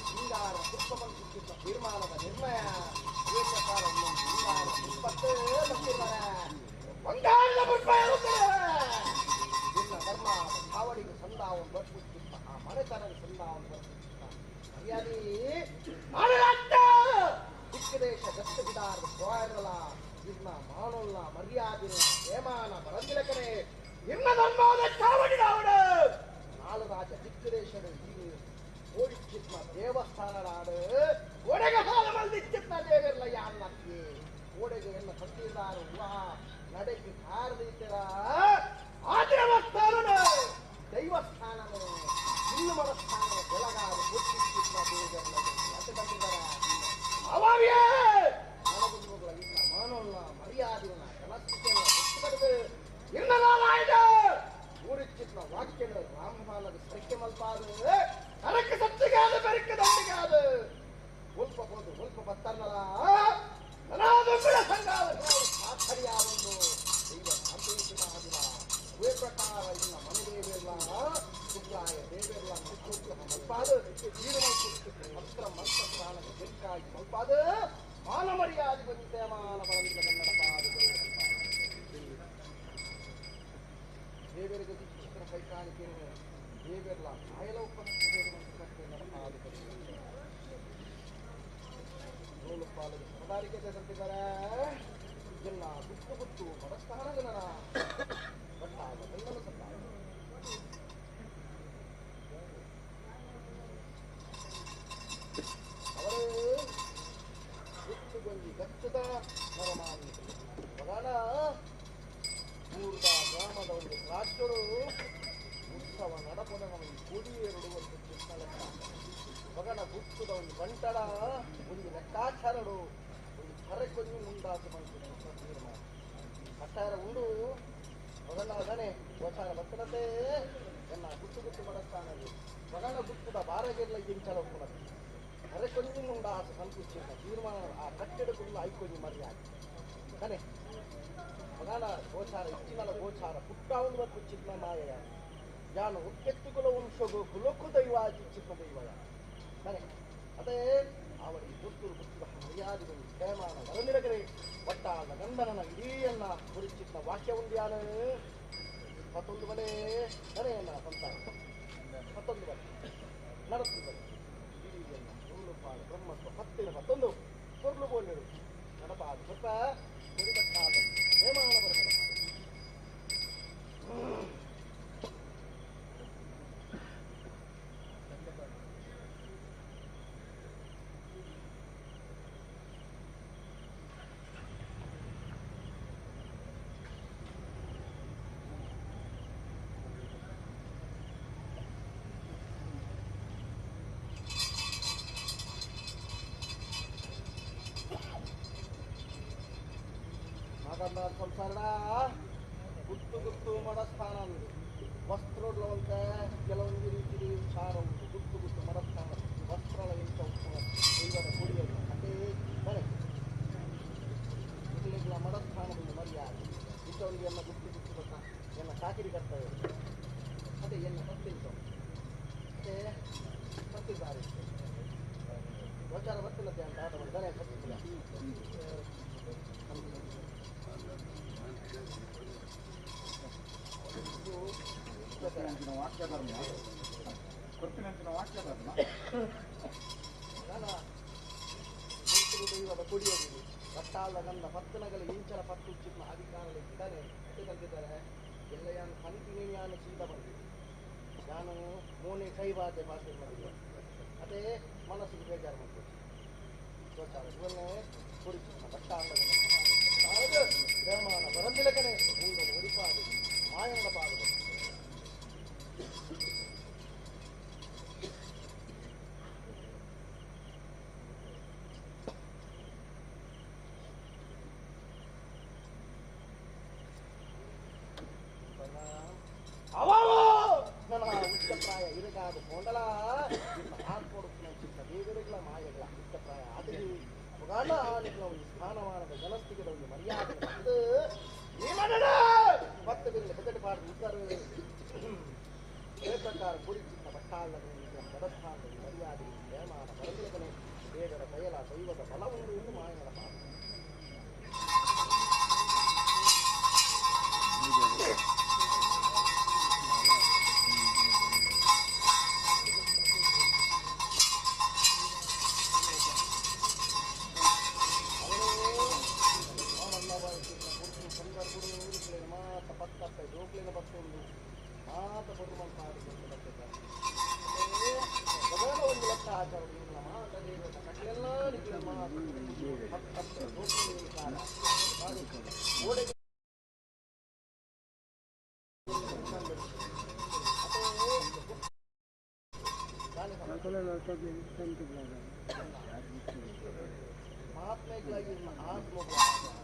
ಹಿಂಗಾರ ಪುಷ್ಪ ಬಂದಿದ್ದ ತೀರ್ಮಾನದ ನಿರ್ಣಯ ಈ ಪ್ರಕಾರ ಹಿಂಗಾರ ಪುಷ್ಪತ್ತೇ ಬಂದಿದ್ದಾರೆ ಬಂಗಾರದ ಪುಷ್ಪ ಇರುತ್ತದೆ ನಿನ್ನ ಧರ್ಮ ಚಾವಡಿಗೆ ಸಂದಾವನ್ ಬರ್ಪುತ್ತಿದ್ದ ಆ ಮನೆತನದ ಸಂದಾವನ್ ಬರ್ಪುತ್ತಿದ್ದ ಮರ್ಯಾದೆ ಮಾಡಲಾಗ್ತ ದಿಕ್ಕದೇಶ ದತ್ತ ಬಿಡಾರದ ಪೋಯರಲ ಇರ್ನ ಮಾನೋಲ್ಲ ಮರ್ಯಾದಿನ ಹೇಮಾನ ಬರಂದಿಲಕನೆ ನಿನ್ನ ಧರ್ಮದ ಚಾವಡಿ ನಾವಡು ನಾಲು ರಾಜ ದಿಕ್ಕದೇಶದ ಈ ಓಡಿಚ್ಚಿದ್ನ ದೇವಸ್ಥಾನಡಾಡು ವಾ ನಡೆಗೆ ಕಾರದಿತ್ತರ ಆ ದೇವಸ್ಥಾನನೇ ದೈವಸ್ಥಾನನೇ ಇನ್ನು ಮರಸ್ಥಾನ ಬೆಳಗಾದ ಗೊತ್ತಿತ್ತಿದ್ದ ದೇವರನ್ನ ಅತ್ತೆ ಬಂದಿದ್ದಾರೆ ಅವರೇ ನನಗುಗಳ ಇನ್ನ ಮಾನವನ್ನ ಮರ್ಯಾದೆಯನ್ನ ಜನಸ್ಥಿತಿಯನ್ನ ಗೊತ್ತುಪಡೆದು ಇನ್ನಲಾಲಾಯ್ದ ಊರಿಚ್ಚಿತ್ನ ವಾಕ್ಯನ ರಾಮಬಾಲದ ಸರಿಕೆ ಮಲ್ಪಾದ ಕರಕ್ಕೆ ಸತ್ತಿಗಾದ ಬೆರಕೆ ದಂಡಿಗಾದ ಒಲ್ಪ ಹೋದು ಒಲ್ಪ ಬತ್ತರ್ನಲ ನನಾದೊಬ್ಬಳ ಸಂಗಾದ ಸಾಥರಿಯಾವೊಂದು ದೈವ ಶಾಂತಿಯುತ ಮಹಾದಿನ ಅವೇ ಪ್ರಕಾರ ಇನ್ನ ಮನೆ ದೇವಿರ್ಲ ಸುಬ್ರಾಯ ದೇವಿರ್ಲ ಮಲ್ಪಾದ ಮಂತ್ರ ಮಂತ್ರ ಸ್ಥಾನದ ಬೆಕ್ಕಾಗಿ ಮಲ್ಪಾದ ಮಾನ ಮರ್ಯಾದೆ ಬಂದಿದೆ ಮಾನ ಬಲವಿಲ್ಲ ಕನ್ನಡ ಪಾದ ದೇವರಿಗೆ ಚಿತ್ರ ಕೈಕಾಣಿಕೆ ದೇವಿರ್ಲ ಕಾಯಲ ನೂಲು ಪಾಲಿಗೆ ಸರದಾರಿಕೆ ತಂತಿದ್ದಾರೆ ಎಲ್ಲ ಗುಟ್ಟು ಗುಟ್ಟು ಬಡಸ್ಥಾನದ ಬಟ್ಟಾಗ ಬೆಲ್ಲಲು ಸತ್ತ ಅವರು ಗುಟ್ಟುಗೊಂದು ಗಚ್ಚದ ನರಮಾನಿ ಬಗಾಣ ಊರ್ದ ಗ್ರಾಮದ ಒಂದು ರಾಜ್ಯರು ಉತ್ಸವ ನಡಪದ ಒಂದು ಕೊಡಿಯೇರುಡು ಒಂದು ಚಿಕ್ಕ ಲೆಕ್ಕ ಬಗಣ ಗುಟ್ಟುದ ಒಂದು ಬಂಟಡ ಒಂದು ಲೆಕ್ಕಾಚಾರಡು ಒಂದು ಕರೆಕೊಂದು ಮುಂದಾಸು ಬಂತು ತೀರ್ಮಾನ ಕಟ್ಟಾರ ಉಂಡು ಬಗಣಾಗನೆ ಗೋಚಾರ ಬತ್ತನತೆ ಎನ್ನ ಗುಟ್ಟು ಗುಟ್ಟು ಮಡಸ್ಥಾನದು ಬಗಣ ಗುಟ್ಟುದ ಬಾರಗೆಲ್ಲ ಇಂಚಲ ಕೂಡ ಕರೆಕೊಂದು ಮುಂದಾಸು ಸಂತುಷ್ಟಿನ ತೀರ್ಮಾನ ಆ ಕಟ್ಟಡಕ್ಕೂ ಐಕೊಂದು ಮರ್ಯಾದೆ ಕನೆ ಬಗಣ ಗೋಚಾರ ಇಚ್ಚಿನಲ ಗೋಚಾರ ಪುಟ್ಟ ಒಂದು ಮತ್ತು ಚಿನ್ನ ಮಾಯೆಯ ಯಾನು ಕೆತ್ತುಕುಲ ವಂಶಗು ಕುಲಕ್ಕೂ ದೈವ ಚಿಕ್ಕ ದೈವ ಸರಿ ಅದೇ ಅವರಿಗೆ ಗುರ್ತುರು ಗುರ್ತುದ ಮರ್ಯಾದೆಗಳು ಕ್ಷೇಮಾನ ವರನಿರಗರೆ ಒಟ್ಟಾದ ಗಂಧನನ ಇಡೀಯನ್ನ ಗುರುಚಿತ್ತ ವಾಕ್ಯ ಉಂದ್ಯಾನ ಮತ್ತೊಂದು ಬಲೆ ನರೆಯನ್ನ ಸಂತಾನ ಮತ್ತೊಂದು ಬಲೆ ನಡತ್ತು ಬಲೆ ಇಡೀಯನ್ನ ನೂಲು ಪಾಲು ಬ್ರಹ್ಮತ್ವ ಹತ್ತಿರ ಮತ್ತೊಂದು ಕೊರ್ಲು ಬೋಲಿಡು ನಡಪಾದ ಸ್ವಲ್ಪ ಗುರಿಬಟ್ಟಾದ ಕ್ಷೇಮಾನ ಬರ ಸಂಸಾರ ಗುಟ್ಟು ಗುಟ್ಟು ಮಡಸ್ಥಾನ ವಸ್ತ್ರೋಡ್ಲವಂತ ಕೆಲವೊಂದು ರೀತಿ ವಿಚಾರ ಉಂಟು ಗುಟ್ಟು ಗುಟ್ಟು ಮಡಸ್ಥಾನ ವಸ್ತ್ರಗಳ ಇಂಥ ದೈವದ ಗುಡಿಯಲ್ಲಿ ಅದೇ ಬರೆ ಇಲ್ಲಿಗಳ ಮಡಸ್ಥಾನದಲ್ಲಿ ಮರ್ಯಾದೆ ಇಂಥವರಿಗೆ ಎಲ್ಲ ಗುಟ್ಟು ಗುಟ್ಟು ಗೊತ್ತಾ ಎಲ್ಲ ಚಾಕಿರಿ ಕರ್ತವ್ಯ ಅದೇ ಎಲ್ಲ ಸತ್ತಿಂತ ಅದೇ ಸತ್ತಿದ್ದಾರೆ ಗೋಚಾರ ಬರ್ತಿಲ್ಲತ್ತೆ ಅಂತ ಆಟ ಮಾಡಿದಾನೆ ಸತ್ತಿಲ್ಲ. ವಾಕ್ಯ ಧರ್ಮ ಕೊರ್ಪಿನಂಚಿನ ವಾಕ್ಯ ಧರ್ಮ ದೈವದ ಕೊಡಿಯದು ಬಟ್ಟಾಳ ನನ್ನ ಪತ್ತನಗಲ ಇಂಚಲ ಪತ್ತು ಚಿಕ್ಕ ಅಧಿಕಾರಗಳು ಇದ್ದಾನೆ ಕಲ್ತಿದ್ದಾರೆ ಎಲ್ಲ ಯಾನು ಕಂಟಿನ್ಯೂ ಯಾನು ಸೀದಾ ಬಂದಿದೆ ನಾನು ಮೋನೆ ಕೈಬಾತೆ ಭಾಷೆ ಮಾಡಿದ್ದೆ ಅದೇ ಮನಸ್ಸಿಗೆ ಬೇಜಾರು ಮಾಡ್ಬೋದು ಗೋಚಾರ ಇವನ್ನೇ ಕುರಿತು ಬಟ್ಟಾಳ ದೇವಮಾನ ಬರಂದಿಲಕನೆ ಉಂಡನು ಒಡಿಪಾದು ಮಾಯನದ ಪಾದು. ಅವೋ ನನ್ನ ಉಚ್ಚಪ್ರಾಯ ಇರಗಾದ ಕೊಂಡಲ ಹಾಕೊಡುತ್ತಿನ ಚಿಕ್ಕ ದೇವರುಗಳ ಮಾಯಗಳ ಉಚ್ಚಪ್ರಾಯ ಅದು ಅವಾಗ ಒಂದು ಸ್ಥಾನಮಾನದ ಜನಸ್ಥಿತಿಗೆ ಒಂದು ಮರ್ಯಾದೆ ಅದು ಮತ್ತೆ ಬಿರಲು ಬೆದಡಿ ಪಾಡು ಉತ್ತರ ಪ್ರಕಾರ ಕುರಿಚಿತ್ತ ಬಟ್ಟಾಳದ ಬಡಸ್ಥಾನದ ಮರ್ಯಾದೆ ಪ್ರೇಮಾನ ಬರಲಿಲ್ಲದನೆ ದೇವರ ಬಯಲ ದೈವದ ಬಲ ಉಂಡು ಎಂದು ಮಾಯನದ ಪಾಡು.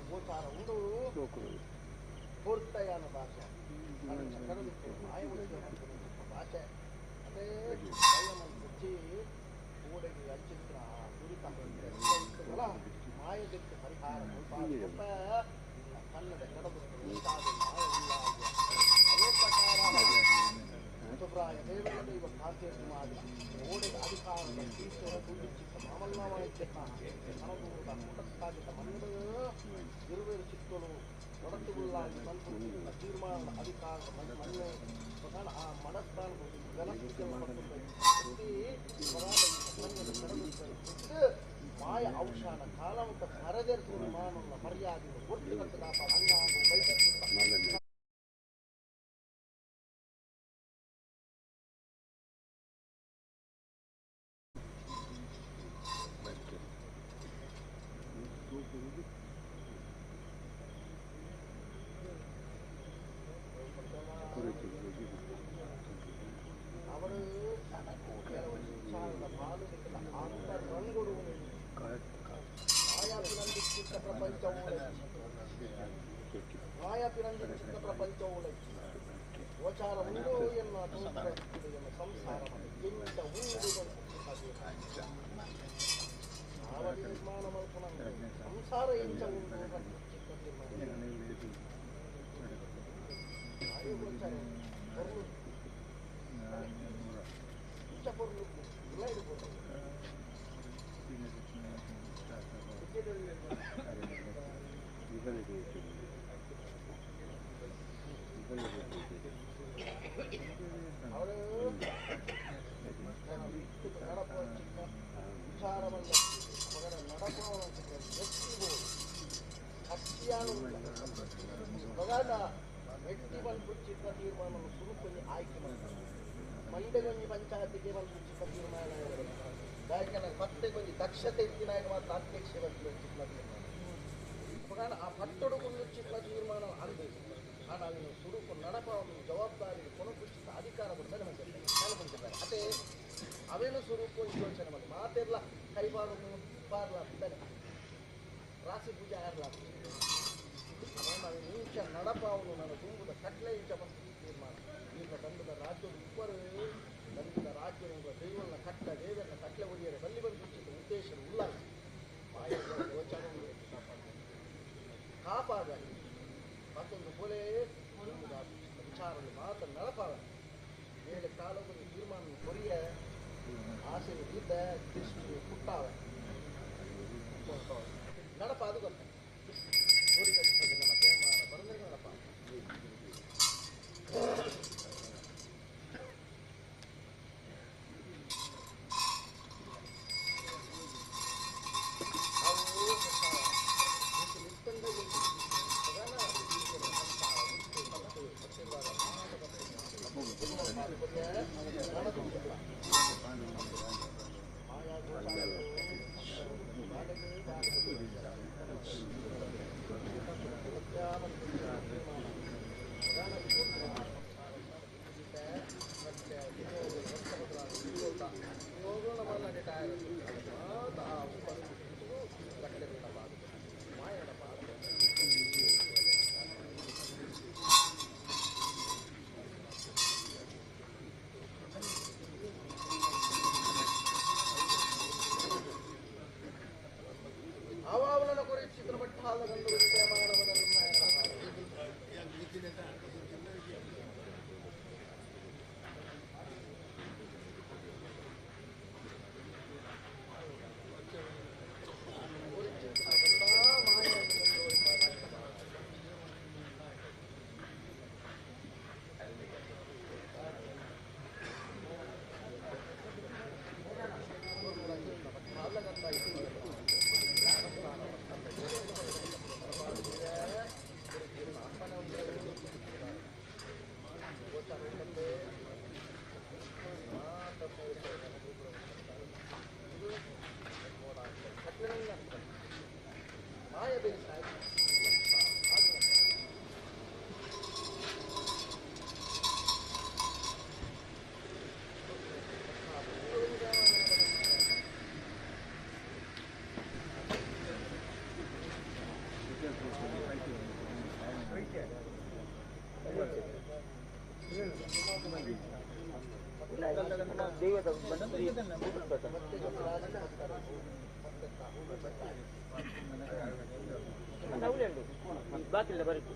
ಗೋಚಾರ ಉಂಡು ಪೂರ್ತಯಾನ ಭಾಷೆ ಭಾಷೆ ಅದೇ ಮುಚ್ಚಿ ಕೂಡೆಗೆ ಅಂಚಿತ್ರ ದುರಿತ ಮಾಯದಕ್ಕೆ ಪರಿಹಾರ ಕನ್ನಡ ಕಡಬು ಅದೇ ಪ್ರಕಾರ ಸುಬ್ರಾಯ ದೇವರ ದೈವ ಕಾಂತಿಯನ್ನು ಮಾಡಿ ಓಡೆಗೆ ಅಧಿಕಾರದ ಈಶ್ವರ ತುಂಬಿಚಿತ್ತ ಮಾಮಲ್ಲವಾಯಿತ ಹಣದೂರದ ಕುಟಕ್ಕಾಗಿದ್ದ ಮಣ್ಣು ಇರುವೇರು ಚಿತ್ತಲು ಒಡತುಗುಳ್ಳಾಗಿ ಮಲ್ಪುತ್ತಿದ್ದ ತೀರ್ಮಾನದ ಅಧಿಕಾರದ ಮಣ್ಣು ಪ್ರಧಾನ ಆ ಮನಸ್ಥಾನ ಮಾಯ ಔಷಾನ ಕಾಲಮುಖ ಕರದೆರ್ತು ಮಾನವ ಮರ್ಯಾದೆ ಒಟ್ಟು ಕಟ್ಟದ ಅಂಗಾಂಗ ಬೈತ ಅವರು ಗೋಚಾರ ಉಂಡು ಎನ್ನ ಸಂಸಾರ ನಿರ್ಮಾಣ ಸಂಸಾರ ಎಂಚ ಉಂಡು ಮಂಡೆಗೊಂಜಿ ಪಂಚಾಯತಿಗೆ ಒಂದು ಚಿಕ್ಕ ತೀರ್ಮಾನ ಯಾಕೆಂದ್ರೆ ಮತ್ತೆ ಕೊಂಚ ದಕ್ಷತೆ ಇತ್ತಿನಾಗ ಮಾತ್ರ ಅಧ್ಯಕ್ಷ ಬಂದು ಚಿಕ್ಕ ತೀರ್ಮಾನ ಆ ಪಟ್ಟೊಡಗೊಂದು ಚಿಕ್ಕ ತೀರ್ಮಾನ ಅಂದು ನಾವಿನ್ನು ಸುರುಕು ನಡಪ ಒಂದು ಜವಾಬ್ದಾರಿ ಕೊನಕುಚಿತ ಅಧಿಕಾರ ಕೊಡ್ತಾರೆ ಮನಸ್ಸಿದ್ದಾರೆ ಅದೇ ಅವೇನು ಸುರುಕು ಯೋಚನೆ ಮಾಡಿ ಮಾತೆಲ್ಲ ಕೈಬಾರು ಬಾರ್ಲಾಗ್ತಾನೆ ರಾಸಿ ಪೂಜೆ ಆಗಲಾಗ್ತದೆ ಇಂಚ ನಡಪ ಅವನು ನಾನು ತುಂಬುದ ಕಟ್ಲೆ ಇಂಚ ಬಂದು ತೀರ್ಮಾನ ಈಗ ತಂಡದ ರಾಜ್ಯದ ಇಬ್ಬರು ತಂಡದ ರಾಜ್ಯದ ದೈವನ ಕಟ್ಟ ದೇವರನ್ನ ಕಟ್ಲೆ ಒಡೆಯರೆ ಬಲ್ಲಿ ಬಂದು ಉದ್ದೇಶ ಉಲ್ಲಾಸ ಮಾಯ ಗೋಚಾರವನ್ನು ಕಾಪಾಡ ಮತ್ತೊಂದು ಕೊಲೆ ವಿಚಾರದಲ್ಲಿ ಮಾತ್ರ ನಡಪಾಡ ಮೇಲೆ ಕಾಲೊಂದು ತೀರ್ಮಾನ ಕೊರಿಯ ಆಸೆ ಇದ್ದ ದೃಷ್ಟಿ ಪುಟ್ಟಾವ ನಡಪ ಅದು ಗೊತ್ತ ನಮ್ಮ ತೇಮಾನ ಬಂದರೆ ನಡಪ ಬಾಕಿಲ್ಲ ಬರುತ್ತೆ.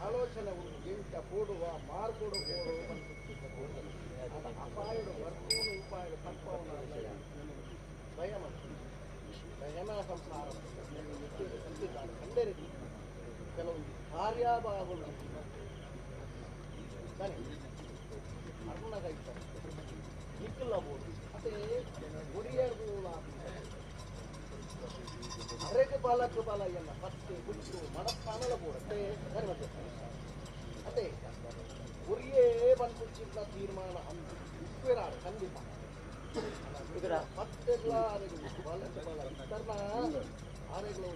ಆಲೋಚನೆ ಎಂಟ ಪೋಡುವ ಮಾರ್ಕೊಡು ಅಪಾಯಡು ವರ್ಗೂನು ಉಪಾಯ ತಪ್ಪವನ ಭಯಮ ಭಯನ ಸಂಸಾರ ಕಂಡರಿ ಕೆಲವೊಂದು ಕಾರ್ಯಭಾಗಗಳು ಅರ್ಣಗೈತಾರೆ ನಿಕ್ಕಲ್ಲಬಹುದು ಅದೇ ಒಡಿಯರ್ಗೂಲ ಅರೆಗೆ ಬಾಲಕ್ಕೆ ಬಾಲ ಎಲ್ಲ ಪತ್ತೆ ಗುಟ್ಟು ಮಡಸ್ಥಾನಲ ಬೋಡತ್ತೆ ಸರಿ ಮತ್ತೆ ಅದೇ ಒರಿಯೇ ಬಂದು ತೀರ್ಮಾನ ಅಂದು ಉಪ್ಪೇರಾಡು ಖಂಡಿತ ಇದರ ಪತ್ತೆಗಳ ಅರೆಗೆ ಬಾಲಕ್ಕೆ ಬಾಲ ಇತ್ತರ್ನ ಆರೆಗಳು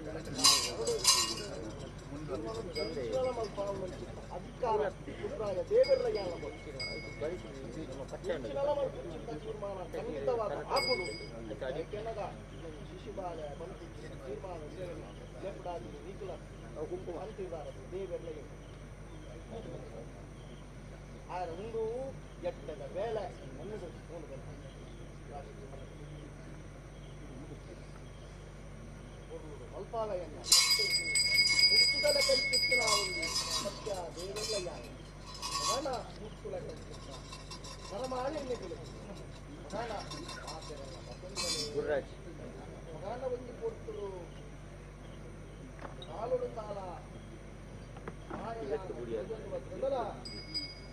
ಅಧಿಕಾರ ದೇವರ ತೀರ್ಮಾನ ಖಂಡಿತವಾದ ಆಪುಡು ಶಿಶುಬಾಲ ಬಂದು ತೀರ್ಮಾನ ಗುಂಪು ಅಂತಿದ್ದಾರೆ ದೇವರಲ್ಲಿ ಆದ್ರೆ ಒಂದು ಎಟ್ಟದ ಬೇಳೆ ನನ್ನದು ಅಲ್ಪಾಲಯನ್ನ ಮುತ್ತುಗಳ ಕಲ್ಪಿಸ್ತಿನ ಒಂದು ಸತ್ಯ ದೇವಲ್ಲ ಯಾರು ಪ್ರಧಾನ ಮುತ್ತುಗಳ ಕಲ್ಪಿಸ್ತ ನರಮಾಳಿನ್ನೆಗಳು ಪ್ರಧಾನ ಗುರುರಾಜ್ ಪ್ರಧಾನ ಒಂದು ಕೊಡ್ತರು ಕಾಲುಡು ಕಾಲ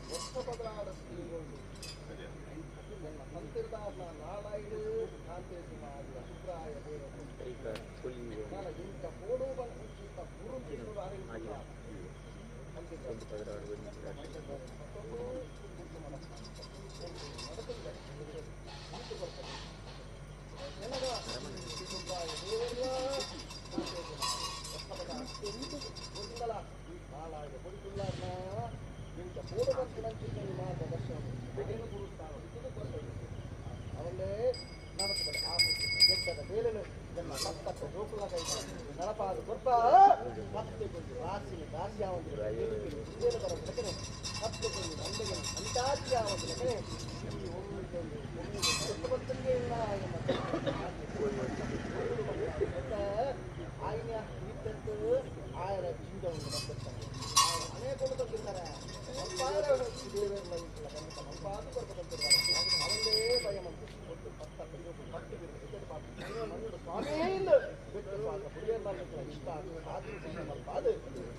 ವರ್ಷಪದಾಡ ಸ್ತ್ರೀಗಳು ನನ್ನ ತಂತಿರ್ದಾರ್ನ ನಾಡೈಡು ಕಾಂತೇಸಿ ಮಾಡಿದ ಸುಬ್ರಾಯ ದೇವರು ಇಂಥ ಪೋಡು ಬಂದು ಗುರು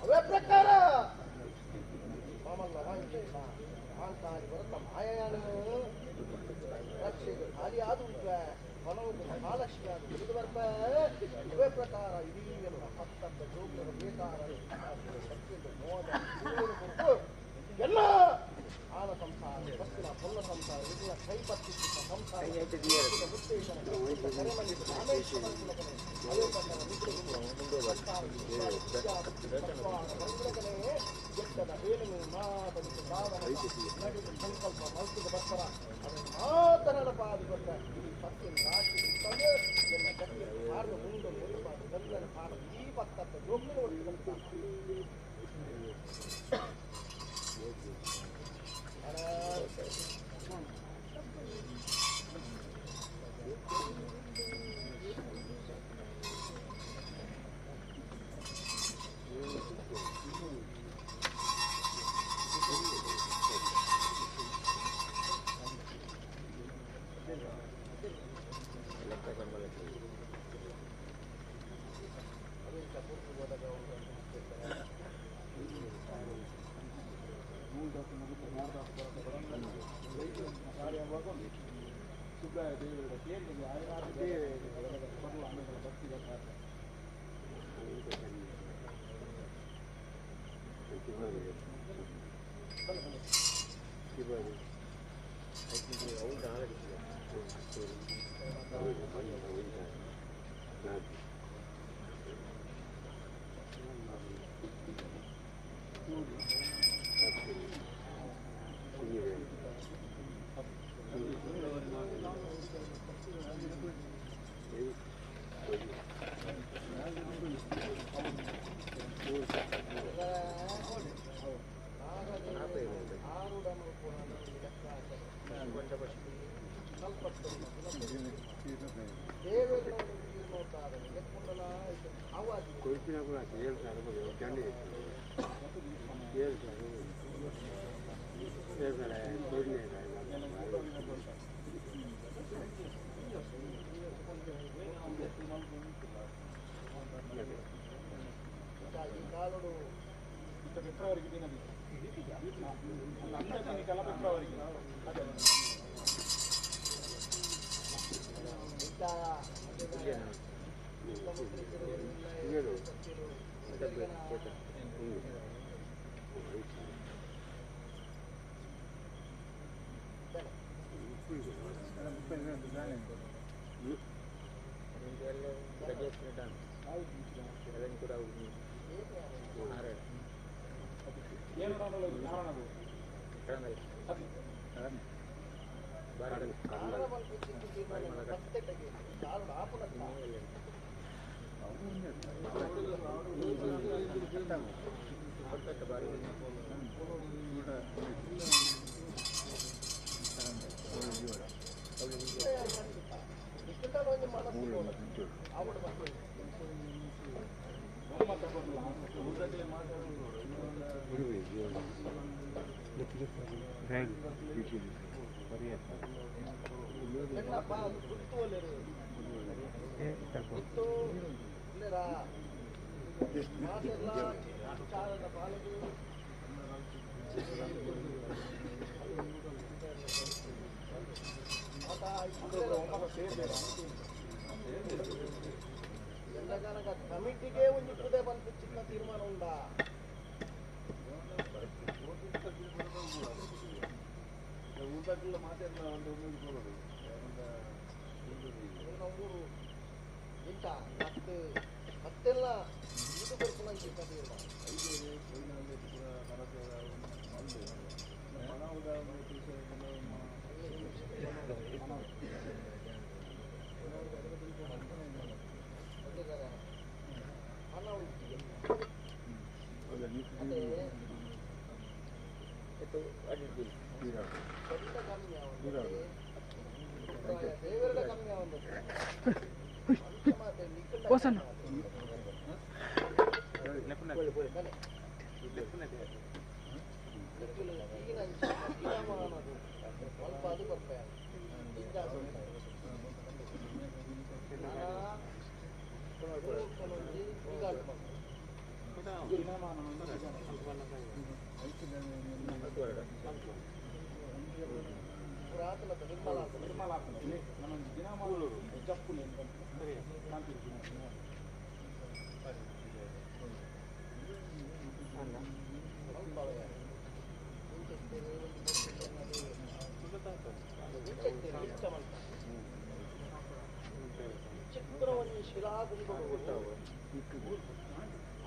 ಅವೇ ಪ್ರಕಾರ ಅವೇ ಪ್ರಕಾರ ಇಡೀ ಹತ್ತತ್ತ ಜೋಗರ ಬೇಕಾದ ಎಲ್ಲ ಆನ ಸಂಸಾರ ಬಸ್ಸಿನ ಪೊಲ್ಲ ಸಂಸಾರ ಇದನ್ನ ಕೈಪತ್ತಿದ್ದ ಸಂಸಾರ ಸಂಕಲ್ಪ ಮಲ್ತದ ಬರ್ತಾರ ಅದನ್ನು ಮಾತನಾಡ ಪಾದು ಬರ್ತ ಈ ಪತ್ತಿನ ರಾಶಿ ಮಾರ್ಗ ಕಮಿಟಿಗೆ ಒಂದು ಕೃದೆ ಬಂತು ಚಿಕ್ಕ ತೀರ್ಮಾನ ಉಂಟಾ ಊರು ಇಂತ ಮತ್ತೆ ಮತ್ತೆಲ್ಲ ಇದು ಬರ್ಕೊಂಡು ಚಿಕ್ಕ ತೀರ್ಮಾನ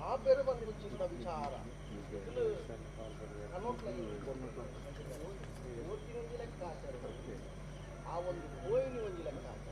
ಆ ಬೇರೆ ಬಂದು ಚಿಕ್ಕ ವಿಚಾರ ಲೆಕ್ಕಾಚಾರ ಆ ಒಂದು ಕೋಯಿನಿ ಒಂದು ಲೆಕ್ಕಾಚಾರ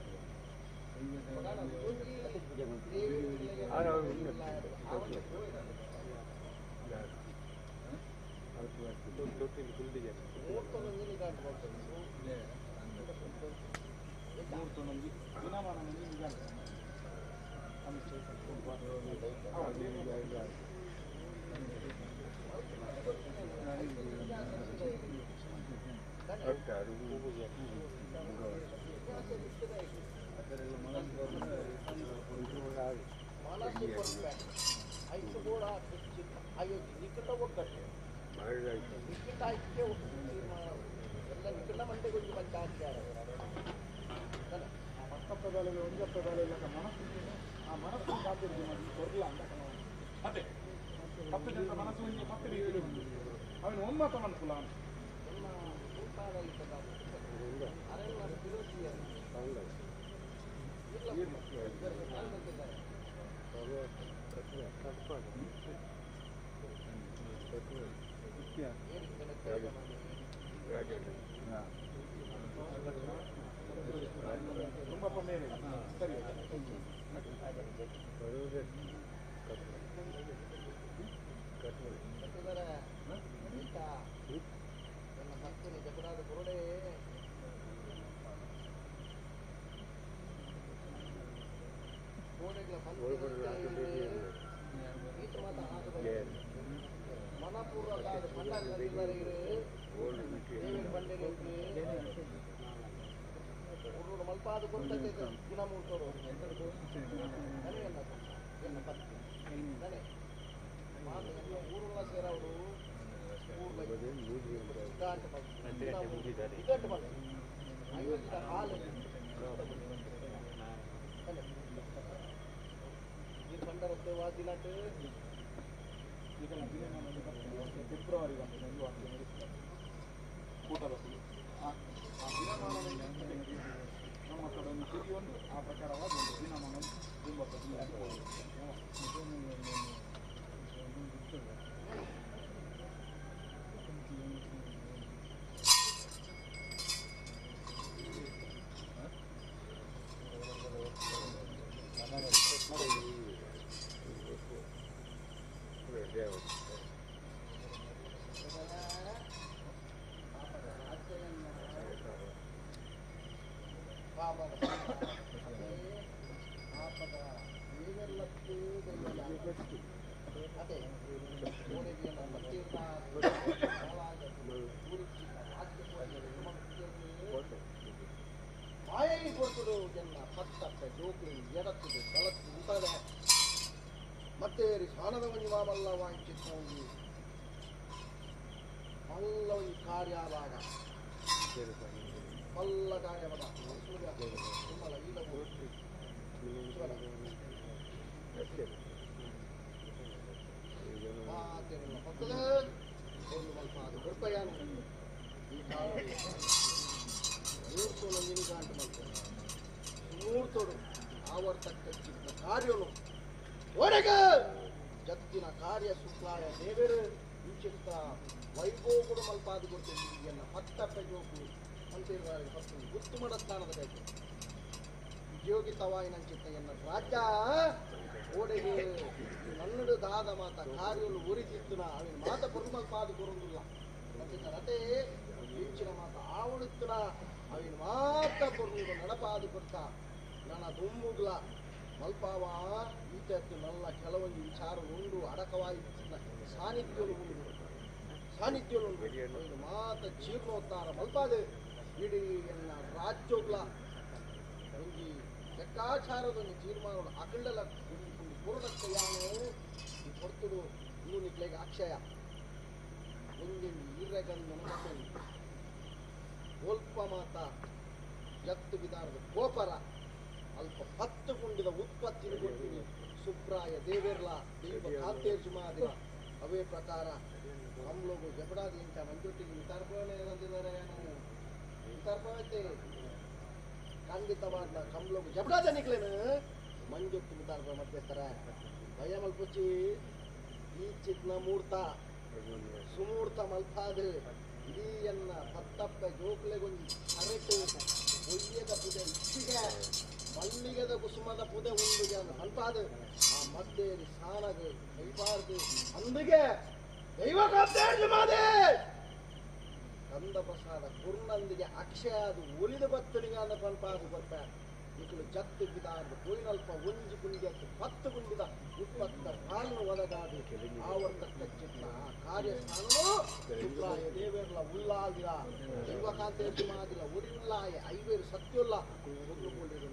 ಫೆಬ್ರವರಿ ನಮ್ಮ ಕಡೆ ತಿಳಿಯೊಂದು ಆ ಪ್ರಕಾರವಾದ ಒಂದು ದಿನಮಾನ ತುಂಬ. ಮತ್ತೆ ಸಾನದ ಒಂಜಿ ಮಾಮಲ್ಲ ವಾಂಚಿತ್ತ ಒಂಜಿ ಮಲ್ಲ ಒಂಜಿ ಕಾರ್ಯವಾಗ ಮಲ್ಲ ಕಾರ್ಯವದ ಮೂರ್ತೋಡು ಆವರ್ತಕ್ಕ ಚಿಕ್ಕ ಕಾರ್ಯನು ಒಡಗ ಜತ್ತಿನ ಕಾರ್ಯ ಶುಕ್ಲಾಯ ದೇವರು ಇಂಚಿತ್ತ ವೈಭೋಗುಡು ಮಲ್ಪಾದು ಕೊಡ್ತೀವಿ ಹತ್ತಪ್ಪ ಜೋಕು ಅಂತಿರುವಾಗ ಫಸ್ಟ್ ಗುರ್ತು ಮಾಡಸ್ಥಾನದ ಬೇಕು ಉದ್ಯೋಗಿತವಾಯಿನಂಚಿತ್ತ ಎನ್ನ ರಾಜ್ಯ ಓಡೆಗೆ ನನ್ನಡು ದಾದ ಮಾತ ಕಾರ್ಯಲು ಉರಿದಿತ್ತುನ ಅವಿನ ಮಾತ ಪೊರುಮಲ್ಪಾದು ಕೊರುಂದಿಲ್ಲ ಅಂತಿದ್ದಾರತೆ ಇಂಚಿನ ಮಾತ ಆವಡುತ್ತುನ ಅವಿನ ಮಾತ ಪೊರುಂದು ನಡಪಾದು ಕೊಡ್ತ ನನ್ನ ದುಮ್ಮುಗ್ಲ ಮಲ್ಪಾವ ಈತತ್ತು ನಲ್ಲ ಕೆಲವೊಂದು ವಿಚಾರ ಉಂಡು ಅಡಕವಾಗಿ ಸಾನ್ನಿಧ್ಯలు ಉಂಡು ಸಾನ್ನಿಧ್ಯలు ಉಂಡು ಅವಿನ ಮಾತ ಜೀರ್ಣೋದ್ಧಾರ ಮಲ್ಪಾದೆ ಇಡೀ ಎನ್ನ ರಾಜ್ಯೋಗ್ಲ ಒಂಜಿ ಲೆಕ್ಕಾಚಾರದೊಂದು ತೀರ್ಮಾನ ಅಖಂಡಲ ಒಂದು ಪೂರ್ಣಕ್ಕೆ ಯಾನು ಈ ಹೊರ್ತುಡು ನಿಕ್ಲೆಗೆ ಅಕ್ಷಯ ಒಂದೊಂದು ಈರೆಗಂದು ಮತ್ತೊಂದು ಒಲ್ಪ ಮಾತ ಜತ್ತು ಬಿದಾರದ ಗೋಪರ ಅಲ್ಪ ಪತ್ತು ಗುಂಡಿದ ಉತ್ಪತ್ತಿ ಕೊಡ್ತೀನಿ ಸುಬ್ರಾಯ ದೇವೇರ್ಲ ದೈವ ಕಾಂತೇರ್ಜುಮಾದಿನ ಅವೇ ಪ್ರಕಾರ ನಮ್ಲೋಗು ಜಪಡಾದಿ ಇಂಥ ಮಂಜುಟ್ಟಿಗೆ ವಿತರ್ಪಣೆ ಅಂದಿದ್ದಾರೆ ವಿತರ್ಪಣೆ ಖಂಡಿತವಾದ ಕಂಬ್ಲೋಗು ಜಪಡಾದ ನಿಕ್ಲೇನು ಮಂಜುಟ್ಟು ವಿತರ್ಪ ಮಧ್ಯಸ್ಥರ ಭಯ ಮಲ್ಪುಚಿ ಈ ಚಿತ್ನ ಮೂರ್ತ ಸುಮೂರ್ತ ಮಲ್ಪಾದು ಇಡೀಯನ್ನ ಪತ್ತಪ್ಪ ಜೋಕ್ಲೆಗೊಂಜಿ ಕರೆಟು ಒಯ್ಯದ ಪುದೆ ಇಚ್ಚಿಗೆ ಮಲ್ಲಿಗೆದ ಕುಸುಮದ ಪುದೆ ಉಂಡುಗೆ ಅಂದ ಮಲ್ಪಾದು ಆ ಮದ್ದೇರಿ ಸಾನಗು ಕೈಬಾರ್ದು ಅಂದಿಗೆ ದೈವ ಮಾದೆ ಕಂದ ಪ್ರಸಾದ ಕುರ್ನಂದಿಗೆ ಅಕ್ಷಯ ಅದು ಒಲಿದ ಬತ್ತನಿಗೆ ಅಂದ ಪಲ್ಪಾದು ಬರ್ಪ ಇಕಲು ಜತ್ತು ಬಿದಾರ್ದು ಪೋಯಿನಲ್ಪ ಒಂಜಿ ಗುಂಡಿ ಅತ್ತು ಪತ್ತು ಗುಂಡಿದ ಉತ್ಪತ್ತ ಪಾಲನು ಒದಗಾದು ಆವರ್ತಕ್ಕ ಚಿತ್ತ ಆ ಕಾರ್ಯಸ್ಥಾನನು ಸುಬ್ರಾಯ ದೇವೇರ್ಲ ಉಲ್ಲಾದಿರ ದೈವಕಾಂತೇರ್ಜಿ ಮಾದಿರ ಒರಿ ಉಲ್ಲಾಯ ಐವೇರು ಸತ್ಯುಲ್ಲ ಒಂದು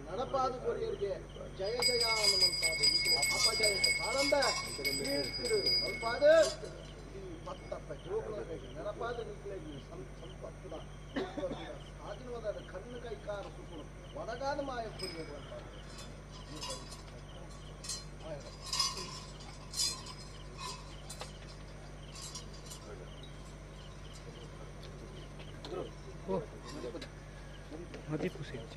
ನಡಪಾದು ಕೊರಿಯರಿಗೆ ಜಯ ಜಯ ಅನ್ನುವಂತಾದ ಇದು ಅಪಜಯದ ಆನಂದ ಮಲ್ಪಾದ ಈ ಪತ್ತಪ್ಪ ಜೋಗುಲ ನಡಪಾದ ನಿಕ್ಲೆಗಿ ಸಂಪತ್ತಿನ ಸಾಧಿನವಾದ ಕಣ್ಣು ಕೈಕಾರ ಸುಕ್ಕುನು ಒಡಗಾದ ಮಾಯ ಕುರಿಯರು ಅಂತ. ಮದಿಪು ಸಿಚ್ಚ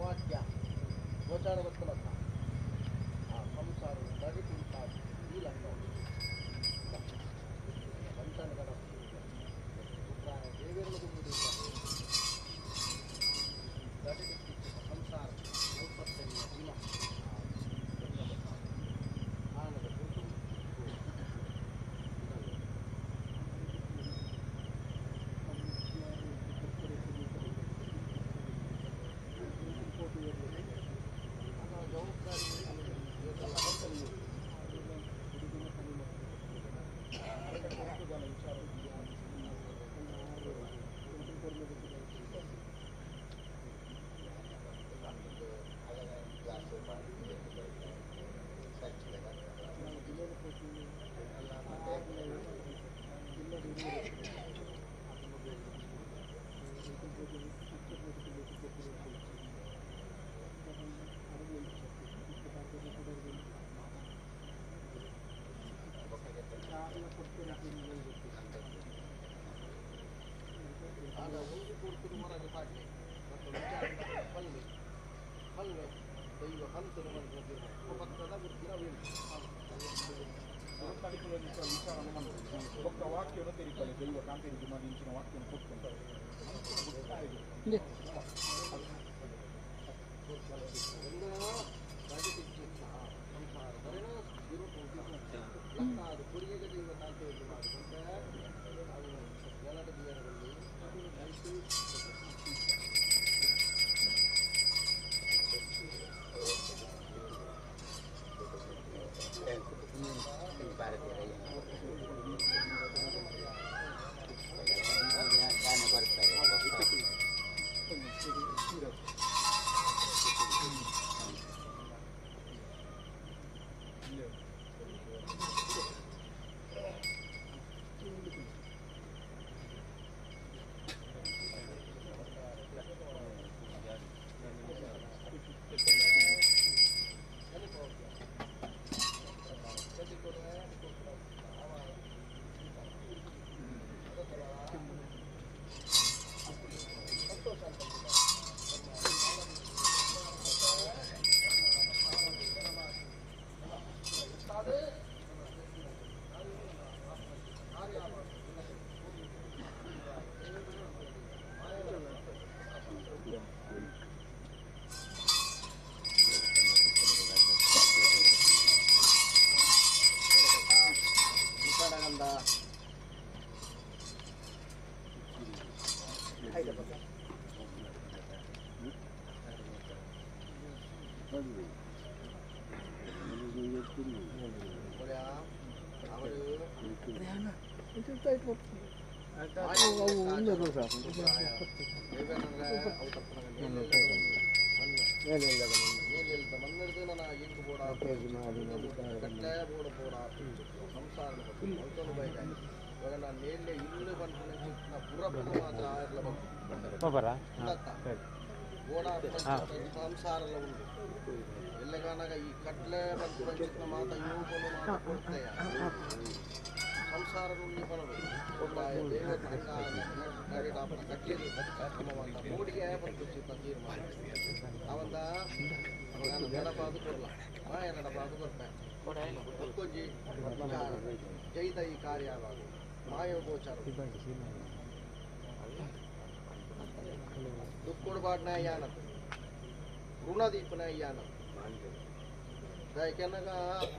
ವಾಕ್ಯ ಗೋಚಾರ ಬರ್ತಲ್ಲ. ಕೊಡ್ತು ಹೊರಗೆ ಪಾಡ್ಲೆ ಮತ್ತು ವಿಚಾರ ಪಲ್ಲೆ ಪಲ್ಲೆ ದೈವ ಹಂತದ ಪಕ್ಕದ ಗುರುತಿನ ಒಕ್ಕ ವಾಕ್ಯವನ್ನು ತೆರಿಪಲೆ ದೈವ ಕಾಂತೇರಿ ಮಾಡಿ ಇಂಚಿನ ವಾಕ್ಯವನ್ನು ಕೊಟ್ಕೊಂಡರು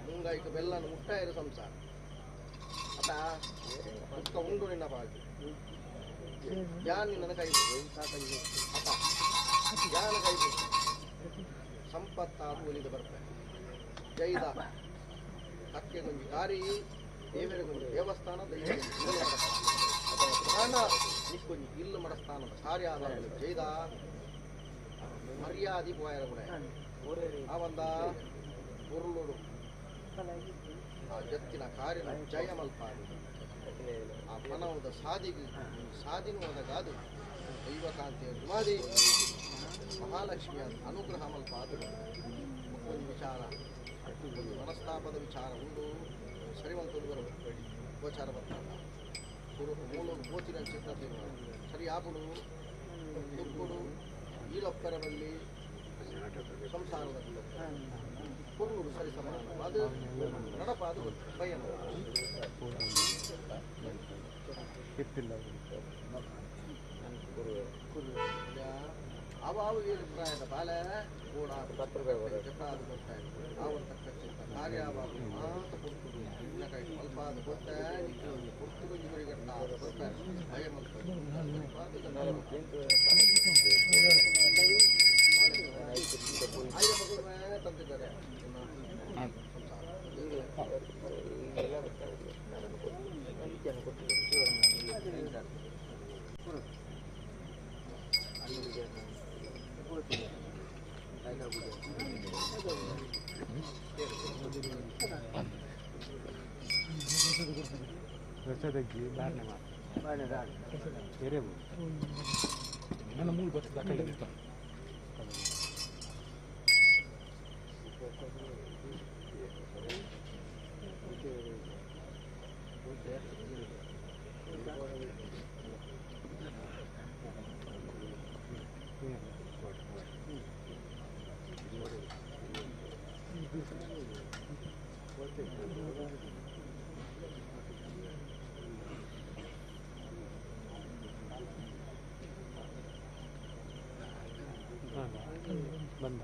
ಮುಂಗಾಯ್ತು ಬೆಲ್ಲನ ಮುಟ್ಟಾಯಿರು ಸಂಸಾರ ಅತ್ತ ಪುಕ್ಕ ಉಂಡು ನಿನ್ನ ಬಾಗಿ ಯಾನ್ ನಿನ್ನ ಕೈ ಅತ್ತ ಯಾನ ಕೈ ಸಂಪತ್ತಾದ ಒಲಿದು ಬರ್ತಾರೆ ಜೈದ ಅಕ್ಕೆ ಗೊಂಜಿ ಕಾರಿ ದೇವರ ಗೊಂಜಿ ದೇವಸ್ಥಾನ ದೈವ ನಿಕ್ಕೊಂಜಿ ಇಲ್ಲು ಮಡಸ್ಥಾನದ ಕಾರ್ಯ ಜೈದ ಮರ್ಯಾದಿ ಪೋಯರ ಕೂಡ ಆವಂದ ಉರುಳುಡು ಆ ಜತ್ತಿನ ಕಾರಿನ ಜಯ ಮಲ್ಪಾಡಿ ಆ ಮನವದ ಸಾದಿಗೆ ಸಾದಿನುವುದಗಾದು ದೈವಕಾಂತಿಯ ಮಾದಿ ಮಹಾಲಕ್ಷ್ಮಿಯ ಅನುಗ್ರಹ ಮಲ್ಪಾದು ಒಂದು ವಿಚಾರ ಒಂದು ಮನಸ್ತಾಪದ ವಿಚಾರ ಉಂಡು ಸರಿವಂತದ್ದು ಬರಬೇಕು ಗೋಚಾರ ಬರ್ತಾರ ಸುರುಕು ಮೂಲ ಗೋಚಿನ ಚಿತ್ರ ಸರಿ ಆಪುಡು ದುಕ್ಕುಡು ಈಲೊಪ್ಪರಬಲ್ಲಿ ಸಂಸಾರದ ಪುರುಡು ಸರಿ ಸಮಾನ ಅದು ನಡಪ ಅದು ಬಯನ ಅವಾವು ಪ್ರಾಯದ ಬಾಲೆ ಕೂಡ ಕಾರ್ಯವಾಗು ಮಾತ ಕೊಡ್ತುಡು ಕೈ ಸ್ವಲ್ಪ ಅದು ಕೊಟ್ಟೆ ಕೊಡ್ತು ಗುರಿಗಟ್ಟ ಕೊಟ್ಟೆ ಭಯ ತಂದಿದ್ದಾರೆ. ಬಂದ.